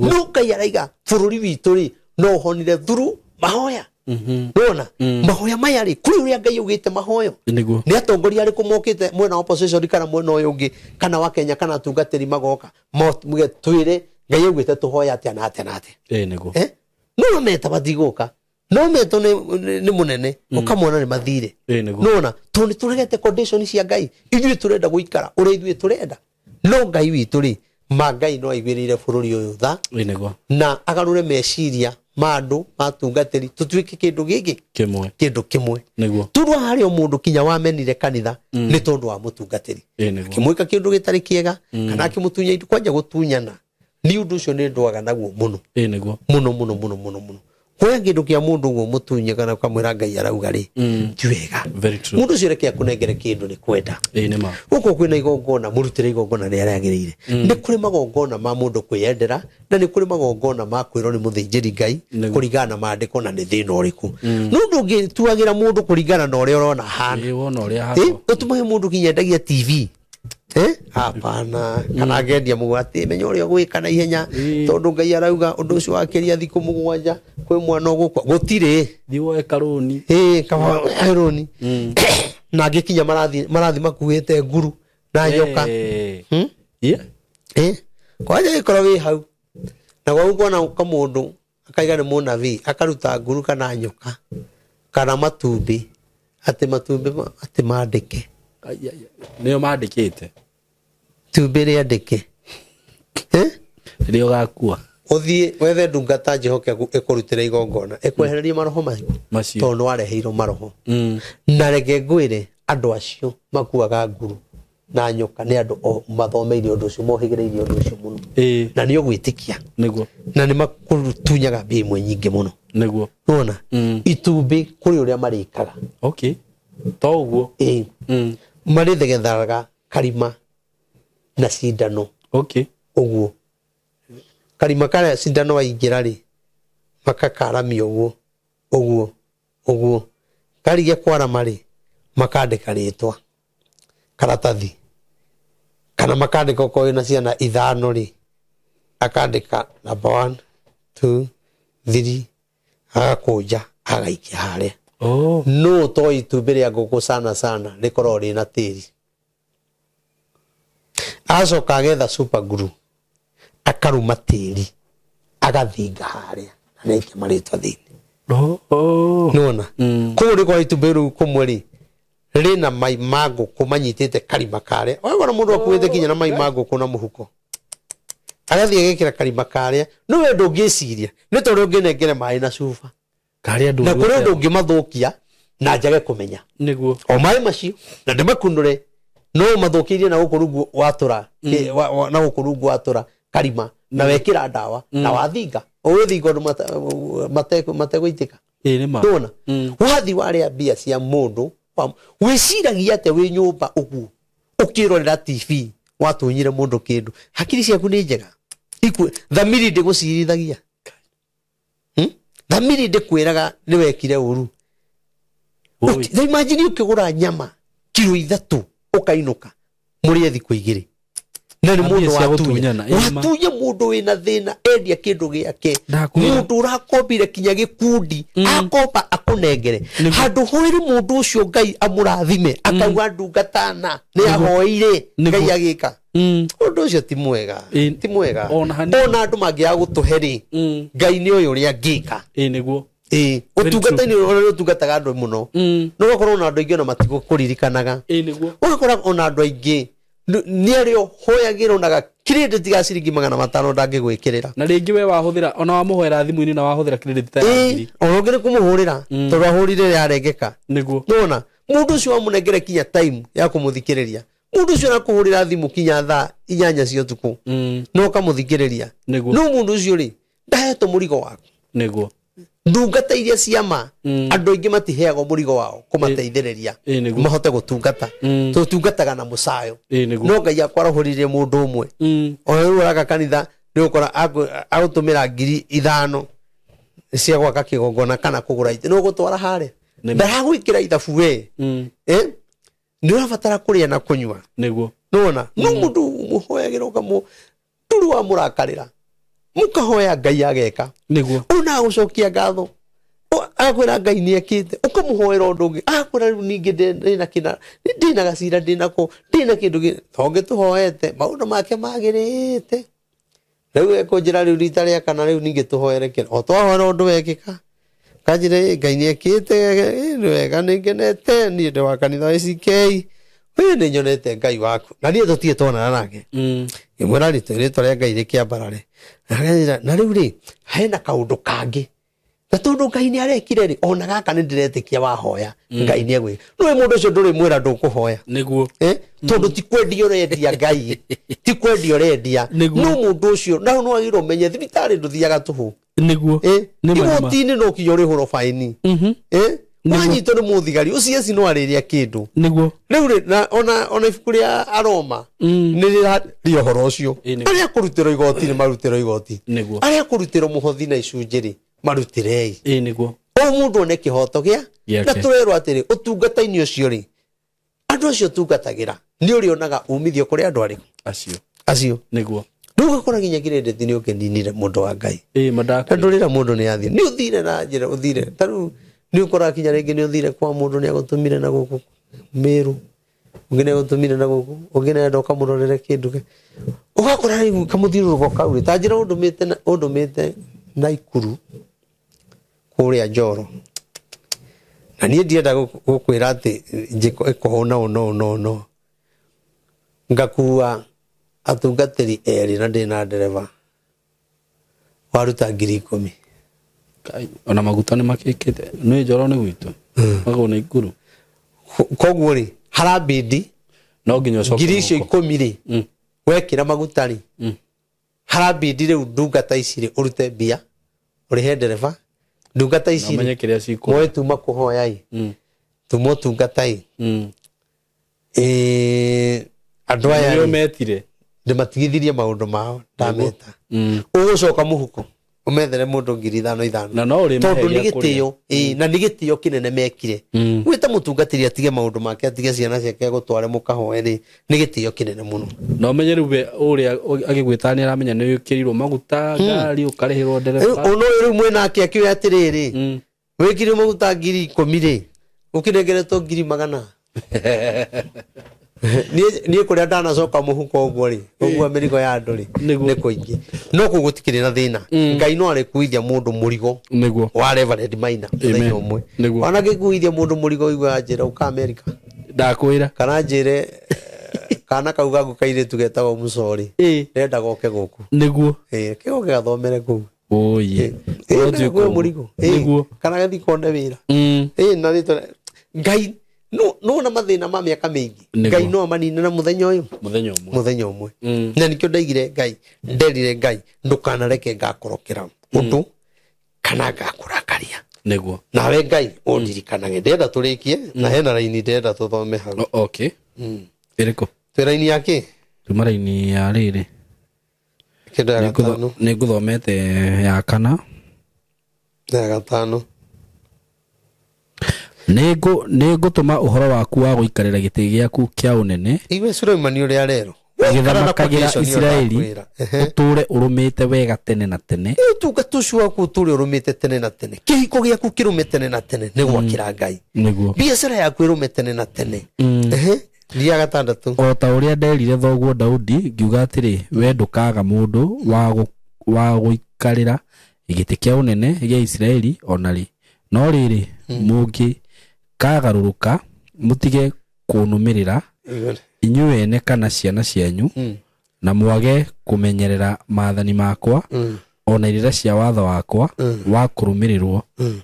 No Ngai araiga bũrũri witũ rĩ no ũhonire through mahoya. Nĩwona? Mahoya maya rĩ kũrĩ ũrĩa Ngai augĩte mahoyo. Nĩguo. Nĩ atongoria arĩkũ mokĩte mwena wa opposition kana mwena ũyũ ũngĩ kana wa Kenya kana atungatĩri magoka muge twĩre Ngai augĩte tũhoya atĩa na atĩa na atĩa. Nĩguo. No meta matigũka. No metwo nĩ mũnene ũkamwona nĩ mathire. Nĩwona? Tondũ nĩ tũregete condition cia Ngai. Ithuĩ tũrenda gũikara ũrĩa ithuĩ tũrenda. No Ngai witũ rĩ ma Ngai no aiguĩrĩire bũrũri ũyũ tha. Nĩguo. Na agarũre meciria ma andũ matungatĩri tũtuĩke kĩndũ gĩkĩ kĩmwe. Kĩndũ kĩmwe. Nĩguo. Tondũ harĩ o mũndũ kinya wamenire kanitha nĩ tondũ wa mũtungatĩri. Nĩguo. Akĩmwĩka kĩndũ gĩtarĩ kĩega kana akĩmũtunya indo kwanja gũtunyana. Nĩ ũndũ ũcio nĩ ndwaga naguo mũno. Nĩguo. Mũno mũno mũno mũno mũno. Kuoya kĩndũ kĩa mũndũ ũguo mũtunye kana ũkamwĩra Ngai arauga rĩ ti wega. Very true. Mũndũ ũcio reke akũnengere kĩndũ nĩ kwenda. Nĩ ma. Gũkũ kwĩna igongona mũrutĩre igongona rĩrĩa rĩagĩrĩire. Nĩ kũrĩ magongona ma mũndũ kwĩyendera na nĩ kũrĩ magongona ma kwĩrwo nĩ mũthĩnjĩri Ngai kũringana na maandĩko na nĩ thĩna ũrĩkũ. No ndũngĩtuagĩra mũndũ kũringana na ũrĩa ũrona ahana. Wona ũrĩa ahana. Ũtũmage mũndũ nginya endagia TV. Hapana. Kana agendia mũgwate menya ũrĩa ũgwĩka na ihenya tondũ Ngai arauga ũndũ ũcio wakĩria thikũ mũgwanja kwĩ mwana ũgũkua gũtirĩ. Thiĩ woe karũni. Karũni. Na angĩkinya marathi makuĩte nguru na nyoka. Kwanja gĩkorwo wĩ hau na gwa kuona kamũndũ akaiga nĩ mũnabii akaruta nguru kana nyoka kana matumbĩ atĩ matumbĩ atĩ mandĩke. Nĩo mandĩkĩte. Itumbĩ rĩandĩke. Rĩrĩa ũgakua. Ũthiĩ wethe ndungata njĩhokeku ĩkũrutĩre igongona ĩkwehererie maroho macio tondũ nĩwareheirwo maroho. Na reke ngwĩre andũ acio makuaga nguru na nyoka nĩ andũ o mathomeire ũndũ ũcio mohĩgĩrĩire ũndũ ũcio mũno. Na nĩ ũgwĩtĩkia. Nĩguo. Na nĩ makũtunyaga mbia imwe nyingĩ mũno. Nĩguo. Nĩwona? Itumbĩ kũrĩ ũrĩa marĩkaga. Okay. To ũguo. Marĩthegethaga karima na cindano. Okay. Ũguo. Karima karĩa cindano waingĩra rĩ makakaramia ũguo ũguo ũguo karigia kwarama rĩ makandĩka rĩtwa karatathi kana makandĩka okorwo wĩna ciana ithano rĩ akandĩka number 1 2 3 agakũnja agaikia harĩa. No to itumbĩ rĩa ngũkũ sana sana rĩkoragwo rĩna tĩri. Acoka agetha super glue akaruma tĩri agathinga harĩa na nĩaikia marĩtwa thĩinĩ. Nĩwona? Koguo rĩkorwo itumbĩ rĩu kũmwe rĩ rĩna mai ma ngũkũ manyitĩte karima karĩa. Wagora mũndũ akuĩte kinya na mai ma ngũkũ na mũhuko. Agathiĩ agekĩra karima karĩa. No we ndũngĩciria nĩ tondũ ũngĩnengere maĩ na cuba. Karĩa Na kũrĩ ũndũ ũngĩmathũkia na njage kũmenya. Nĩguo. O maĩ macio na ndĩmakunũre no mathũkĩirie na gũkũ rungu watũra na gũkũ rungu watũra karima na wekĩra ndawa na wathinga ũgĩthinga ũndũ mategũitĩka. Nĩ ma. Ndona? Wathi warĩa mbia cia mũndũ wĩciragia atĩa wĩ nyũmba ũguo ũkĩrorera TV watunyire mũndũ kĩndũ. Hakiri ciaku nĩ njega. Thamiri ndĩgũcirithagia. Thamiri ndĩkwĩraga nĩ wekire ũru. Imagine ũkĩgũra nyama kiro 3 ũkainũka mũrĩe thikũ 2. Na nĩ mũndũ watunya. Watunya mũndũ wĩna thĩna endia kĩndũ gĩake. Mũndũ ũrakombire kinya gĩkundi akomba akũnengere. Handũ hoere mũndũ ũcio Ngai amũrathime akauga ndungatana nĩ ahoeire Ngai agĩka. Ũndũ ũcio ti mwega. Ti mwega. Ona andũ mangĩaga gũtũhe rĩ Ngai nĩ ũyũ ũrĩa angĩka. Nĩguo. Ũtungata-inĩ ũrĩa ũtungataga andũ mũno. No ũgakorwo ona andũ aingĩ ona matigũkũririkanaga. Nĩguo. Ũgakora ona andũ aingĩ nĩ arĩa ũhoyagĩrwo na credit ya ciringi 500 ndangĩgwĩkĩrĩra. Na rĩngĩ we wahũthĩra ona wamũhoera thimũ-inĩ na wahũthĩra credit ta ya ngiri. Ona ũngĩ nĩ kũmũhũrĩra tondũ ahũrire yarengeka. Nĩguo. Nĩwona? Mũndũ ũcio wamũnengere kinya time ya kũmũthikĩrĩria. Mũndũ ũcio arakũhũrĩra thimũ kinya thaa 8 cia ũtukũ no ũkamũthikĩrĩria. Nĩguo. No mũndũ ũcio rĩ ndahetwo mũrigo waku. Nĩguo. Ndungata iria ciama andũ aingĩ matiheagwo mũrigo wao kũmateithĩrĩria Ĩ, nĩguo. mahote gũtungata. Tũtungataga na mũcayo. Ĩ, nĩguo. No Ngai akwarahũrĩrie mũndũ ũmwe. Ona rĩu ũraka kanitha nĩ ũkora agũtũmĩra 5,000 cia gwaka kĩgongona kana kũgũra itĩ. Nĩ ũgũtwara harĩa. Nĩ- Ndaragwĩkĩra ithabu we. Nĩ ũrabatara kũrĩa na kũnyua. Nĩguo. Nĩwona? No mũndũ ũmũhoyagĩra ũkamũ ndũrĩ wamũrakarĩra. Mũkahoya Ngai ageka. Nĩguo. Ona agũcokia ngatho. Akwĩra Ngai nĩ ekĩte. Ũkamũhoera ũndũ ũngĩ. Akwĩra rĩu ningĩ ndĩna kĩna, ndĩna gacira, ndĩna kũ, ndĩna kĩndũ gĩ-, tongĩ tũhoete, maũndũ make magĩrĩte. Rĩu ekũnjĩra rĩu rita rĩa kana rĩu ningĩ tũhoere kĩna. O twahoera ũndũ wekĩka. Kanjĩra, Ngai nĩ ekĩte, nĩ wega, nĩ ngenete, niĩ ndĩ wa kanitha wa ACK. Wee nĩ nyonete Ngai waku. Na niĩ tũtirĩ twonana nake. Ngĩmwĩra rĩtwa rĩa Ngai rĩkĩambarare. Akanjĩra, na rĩu rĩ, hena kaũndũ kangĩ. Na tondũ Ngai nĩ arekire rĩ, ona gaka nĩ ndĩretĩkia wahoya, Ngai nĩ egwĩka. Nĩũĩ mũndũ ũcio ndũrĩ mwĩra ndũkũhoya. Nĩguo. Tondũ ti kwendia ũrendia Ngai. Ti kwendia ũrendia. Nĩguo. No mũndũ ũcio, na no wagĩrĩirwo ũmenye, thibitarĩ ndũthiaga tũhũ. Nĩguo. Nĩ ma, nĩ ma. Igoti-inĩ no kinya ũrĩhũrwo baini. Wanyitwo nĩ mũthigari, ũcio eci no arĩrĩa kĩndũ. Nĩguo. Rĩu rĩ, na ona ibuku rĩa Aroma, nĩ rĩraria ũhoro ũcio. Ĩ, nĩguo. Arĩa kũrutĩrwo igoti nĩ marutĩrwo igoti. Nĩguo. Arĩa kũrutĩrwo mũhothi na icunjĩ rĩ, marutĩrei. Ĩ, nĩguo. O mũndũ one kĩhoto gĩa. Gĩake. Na tũrerwo atĩrĩ, ũtungata-inĩ ũcio rĩ, andũ acio ũtungatagĩra, nĩ ũrĩonaga umithio kũrĩ andũ arĩkũ? Acio. Acio. Nĩguo. Rĩu ũgakora nginya kĩrĩndĩ nĩ ũkĩninire mũndũ wa Ngai. Ĩ, mandakũrĩ. Na ndũrĩra mũndũ nĩ athiĩ. Nĩ ũthire na njĩra, ũthire. Ta rĩu nĩ ũkoraga kinya rĩngĩ nĩ ũthire kwa mũndũ nĩ agũtũmire na gũkũ Meru. Ũngĩ nĩ agũtũmire na gũkũ, ũngĩ nĩ arenda ũkamũrorere kĩndũ kĩ. Ũgakora rĩu kamũthiũrũrũko kau rĩ, ta njĩra ũndũmĩte Naikuru kũrĩa Njoro. Na niĩ ndienda gũkwĩra atĩ njĩko ĩkũhũna ũũ na ũũ na ũũ na ũũ. Ngakua atungatĩri erĩ na ndĩna ndereba. Waruta 10,000. Kai, ona maguta nĩ makĩkĩte. Nĩ Njoro nĩ gwitũ. Magũrũ nĩ Ikuru. Koguo rĩ, harambindi No nginya ũcoke ngiri icio mũhuko. 10 rĩ, wekĩra maguta rĩ, harambindi rĩu ndungata ici rĩ, ũrute mbia, ũrĩhe ndereba. Ndungata ici rĩ, Ũmenye kĩrĩa cikũrĩa. moe tuma kũhoya ĩ. Tuma ũtungata ĩ. Andũ aya Nĩo rĩ, metire. ndĩmatigithirie maũndũ mao, ndameta. Ũgũcoka mũhuko, ũmethere mũndũ 5,000 ithano. Na no ũrĩmahe Tondũ nĩ gĩa kũrĩa. gĩtĩo, ĩ, na nĩ gĩtĩo kĩnene mekire. Gwĩta mũtungatĩri atige maũndũ make, atige ciana ciake agũtware mũkahoe rĩ, nĩ gĩtĩo kĩnene mũno. Na ũmenye rĩu we ũrĩa agĩgwĩta nĩ aramenya nĩ wĩkĩrirwo maguta, ngari, ũkarĩhĩrwo ndereba. Rĩu, ũndũ ũyũ rĩu mwĩna ake akiuga atĩrĩrĩ, wĩkĩrirwo maguta 10,000 rĩ, ũkĩnengeretwo 100,000. Niĩ kũrĩa ndanacoka mũhuko ũguo rĩ, ũguo mĩrigo ya andũ rĩ, Nĩguo. nĩ kũingĩ. No kũu gũtikĩrĩ na thĩna. Ngai no arĩkuithia mũndũ mũrigo Nĩguo. wa Reverend Maina mũthenya ũmwe. Nĩguo. Ona ngĩkuithia mũndũ mũrigo ũiguaga njĩra ũka Amerika. Ndakwĩra. Kana njĩre, kana kau gaku kairĩtu getagwo Mũcori. Ndĩrenda goke gũkũ. Nĩguo. Kĩgoke gathomere kũu. Oye. Ũthiĩ kũu mũrigo. Nĩguo. Kana gĩthiĩ kone wĩra. Na rĩtwa Ngai no na mathĩna ma mĩaka mĩingĩ. Nĩguo. Ngai no amanine na mũthenya ũyũ. Mũthenya ũmwe. Mũthenya ũmwe. Na nĩkĩo ndaigire Ngai, nderire Ngai, ndũkanareke ngakorokera ũndũ kana ngakũrakaria. Nĩguo. Nawe Ngai ũndirikanage. Ndĩrenda tũrĩkie na hena raini ndĩrenda tũthome hau. Okay. Ĩrĩkũ? Twĩ raini ya kĩ? Tuma raini ya rĩrĩ. Kĩndũ ya gatano. Nĩngũthomete ya kana. Ya gatano. Nĩngũtũma ũhoro waku wa gũikarĩra gĩtĩ gĩaku kĩa ũnene. Iwe Suleimani ũrĩa arerwo. Gĩthamakagĩra Isiraeli, Kwĩra. Ehe. ũtũũre ũrũmĩte wega tene na tene. Ĩ, ũtungata ũcio waku ũtũũre ũrũmĩte tene na tene. Kĩhiko gĩaku kĩrũme tene na tene nĩ gwakĩra Ngai. Nĩguo. Biacara yaku ĩrũme tene na tene. Ehe. Ria gatandatũ. O ta ũrĩa nderire thoguo Daudi, ngiuga atĩrĩ, we ndũkaga mũndũ wa gũikarĩra gĩtĩ kĩa ũnene gĩa Isiraeli ona rĩ. No rĩrĩ, mũngĩkagarũrũka, mũtige kũnũmĩrĩra, inyuĩ ene kana ciana cianyu, na mwage kũmenyerera maathani makwa, ona irĩra cia watho wakwa wa kũrũmĩrĩrwo,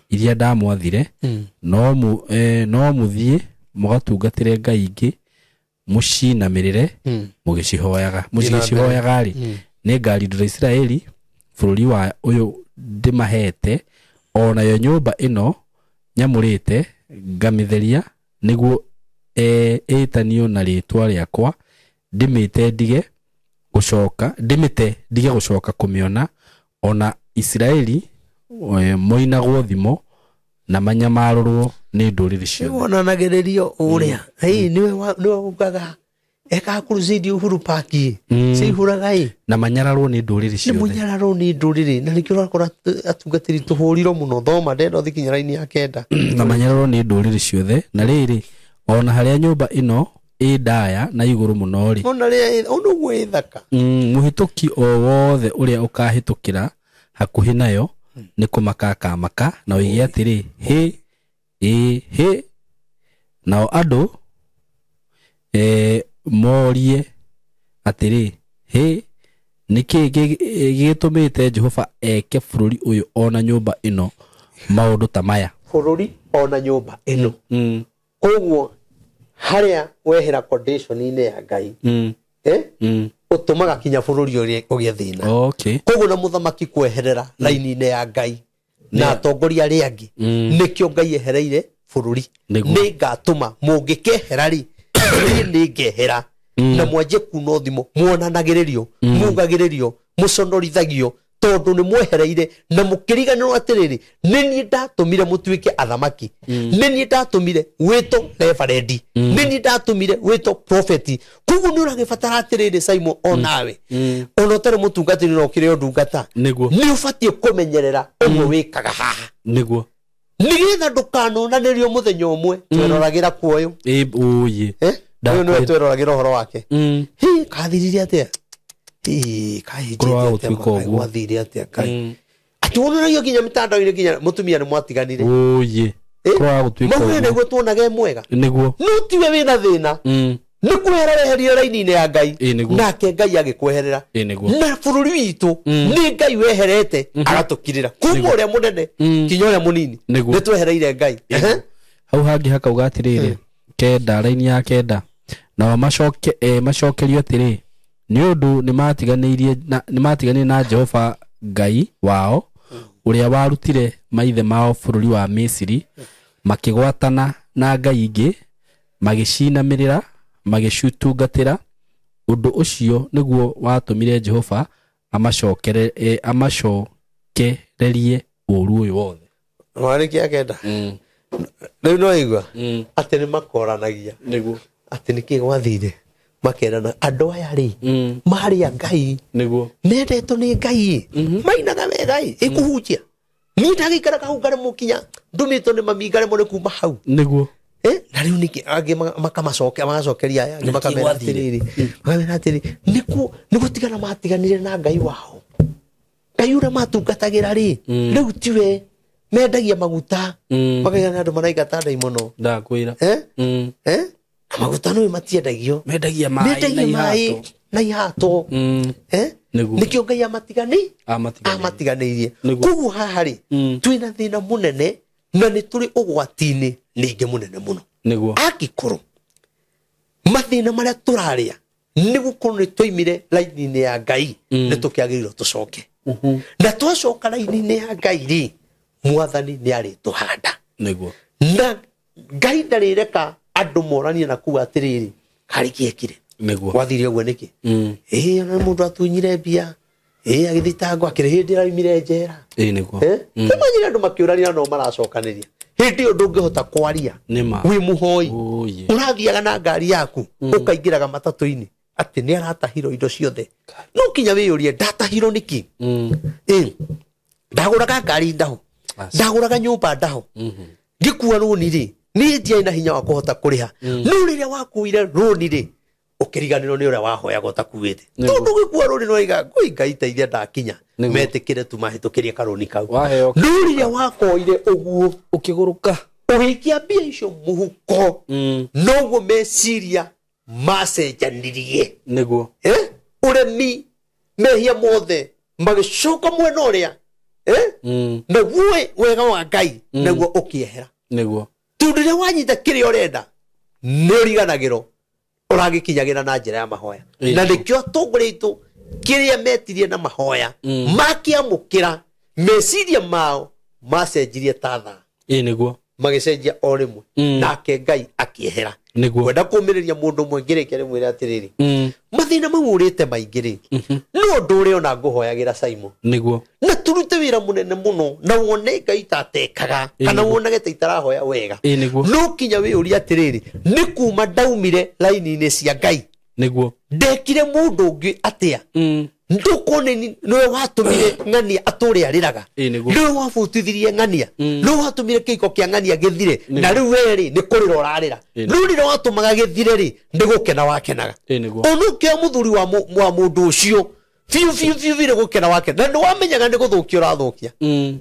iria ndamwathire, no mũthiĩ mũgatungatĩre ngai ingĩ Mũcinamĩrĩre mũgĩcihoyaga mũcigĩcihoyaga rĩ, nĩ ngarindũra Isiraeli bũrũri wa ũyũ ndĩmahete, o nayo nyũmba ĩno nyamũrĩte ngamĩtheria nĩguo ĩtanio na rĩtwa rĩakwa, ndĩmĩte ndige gũcoka, ndĩmĩte ndige gũcoka kũmĩona. Ona Isiraeli moinagwo thimo na manyamarũrwo nĩ ndũrĩrĩ ciothe. Wonanagĩrĩrio ũrĩa nĩwe ugaga ekaga crusade Uhuru Park cihuraga ĩ na manyararwo nĩ ndũrĩrĩ nĩ ciothe. Mũnyararwo nĩ ndũrĩrĩ, na nĩkĩo ũrakora atungatĩri tũhũrirwo mũno. Thoma ndenda ũthiĩ kinya raini ya 9. Na manyararwo nĩ ndũrĩrĩ ciothe. Na rĩrĩ, ona harĩa nyũmba ĩno ĩ ndaya na igũrũ mũno rĩ, ona rĩa ona ũguo ĩ thaka, mũhĩtũki o wothe ũrĩa ũkahĩtũkĩra hakuhĩ nayo nĩ kũmaka akamaka na oige atĩrĩ, hĩ ĩ hĩ. Nao andũ morie atĩrĩ, hĩ, nĩkĩ gĩgĩtũmĩte Jehova eke bũrũri ũyũ ona nyũmba ĩno maũndũ ta maya? Bũrũri ona nyũmba ĩno. Koguo harĩa wehera condition-inĩ ya Ngai, ũtũmaga kinya bũrũri ũrĩa ũgĩe thĩna. Koguo na mũthamaki kweherera raini-inĩ ya Ngai na atongoria arĩa angĩ, nĩkĩo Ngai ehereire bũrũri. Nĩ ngatũma mũngĩkehera rĩ, niĩ nĩ ngehera na mwanjie kuna thimo, muonanagĩrĩrio, mugagĩrĩrio, mũconorithagio, tondũ nĩ mwehereire na mũkĩriganĩrwo atĩrĩrĩ, nĩ niĩ ndatũmire mũtuĩke athamaki, nĩ niĩ ndatũmire wĩtwo reverend, nĩ niĩ ndatũmire wĩtwo prophet. Koguo nĩ ũragĩbatara atĩrĩrĩ, Simon, onawe ona ũtarĩ mũtungatĩri na ũkĩrĩ o ndungata, nĩ ũbatiĩ kũmenyerera ũguo wĩkaga haha, nĩgetha ndũkanonanĩrio mũthenya ũmwe tweroragĩra kuoyo. Ĩ ũyĩ. Ũyũ nĩwe tweroragĩra ũhoro wake. Hi, kathirire atĩa? Hi, Kũroa kahĩnjĩte atĩa? gũtuĩka ũguo. Gwathire atĩa kai atĩ wonanagio nginya mĩtandao-inĩ, nginya mũtumia nĩ mwatiganire? Ũyĩ. Kũroa gũtuĩka Mau ũguo. nĩguo tuonaga e mwega. No tiwe wĩna thĩna, nĩ kwehera weherire raini-inĩ ya Ngai. Ĩ, nĩguo. Nake Ngai agĩkweherera. Ĩ, nĩguo. Na bũrũri witũ nĩ Ngai weherete agatũkirĩra kuma ũrĩa mũnene kinya ũrĩa mũnini. Nĩ twehereire Ngai. Hau hangĩ hakauga atĩrĩrĩ, 9, raini ya 9, nao macokerio atĩrĩ, nĩ ũndũ nĩmatiganĩire na Jehova Ngai wao ũrĩa warutire maithe mao bũrũri wa Misiri, makĩgwatana na ngai ingĩ, magĩcinamĩrĩra, magĩcitungatĩra. Ũndũ ũcio nĩguo watũmire Jehova amacokererie ũũru ũyũ wothe. Warĩkia 9. Rĩu no igua atĩ nĩ makoranagia atĩ nĩkĩ gwathire, makerana andũ aya rĩ, marĩ a Ngai, mendetwo nĩ Ngai, mainaga wega ĩ, ĩkũhunjia niĩ ndagĩikaraga hau ngaremwo kinya ndũmĩtwo nĩ mami ngaremwo nĩ kuma hau. Na rĩu nĩkĩ angĩ makamacokia, magacokeria aya angĩ, Nĩkĩ makamera gwathire? atĩrĩrĩ, makamera atĩrĩ, nĩ gũtigana matiganire na Ngai wao, Ngai ũrĩa matungatagĩra rĩ, rĩu tiwe mendagia maguta, makaiga nĩ andũ maraingata ndaimono. Ndakwĩra. Na maguta nĩ matiendagio. Mendagia maĩ Mendagia na maĩ ihato. na ihato. Nĩkĩo Ngai amatigani Amatiganĩirie. amatiganĩirie. Koguo haha rĩ, twĩna thĩna mũnene na nĩ tũrĩ ũgwati-inĩ ningĩ mũnene mũno, angĩkorwo mathĩna marĩa tũrarĩa nĩ gũkorwo nĩ twaimire raini-inĩ ya Ngai. Nĩ tũkĩagĩrĩirwo tũcoke, na twacoka raini-inĩ ya Ngai rĩ, mwathani nĩ arĩtũhanda. Na Ngai ndarĩreka andũ moranie na kuga atĩrĩrĩ, harĩ kĩekire, gwathire ũguo nĩkĩ? Ĩ ona mũndũ atunyire mbia, ĩ agĩthitangwo akĩrĩ hĩndĩ ĩraumire njera. Ĩ, nĩguo. Nĩmanyire andũ makĩũrania no maracokanĩria, hĩndĩ ĩyo ndũngĩhota kwaria. Nĩma. Wĩ mũhoi, Ũyĩ. ũrathiaga na ngari yaku, ũkaingĩraga matatũ-inĩ atĩ nĩ aratahirwo indo ciothe. No kinya wĩyũrie, ndatahirwo nĩkĩ? Ĩ ndagũraga ngari ndaho, ndagũraga nyũmba ndaho, ngĩkua rũni rĩ, niĩ ndiarĩ na hinya wa kũhota kũrĩha. No rĩrĩa wakuire rũni rĩ, ũkĩriganĩrwo nĩ ũrĩa wahoyaga ũtakuĩte, tondũ ũgĩkua rũni nĩwaiga ngũi Ngai teithia ndakinya, metĩkĩre tu mahĩtũkĩrie karũni kau. Waheo. No rĩrĩa wakoire ũguo, Ũkĩgũrũka. Ũgĩikia mbia icio mũhuko, noguo meciria macenjanirie. Ũremi, mehia mothe magĩcoka mwena ũrĩa, naguo wega wa Ngai naguo ũkĩehera, tondũ rĩrĩa wanyita kĩrĩa ũrenda nĩ ũriganagĩrwo Ũragĩkinyagĩra na njĩra ya mahoya. Na nĩkĩo atongoria aitũ kĩrĩa metirie na mahoya makĩamũkĩra meciria mao macenjirie ta thaa. Ĩĩ nĩguo. Magĩcenjia o rĩmwe. Nake Ngai akĩehera. Nĩguo. Kwenda kũmĩrĩria mũndũ ũmwe ngĩrĩkia rĩmwĩre atĩrĩrĩ, mathĩna mau ũrĩte maingĩ rĩ, no ũndũ ũrĩa ona ngũhoyagĩra Simon. Nĩguo. Na turute wĩra mũnene mũno na wone Ngai ta atekaga kana wonage ta itarahoya wega. Ĩĩ nĩguo. No kinya wĩyũrie atĩrĩrĩ, nĩ kuma ndaumire raini-inĩ cia Ngai. Nĩguo. Ndekire mũndũ ũngĩ atĩa? Ndũkone nĩwe watũmire ng'ania atũre arĩraga. Ĩĩ nĩguo. Nĩwe wabutithirie ng'ania. Nĩwe watũmire kĩhiko kĩa ng'ania gĩthire. Na rĩu we rĩ, nĩ kũrĩra ũrarĩra. Ĩĩ. Rĩu rĩrĩa watũmaga gĩthire rĩ, nĩ gũkena wakenaga. Ĩĩ nĩguo. Ũnũkĩa mũthuri wa mũndũ ũcio biũ biũ biũ biũ nĩ gũkena wakena. Na nĩ wamenyaga nĩ gũthũkia ũrathũkia.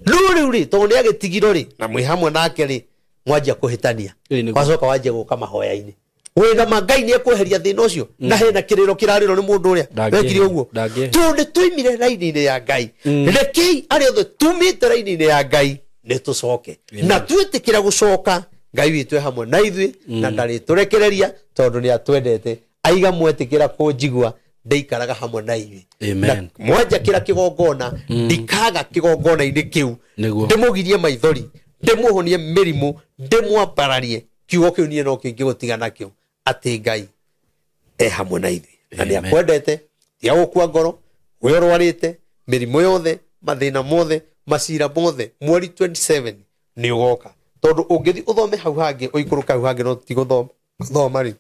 No rĩu rĩ, tondũ nĩ agĩtigirwo rĩ, na mwĩ hamwe nake rĩ, mwanjia kũhĩtania. Ĩĩ nĩguo. Wacoka wanjia gũka mahoya-inĩ. Wĩna ma Ngai nĩ ekweheria thĩna ũcio. Na hena kĩrĩro kĩrarĩrwo nĩ mũndũ ũrĩa wekire ũguo. Tondũ nĩ tũimire raini-inĩ ya Ngai. Rekei arĩa othe tumĩte raini-inĩ ya Ngai nĩ tũcoke. Na twĩtĩkĩra gũcoka, Ngai witũ e hamwe na ithuĩ na ndarĩtũrekereria tondũ nĩ atwendete. Aiga mwetĩkĩra kũnjigua ndĩikaraga hamwe na inyuĩ. Amen. Na mwanjakĩra kĩgongona, ndikaga kĩgongona-inĩ kĩu. Nĩguo. Ndĩmũgirie maithori, ndĩmũhonie mĩrimũ, ndĩmwambararie. Kiugo kĩu niĩ no kĩngĩgũtiga nakĩo atĩ Ngai e hamwe na ithuĩ. Na nĩ akwendete, tiga gũkua ngoro, we ũrwarĩte, mĩrimũ yothe, mathĩna mothe, macira mothe, mweri 27 nĩ ũgoka. Tondũ ũngĩthiĩ ũthome hau hangĩ, ũikũrũke hau hangĩ no tigũthoma thoma rĩ.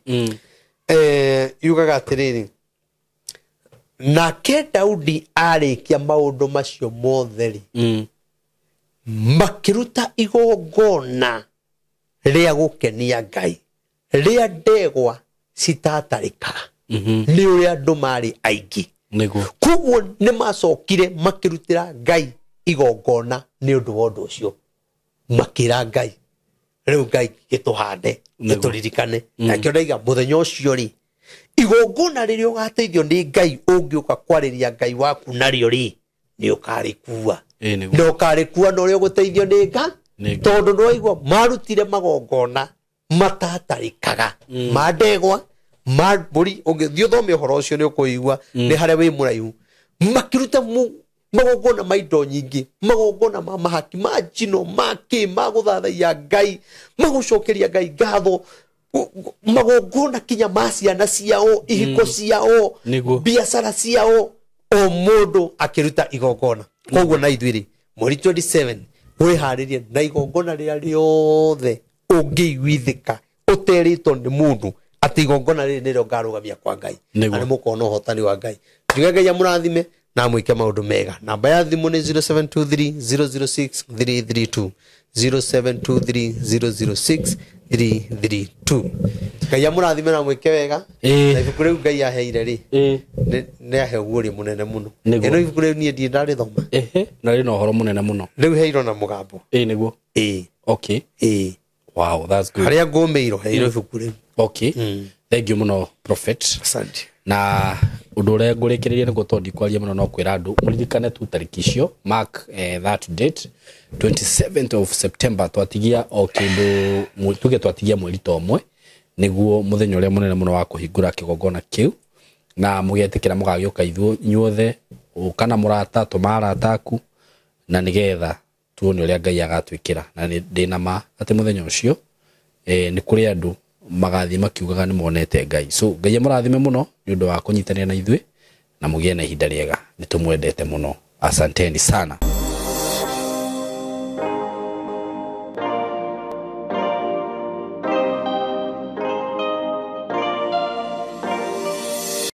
Yugaga atĩrĩrĩ, nake Daudi arĩkia maũndũ macio mothe rĩ, makĩruta igongona rĩa gũkenia Ngai, rĩa ndegwa citatarĩkaga. Nĩ ũrĩa andũ marĩ aingĩ. Nĩguo. Koguo nĩ macokire makĩrutĩra Ngai igongona nĩ ũndũ wa ũndũ ũcio. Makĩra Ngai, rĩu Ngai gĩtũhande, gĩtũririkane. Nakĩo ndaiga mũthenya ũcio rĩ, igongona rĩrĩa ũgateithio nĩ Ngai ũngĩũka kwarĩria Ngai waku narĩo rĩ, nĩ ũkarĩkua. Ĩĩ nĩguo. Na ũkarĩkua na ũrĩa ũgũteithio nĩ Ngai. Tondũ nĩ waigua marutire magongona matatarĩkaga, ma ndegwa, ma mbũri. Ũngĩthiĩ ũthome ũhoro ũcio nĩ ũkũigua nĩ harĩa wĩ mũraihu. Makĩruta magongona ma indo nyingĩ, magongona ma mahaki, ma njino, ma kĩ, ma gũthathaiya Ngai, ma gũcokeria Ngai ngatho, magongona kinya ma ciana ciao, ihiko ciao, biacara ciao, o mũndũ akĩruta igongona. Koguo na ithuĩ rĩ, mweri 27 wĩharĩrie na igongona rĩrĩa rĩothe ũngĩiguithĩka ũterĩtwo nĩ mũndũ atĩ igongona rĩrĩ nĩrĩo ngarũgamia kwa Ngai. Na nĩ mũkona ũhotani wa Ngai. Njuge Ngai amũrathime na amwĩke maũndũ mega. Namba ya thimũ nĩ 0723 006 332. 0723 006 332. Ngai amũrathime na amwĩke wega. Na ibuku rĩu Ngai aheire rĩ, nĩ ahe ũguũrio mũnene mũno. Ĩno ibuku rĩu niĩ ndirĩ ndarĩthoma. Na rĩna ũhoro mũnene mũno. Rĩu heirwo na mũgambo. Ĩĩ nĩguo. Ĩĩ. Okay. Ĩĩ. Wow, that's good. Harĩa ngũmĩirwo heirwo ibuku rĩu. Okay. Thank you mũno Prophet. Asante. Na ũndũ ũrĩa ngũrĩkĩrĩria nĩguo tondũ ndikwaria mũno no kwĩra andũ mũririkane tu tarĩki icio, mark that date 27th of September. Twatigia o kĩndũ, tuge twatigia mweri ta ũmwe nĩguo mũthenya ũrĩa mũnene mũno wa kũhingũra kĩgongona kĩu, na mũgetĩkĩra mũgagĩũka inyuothe, ũka na mũrata, tũma arata aku, na nĩgetha tuone ũrĩa Ngai agatwĩkĩra. Na ndĩna ma atĩ mũthenya ũcio nĩ kũrĩ andũ magathiĩ makiugaga nĩ monete Ngai. So Ngai amũrathime mũno nĩ ũndũ wa kũnyitanĩra na ithuĩ, na mũgĩe na ihinda rĩega. Nĩ tũmwendete mũno. Asanteni sana.